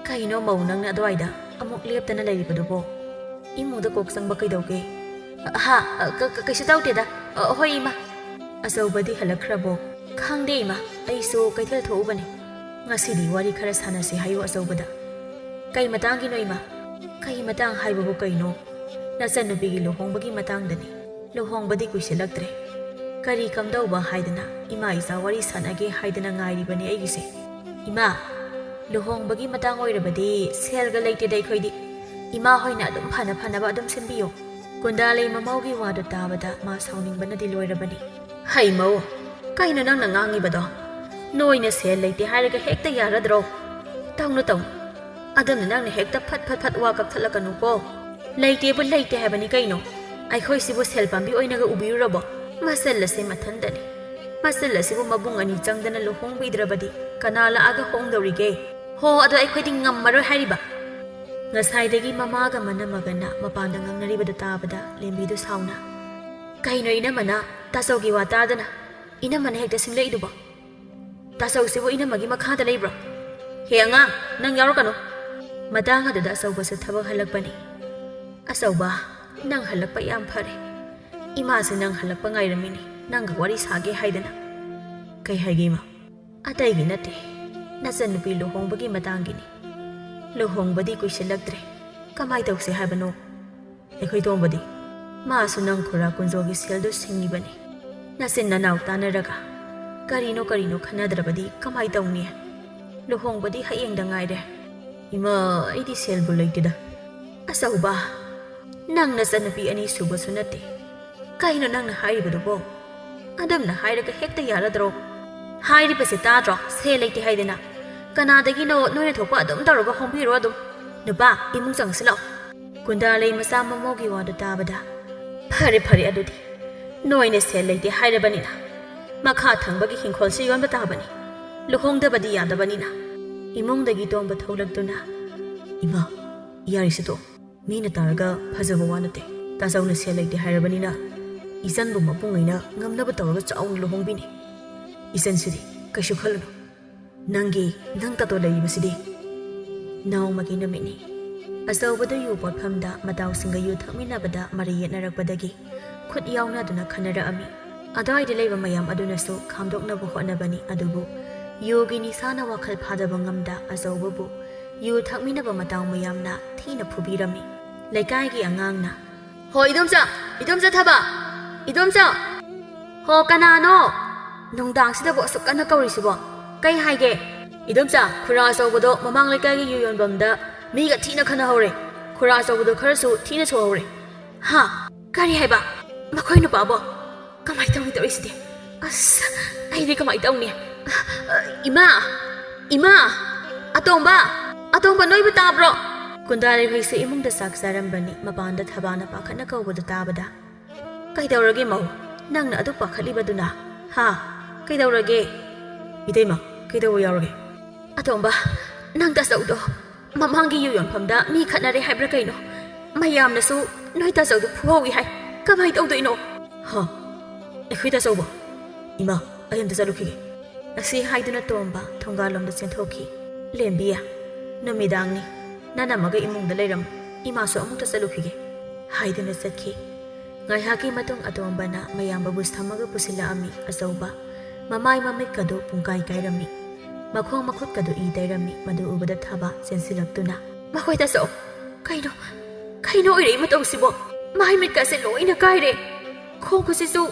"ꯀꯩꯅꯣ ꯃꯧ, ꯅꯪꯅ ꯑꯗꯨꯋꯥꯏꯗ ꯑꯃꯨꯛ ꯂꯦꯞꯇꯅ ꯂꯩꯔꯤꯕꯗꯨꯕꯣ? ꯏꯃꯨꯡꯗ ꯀꯣꯛ ꯆꯪꯕ ꯀꯩꯗꯧꯒꯦ?" "ꯍꯥ, ꯑ, ꯀ-, ꯀ-, ꯀꯩꯁꯨ ꯇꯧꯗꯦꯗ꯫ ꯑ, ꯍꯣꯏ, ꯏꯃꯥ꯫" "ꯑꯆꯧꯕꯗꯤ ꯍꯜꯂꯛꯈ꯭ꯔꯕꯣ?" "ꯈꯪꯗꯦ, ꯏꯃꯥ꯫ ꯑꯩꯁꯨ ꯀꯩꯊꯦꯜ ꯊꯣꯛꯎꯕꯅꯦ꯫ ꯉꯁꯤꯗꯤ ꯋꯥꯔꯤ ꯈꯔ ꯁꯥꯟꯅꯁꯤ ꯍꯥꯏꯌꯨ ꯑꯆꯧꯕꯗ꯫" "ꯀꯩ ꯃꯇꯥꯡꯒꯤꯅꯣ, ꯏꯃꯥ?" "ꯀꯩ ꯃꯇꯥꯡ ꯍꯥꯏꯕꯕꯨ ꯀꯩꯅꯣ? ꯅꯆꯟꯅꯨꯄꯤꯒꯤ ꯂꯨꯍꯣꯡꯕꯒꯤ ꯃꯇꯥꯡꯗꯅꯤ꯫ ꯂꯨꯍꯣꯡꯕꯗꯤ ꯀꯨꯏꯁꯤꯜꯂꯛꯇ꯭ꯔꯦ꯫ ꯀꯔꯤ ꯀꯝꯗꯧꯕ ꯍꯥꯏꯗꯅ ꯏꯃꯥ ꯏꯆꯥ ꯋꯥꯔꯤ ꯁꯥꯟꯅꯒꯦ ꯍꯥꯏꯗꯅ ꯉꯥꯏꯔꯤꯕꯅꯦ ꯑꯩꯒꯤꯁꯦ꯫" "ꯏꯃꯥ, ꯂꯨꯍꯣꯡꯕꯒꯤ ꯃꯇꯥꯡ ꯑꯣꯏꯔꯕꯗꯤ ꯁꯦꯜꯒ ꯂꯩꯇꯦꯗ ꯑꯩꯈꯣꯏꯗꯤ꯫ ꯏꯃꯥ ꯍꯣꯏꯅ ꯑꯗꯨꯝ ꯐꯅ ꯐꯅꯕ ꯑꯗꯨꯝ ꯁꯤꯟꯕꯤꯌꯣ꯫" ꯀꯨꯟꯗꯥꯂꯩ ꯃꯃꯧꯒꯤ ꯋꯥꯗꯨ ꯇꯥꯕꯗ ꯃꯥ ꯁꯥꯎꯅꯤꯡꯕꯅꯗꯤ ꯂꯣꯏꯔꯕꯅꯤ꯫ "ꯍꯩ ꯃꯧ, ꯀꯩꯅꯣ ꯅꯪꯅ ꯉꯥꯡꯉꯤꯕꯗꯣ? ꯅꯣꯏꯅ ꯁꯦꯜ ꯂꯩꯇꯦ ꯍꯥꯏꯔꯒ ꯍꯦꯛꯇ ꯌꯥꯔꯗ꯭ꯔꯣ? ꯇꯧꯅꯨ, ꯇꯧꯅꯨ꯫ ꯑꯗꯨꯝꯅ ꯅꯪꯅ ꯍꯦꯛꯇ ꯐꯠ ꯐꯠ ꯐꯠ ꯋꯥ ꯀꯛꯊꯠꯂꯛꯀꯅꯨꯀꯣ꯫ ꯂꯩꯇꯦꯕꯨ ꯂꯩꯇꯦ ꯍꯥꯏꯕꯅꯤ ꯀꯩꯅꯣ꯫ ꯑꯩꯈꯣꯏꯁꯤꯕꯨ ꯁꯦꯜ ꯄꯥꯝꯕꯤ ꯑꯣꯏꯅꯒ ꯎꯕꯤꯔꯨꯔꯕꯣ? ꯃꯆꯜ ꯑꯁꯦ ꯃꯊꯟꯗꯅꯤ꯫ ꯃꯆꯜ ꯑꯁꯤꯕꯨ ꯃꯕꯨꯡ ꯑꯅꯤ ꯆꯪꯗꯅ ꯂꯨꯍꯣꯡꯕꯤꯗ꯭ꯔꯕꯗꯤ ꯀꯅꯥ ꯂꯥꯛꯑꯒ ꯍꯣꯡꯗꯧꯔꯤꯒꯦ? ꯍꯣ, ꯑꯗꯣ ꯑꯩꯈꯣꯏꯗꯤ ꯉꯝꯃꯔꯣꯏ ꯍꯥꯏꯔꯤꯕ꯫" ꯉꯁꯥꯏꯗꯒꯤ ꯃꯃꯥꯒ ꯃꯅꯝꯃꯒꯅ ꯃꯄꯥꯟꯗ ꯉꯥꯡꯅꯔꯤꯕꯗꯨ ꯇꯥꯕꯗ ꯂꯦꯝꯕꯤꯗꯨ ꯁꯥꯎꯅ, "ꯀꯩꯅꯣ ꯏꯅꯝꯃꯅ ꯇꯥꯆꯧꯒꯤ ꯋꯥ ꯇꯥꯗꯅ ꯏꯅꯝꯃꯅ ꯍꯦꯛꯇ ꯁꯤꯡꯂꯛꯏꯗꯨꯕꯣ? ꯇꯥꯆꯧꯁꯤꯕꯨ ꯏꯅꯝꯃꯒꯤ ꯃꯈꯥꯗ ꯂꯩꯕ꯭ꯔꯣ? ꯍꯦ ꯑꯉꯥꯡ, ꯅꯪ ꯌꯥꯎꯔꯛꯀꯅꯨ꯫" ꯃꯇꯥꯡ ꯑꯗꯨꯗ ꯑꯆꯧꯕꯁꯨ ꯊꯕꯛ ꯍꯜꯂꯛꯄꯅꯤ꯫ "ꯑꯆꯧꯕ, ꯅꯪ ꯍꯜꯂꯛꯄ ꯌꯥꯝ ꯐꯔꯦ꯫ ꯏꯃꯥꯁꯨ ꯅꯪ ꯍꯜꯂꯛꯄ ꯉꯥꯏꯔꯝꯃꯤꯅꯤ, ꯅꯪꯒ ꯋꯥꯔꯤ ꯁꯥꯒꯦ ꯍꯥꯏꯗꯅ꯫" "ꯀꯩ ꯍꯥꯏꯒꯦ, ꯏꯃꯥ?" "ꯑꯇꯩꯒꯤ ꯅꯠꯇꯦ, ꯅꯆꯟꯅꯨꯄꯤ ꯂꯨꯍꯣꯡꯕꯒꯤ ꯃꯇꯥꯡꯒꯤꯅꯤ꯫ ꯂꯨꯍꯣꯡꯕꯗꯤ ꯀꯨꯏꯁꯤꯜꯂꯛꯇ꯭ꯔꯦ, ꯀꯃꯥꯏ ꯇꯧꯁꯦ ꯍꯥꯏꯕꯅꯣ?" "ꯑꯩꯈꯣꯏ ꯇꯣꯝꯕꯗꯤ? ꯃꯥꯁꯨ ꯅꯪ ꯈꯨꯔꯥ ꯀꯨꯟꯖꯣꯒꯤ ꯁꯦꯜꯗꯨ ꯁꯤꯡꯉꯤꯕꯅꯤ꯫ ꯅꯆꯤꯟ ꯅꯅꯥꯎ ꯇꯥꯟꯅꯔꯒ ꯀꯔꯤꯅꯣ ꯀꯔꯤꯅꯣ ꯈꯟꯅꯗ꯭ꯔꯕꯗꯤ ꯀꯃꯥꯏ ꯇꯧꯅꯤ? ꯂꯨꯍꯣꯡꯕꯗꯤ ꯍꯌꯦꯡꯗ ꯉꯥꯏꯔꯦ꯫" "ꯏꯃꯥ, ꯑꯩꯗꯤ ꯁꯦꯜꯕꯨ ꯂꯩꯇꯦꯗ꯫" "ꯑꯆꯧꯕ, ꯅꯪ ꯅꯆꯟꯅꯨꯄꯤ ꯑꯅꯤ ꯁꯨꯕꯁꯨ ꯅꯠꯇꯦ꯫ ꯀꯩꯅꯣ ꯅꯪꯅ ꯍꯥꯏꯔꯤꯕꯗꯨꯕꯣ? ꯑꯗꯨꯝꯅ ꯍꯥꯏꯔꯒ ꯍꯦꯛꯇ ꯌꯥꯔꯗ꯭ꯔꯣ? ꯍꯥꯏꯔꯤꯕꯁꯦ ꯇꯥꯗ꯭ꯔꯣ? ꯁꯦꯜ ꯂꯩꯇꯦ ꯍꯥꯏꯗꯅ꯫ ꯀꯅꯥꯗꯒꯤꯅꯣ ꯅꯣꯏꯅ ꯊꯣꯛꯄ ꯑꯗꯨꯝ ꯇꯧꯔꯒ ꯍꯣꯡꯕꯤꯔꯣ ꯑꯗꯨꯝ꯫ ꯅꯨꯄꯥ, ꯏꯃꯨꯡ ꯆꯪꯁꯤꯜꯂꯛꯑꯣ꯫" ꯀꯨꯟꯗꯥ ꯂꯩ ꯃꯆꯥ ꯃꯃꯧꯒꯤ ꯋꯥꯗꯨ ꯇꯥꯕꯗ, "ꯐꯔꯦ, ꯐꯔꯦ, ꯑꯗꯨꯗꯤ ꯅꯣꯏꯅ ꯁꯦꯜ ꯂꯩꯇꯦ ꯍꯥꯏꯔꯕꯅꯤꯅ ꯃꯈꯥ ꯊꯪꯕꯒꯤ ꯍꯤꯡꯈꯣꯜꯁꯤ ꯌꯣꯟꯕ ꯇꯥꯕꯅꯤ꯫ ꯂꯨꯍꯣꯡꯗꯕꯗꯤ ꯌꯥꯗꯕꯅꯤꯅ" ꯏꯃꯨꯡꯗꯒꯤ ꯇꯣꯝꯕ ꯊꯣꯛꯂꯛꯇꯨꯅ, "ꯏꯃꯥ, ꯌꯥꯔꯤꯁꯤꯗꯣ ꯃꯤꯅ ꯇꯥꯔꯒ ꯐꯖꯕ ꯋꯥ ꯅꯠꯇꯦ꯫ ꯇꯥꯆꯧꯅ ꯁꯦꯜ ꯂꯩꯇꯦ ꯍꯥꯏꯔꯕꯅꯤꯅ ꯏꯆꯟꯕꯨ ꯃꯄꯨꯡ ꯑꯣꯏꯅ ꯉꯝꯅꯕ ꯇꯧꯔꯒ ꯆꯥꯎꯅ ꯂꯨꯍꯣꯡꯕꯤꯅꯤ꯫ ꯏꯆꯟꯁꯤꯗꯤ ꯀꯩꯁꯨ ꯈꯜꯂꯨꯅꯨ꯫ ꯅꯪꯒꯤ, ꯅꯪ ꯇꯥꯇꯣ ꯂꯩꯔꯤꯕꯁꯤꯗꯤ?" ꯅꯣꯡꯃꯒꯤ ꯅꯨꯃꯤꯠꯅꯤ꯫ ꯑꯆꯧꯕꯗꯨ ꯌꯨ ꯄꯣꯠꯐꯝꯗ ꯃꯇꯥꯎꯁꯤꯡꯒ ꯌꯨ ꯊꯛꯃꯤꯟꯅꯕꯗ ꯃꯔꯩ ꯌꯦꯠꯅꯔꯛꯄꯗꯒꯤ ꯈꯨꯠ ꯌꯥꯎꯅꯗꯨꯅ ꯈꯟꯅꯔꯛꯑꯝꯃꯤ꯫ ꯑꯗꯨꯋꯥꯏꯗ ꯂꯩꯕ ꯃꯌꯥꯝ ꯑꯗꯨꯅꯁꯨ ꯈꯥꯝꯗꯣꯛꯅꯕ ꯍꯣꯠꯅꯕꯅꯤ, ꯑꯗꯨꯕꯨ ꯌꯨꯒꯤ ꯅꯤꯁꯥꯅ ꯋꯥꯈꯜ ꯐꯥꯗꯕ ꯉꯝꯗ ꯑꯆꯧꯕꯕꯨ ꯌꯨ ꯊꯛꯃꯤꯟꯅꯕ ꯃꯇꯥꯎ ꯃꯌꯥꯝꯅ ꯊꯤꯅ ꯐꯨꯕꯤꯔꯝꯃꯤ꯫ ꯂꯩꯀꯥꯏꯒꯤ ꯑꯉꯥꯡꯅ, "ꯍꯣ, ꯏꯗꯣꯝꯆꯥ! ꯏꯗꯣꯝꯆꯥ ꯊꯕ! ꯏꯗꯣꯝꯆꯥ! ꯍꯣ, ꯀꯅꯥꯅꯣ? ꯅꯨꯡꯗꯥꯡꯁꯤꯗꯕꯨ ꯑꯁꯨꯛ ꯀꯟꯅ ꯀꯧꯔꯤꯁꯤꯕꯣ? ꯀꯩ ꯍꯥꯏꯒꯦ?" "ꯏꯗꯣꯝꯆꯥ, ꯈꯨꯔꯥ ꯑꯆꯧꯕꯗꯣ ꯃꯃꯥꯡ ꯂꯩꯀꯥꯏꯒꯤ ꯌꯨ ꯌꯣꯟꯐꯝꯗ ꯃꯤꯒ ꯊꯤꯅ ꯈꯠꯅꯍꯧꯔꯦ꯫ ꯈꯨꯔꯥ ꯑꯆꯧꯕꯗꯣ ꯈꯔꯁꯨ ꯊꯤꯅ ꯁꯣꯛꯍꯧꯔꯦ꯫" "ꯍꯥ? ꯀꯔꯤ ꯍꯥꯏꯕ? ꯃꯈꯣꯏ ꯅꯨꯄꯥꯕꯣ? ꯀꯃꯥꯏ ꯇꯧꯅꯤ ꯇꯧꯔꯤꯁꯤꯗꯤ? ꯑꯁ, ꯑꯩꯗꯤ ꯀꯃꯥꯏ ꯇꯧꯅꯤ? ꯏꯃꯥ! ꯏꯃꯥ! ꯑꯇꯣꯝꯕ! ꯑꯇꯣꯝꯕ, ꯅꯣꯏꯕꯨ ꯇꯥꯕ꯭ꯔꯣ?" ꯀꯨꯟꯗꯥ ꯂꯩꯈꯩꯁꯨ ꯏꯃꯨꯡꯗ ꯆꯥꯛ ꯆꯥꯔꯝꯕꯅꯤ꯫ ꯃꯄꯥꯟꯗ ꯊꯕꯥꯅ ꯄꯥꯈꯠꯅ ꯀꯧꯕꯗꯨ ꯇꯥꯕꯗ, "ꯀꯩꯗꯧꯔꯒꯦ ꯃꯧ? ꯅꯪꯅ ꯑꯗꯨꯛ ꯄꯥꯈꯠꯂꯤꯕꯗꯨꯅ? ꯍꯥ? ꯀꯩꯗꯧꯔꯒꯦ?" "ꯏꯇꯩꯃ, ꯀꯩꯗꯧꯕ ꯌꯥꯎꯔꯒꯦ?" "ꯑꯇꯣꯝꯕ, ꯅꯪ ꯇꯥꯆꯧꯗꯣ ꯃꯃꯥꯡꯒꯤ ꯌꯨ ꯌꯣꯟꯐꯝꯗ ꯃꯤ ꯈꯠꯅꯔꯦ ꯍꯥꯏꯕ꯭ꯔꯥ ꯀꯩꯅꯣ? ꯃꯌꯥꯝꯅꯁꯨ ꯅꯣꯏ ꯇꯥꯆꯧꯗꯣ ꯐꯨꯍꯧꯏ ꯍꯥꯏ꯫ ꯀꯃꯥꯏ ꯇꯧꯗꯣꯏꯅꯣ?" "ꯍꯥ? ꯑꯩꯈꯣꯏ ꯇꯥꯆꯧꯕꯣ? ꯏꯃꯥ, ꯑꯩ ꯑꯝꯇ ꯆꯠꯂꯨꯈꯤꯒꯦ꯫" ꯑꯁꯤ ꯍꯥꯏꯗꯨꯅ ꯇꯣꯝꯕ ꯊꯣꯡꯒꯥꯜꯂꯣꯝꯗ ꯆꯦꯟꯊꯣꯛꯈꯤ꯫ "ꯂꯦꯝꯕꯤ, ꯅꯨꯃꯤꯗꯥꯡꯅꯤ, ꯅꯅꯝꯃꯒ ꯏꯃꯨꯡꯗ ꯂꯩꯔꯝꯃꯨ, ꯏꯃꯥꯁꯨ ꯑꯃꯨꯛꯇ ꯆꯠꯂꯨꯈꯤꯒꯦ" ꯍꯥꯏꯗꯨꯅ ꯆꯠꯈꯤ꯫ ꯉꯥꯏꯍꯥꯛꯀꯤ ꯃꯇꯨꯡ ꯑꯇꯣꯝꯕꯅ ꯃꯌꯥꯝꯕ ꯕꯨꯁ ꯊꯝꯃꯒ ꯄꯨꯁꯤꯜꯂꯛꯑꯝꯃꯤ꯫ ꯑꯆꯧꯕ ꯃꯃꯥꯏ ꯃꯃꯤꯠꯀꯗꯨ ꯄꯨꯡꯀꯥꯏ ꯀꯥꯏꯔꯝꯃꯤ꯫ ꯃꯈꯣꯡ ꯃꯈꯨꯠꯀꯗꯨ ꯏ ꯇꯩꯔꯝꯃꯤ꯫ ꯃꯗꯨ ꯎꯕꯗ ꯊꯕ ꯆꯦꯟꯁꯤꯜꯂꯛꯇꯨꯅ, "ꯃꯈꯣꯏ ꯇꯥꯆꯧ! ꯀꯩꯅꯣ? ꯀꯩꯅꯣ ꯑꯣꯏꯔꯛꯏ ꯃꯇꯧꯁꯤꯕꯣ? ꯃꯥꯏ ꯃꯤꯠꯀꯁꯦ ꯂꯣꯏꯅ ꯀꯥꯏꯔꯦ꯫ ꯈꯣꯡ ꯈꯨꯠꯁꯤꯁꯨ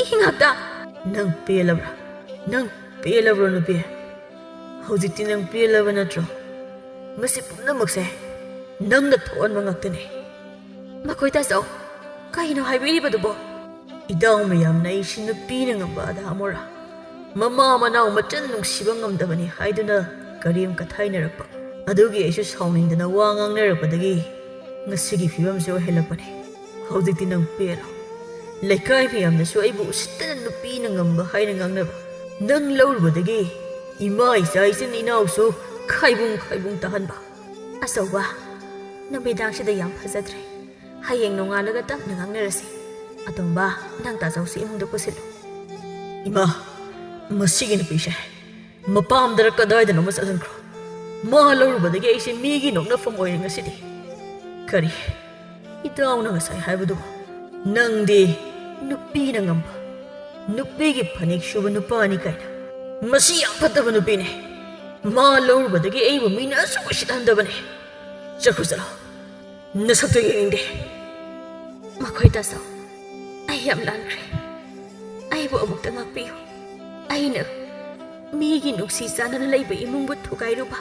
ꯏ ꯉꯥꯛꯇ!" "ꯅꯪ ꯄꯦꯜꯂꯕ꯭ꯔꯥ? ꯅꯪ ꯄꯦꯜꯂꯕ꯭ꯔꯣ, ꯅꯨꯄꯤ? ꯍꯧꯖꯤꯛꯇꯤ ꯅꯪ ꯄꯦꯜꯂꯕ ꯅꯠꯇ꯭ꯔꯣ? ꯃꯁꯤ ꯄꯨꯝꯅꯃꯛꯁꯦ ꯅꯪꯅ ꯊꯣꯛꯍꯟꯕ ꯉꯥꯛꯇꯅꯦ꯫" "ꯃꯈꯣꯏ ꯇꯥꯆꯧ, ꯀꯩꯅꯣ ꯍꯥꯏꯕꯤꯔꯤꯕꯗꯨꯕꯣ?" "ꯏꯇꯥꯎ ꯃꯌꯥꯝꯅ ꯑꯩꯁꯤ ꯅꯨꯄꯤꯅ ꯉꯝꯕ ꯑꯗꯥ ꯑꯃꯣꯔꯥ, ꯃꯃꯥ ꯃꯅꯥꯎ ꯃꯆꯟ ꯅꯨꯡꯁꯤꯕ ꯉꯝꯗꯕꯅꯤ ꯍꯥꯏꯗꯨꯅ ꯀꯔꯦꯝ ꯀꯊꯥꯏꯅꯔꯛꯄ꯫ ꯑꯗꯨꯒꯤ ꯑꯩꯁꯨ ꯁꯥꯎꯅꯤꯡꯗꯅ ꯋꯥ ꯉꯥꯡꯅꯔꯛꯄꯗꯒꯤ ꯉꯁꯤꯒꯤ ꯐꯤꯕꯝꯁꯦ ꯑꯣꯏꯍꯜꯂꯛꯄꯅꯦ꯫ ꯍꯧꯖꯤꯛꯇꯤ ꯅꯪ ꯄꯦꯜꯂꯣ꯫ ꯂꯩꯀꯥꯏ ꯃꯌꯥꯝꯅꯁꯨ ꯑꯩꯕꯨ ꯎꯁꯤꯠꯇꯅ ꯅꯨꯄꯤꯅ ꯉꯝꯕ ꯍꯥꯏꯅ ꯉꯥꯡꯅꯕ꯫ ꯅꯪ ꯂꯧꯔꯨꯕꯗꯒꯤ ꯏꯃꯥ ꯏꯆꯥ ꯏꯆꯤꯟ ꯏꯅꯥꯎꯁꯨ ꯈꯥꯏꯕꯨꯡ ꯈꯥꯏꯕꯨꯡ ꯇꯥꯍꯟꯕ꯫ ꯑꯆꯧꯕ, ꯅꯨꯃꯤꯗꯥꯡꯁꯤꯗ ꯌꯥꯝ ꯐꯖꯗ꯭ꯔꯦ꯫ ꯍꯌꯦꯡ ꯅꯣꯡꯉꯥꯜꯂꯒ ꯇꯞꯅ ꯉꯥꯡꯅꯔꯁꯤ꯫ ꯑꯇꯣꯝꯕ, ꯅꯪ ꯇꯥꯖꯧꯁꯤ ꯏꯃꯨꯡꯗ ꯄꯨꯁꯤꯜꯂꯨ꯫ ꯏꯃꯥ, ꯃꯁꯤꯒꯤ ꯅꯨꯄꯤꯁꯦ ꯃꯄꯥꯝꯗꯔ ꯀꯗꯥꯏꯗꯅꯣꯃ ꯆꯠꯍꯟꯈ꯭ꯔꯣ꯫ ꯃꯥ ꯂꯧꯔꯨꯕꯗꯒꯤ ꯑꯩꯁꯦ ꯃꯤꯒꯤ ꯅꯣꯛꯅꯐꯝ ꯑꯣꯏꯔꯦ ꯉꯁꯤꯗꯤ꯫ ꯀꯔꯤ? ꯏꯇꯥꯎꯅ ꯉꯁꯥꯏ ꯍꯥꯏꯕꯗꯨꯕꯨ? ꯅꯪꯗꯤ ꯅꯨꯄꯤꯅ ꯉꯝꯕ, ꯅꯨꯄꯤꯒꯤ ꯐꯅꯦꯛ ꯁꯨꯕ ꯅꯨꯄꯥꯅꯤ ꯀꯥꯏꯅ꯫ ꯃꯁꯤ ꯌꯥꯝ ꯐꯠꯇꯕ ꯅꯨꯄꯤꯅꯦ꯫ ꯃꯥ ꯂꯧꯔꯨꯕꯗꯒꯤ ꯑꯩꯕꯨ ꯃꯤꯅ ꯑꯁꯨꯛ ꯎꯁꯤꯠꯍꯟꯗꯕꯅꯦ꯫ ꯆꯠꯈ꯭ꯔꯣ ꯆꯠꯂꯣ꯫ ꯅꯁꯛꯇꯣ ꯌꯦꯡꯅꯤꯡꯗꯦ꯫ ꯃꯈꯣꯏ ꯇꯥꯆꯧ, ꯑꯩ ꯌꯥꯝ ꯂꯥꯟꯈ꯭ꯔꯦ꯫ ꯑꯩꯕꯨ ꯑꯃꯨꯛꯇ ꯉꯥꯛꯄꯤꯌꯨ꯫ ꯑꯩꯅ ꯃꯤꯒꯤ ꯅꯨꯡꯁꯤ ꯆꯥꯟꯅꯅ ꯂꯩꯕ ꯏꯃꯨꯡꯕꯨ ꯊꯨꯒꯥꯏꯔꯨꯕ,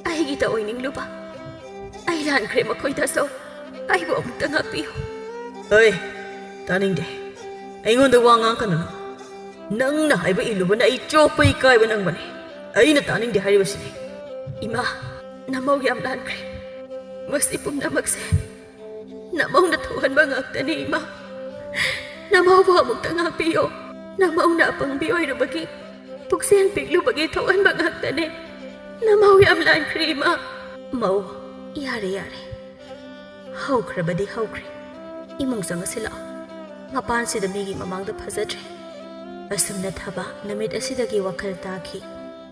ꯑꯩꯒꯤꯗ ꯑꯣꯏꯅꯤꯡꯂꯨꯕ꯫ ꯑꯩ ꯂꯥꯟꯈ꯭ꯔꯦ ꯃꯈꯣꯏ ꯇꯥꯆꯧ, ꯑꯩꯕꯨ ꯑꯃꯨꯛꯇ ꯉꯥꯛꯄꯤꯌꯨ꯫ ꯍꯣꯏ, ꯇꯥꯅꯤꯡꯗꯦ꯫ ꯑꯩꯉꯣꯟꯗ ꯋꯥ ꯉꯥꯡꯀꯅꯨ ꯅꯪ꯫ ꯅꯪꯅ ꯍꯥꯏꯕ ꯏꯜꯂꯨꯕꯅ ꯑꯩ ꯆꯣꯞꯄ ꯏꯀꯥꯏꯕ ꯅꯪꯕꯅꯦ꯫ ꯑꯩꯅ ꯇꯥꯅꯤꯡꯗꯦ ꯍꯥꯏꯔꯤꯕꯁꯤꯅꯤ꯫ ꯏꯃꯥ, ꯅꯃꯧ ꯌꯥꯝ ꯂꯥꯟꯈ꯭ꯔꯦ꯫ ꯃꯁꯤ ꯄꯨꯝꯅꯃꯛꯁꯦ ꯅꯃꯧꯅ ꯊꯣꯛꯍꯟꯕ ꯉꯥꯛꯇꯅꯤ ꯏꯃꯥ꯫ ꯅꯃꯧꯕꯨ ꯑꯃꯨꯛꯇ ꯉꯥꯛꯄꯤꯌꯣ꯫ ꯅꯃꯧꯅ ꯑꯄꯪꯕꯤ ꯑꯣꯏꯔꯨꯕꯒꯤ, ꯄꯨꯛꯆꯦꯜ ꯄꯤꯛꯂꯨꯕꯒꯤ ꯊꯣꯛꯍꯟꯕ ꯉꯥꯛꯇꯅꯦ꯫ ꯅꯃꯧ ꯌꯥꯝ ꯂꯥꯟꯈ꯭ꯔꯦ ꯏꯃꯥ꯫ ꯃꯧ, ꯌꯥꯔꯦ ꯌꯥꯔꯦ꯫ ꯍꯧꯈ꯭ꯔꯕꯗꯤ ꯍꯧꯈ꯭ꯔꯦ꯫ ꯏꯃꯨꯡ ꯆꯪꯉꯁꯤ ꯂꯥꯛꯑꯣ꯫ ꯃꯄꯥꯟꯁꯤꯗ ꯃꯤꯒꯤ ꯃꯃꯥꯡꯗ ꯐꯖꯗ꯭ꯔꯦ꯫ ꯑꯁꯨꯝꯅ ꯊꯥꯕ ꯅꯨꯃꯤꯠ ꯑꯁꯤꯗꯒꯤ ꯋꯥꯈꯜ ꯇꯥꯈꯤ꯫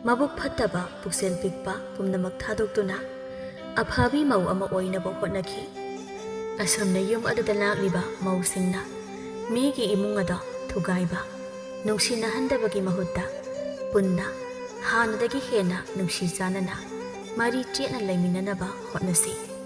ꯃꯕꯨꯛ ꯐꯠꯇꯕ, ꯄꯨꯛꯆꯦꯜ ꯄꯤꯛꯄ ꯄꯨꯝꯅꯃꯛ ꯊꯥꯗꯣꯛꯇꯨꯅ ꯑꯐꯕꯤ ꯃꯧ ꯑꯃ ꯑꯣꯏꯅꯕ ꯍꯣꯠꯅꯈꯤ꯫ ꯑꯁꯨꯝꯅ ꯌꯨꯝ ꯑꯗꯨꯗ ꯂꯥꯛꯂꯤꯕ ꯃꯧꯁꯤꯡꯅ ꯃꯤꯒꯤ ꯏꯃꯨꯡ ꯑꯗꯣ ꯊꯨꯒꯥꯏꯕ, ꯅꯨꯡꯁꯤꯅꯍꯟꯗꯕꯒꯤ ꯃꯍꯨꯠꯇ ꯄꯨꯟꯅ ꯍꯥꯟꯅꯗꯒꯤ ꯍꯦꯟꯅ ꯅꯨꯡꯁꯤ ꯆꯥꯟꯅꯅ ꯃꯔꯤ ꯆꯦꯠꯅ ꯂꯩꯃꯤꯟꯅꯅꯕ ꯍꯣꯠꯅꯁꯤ꯫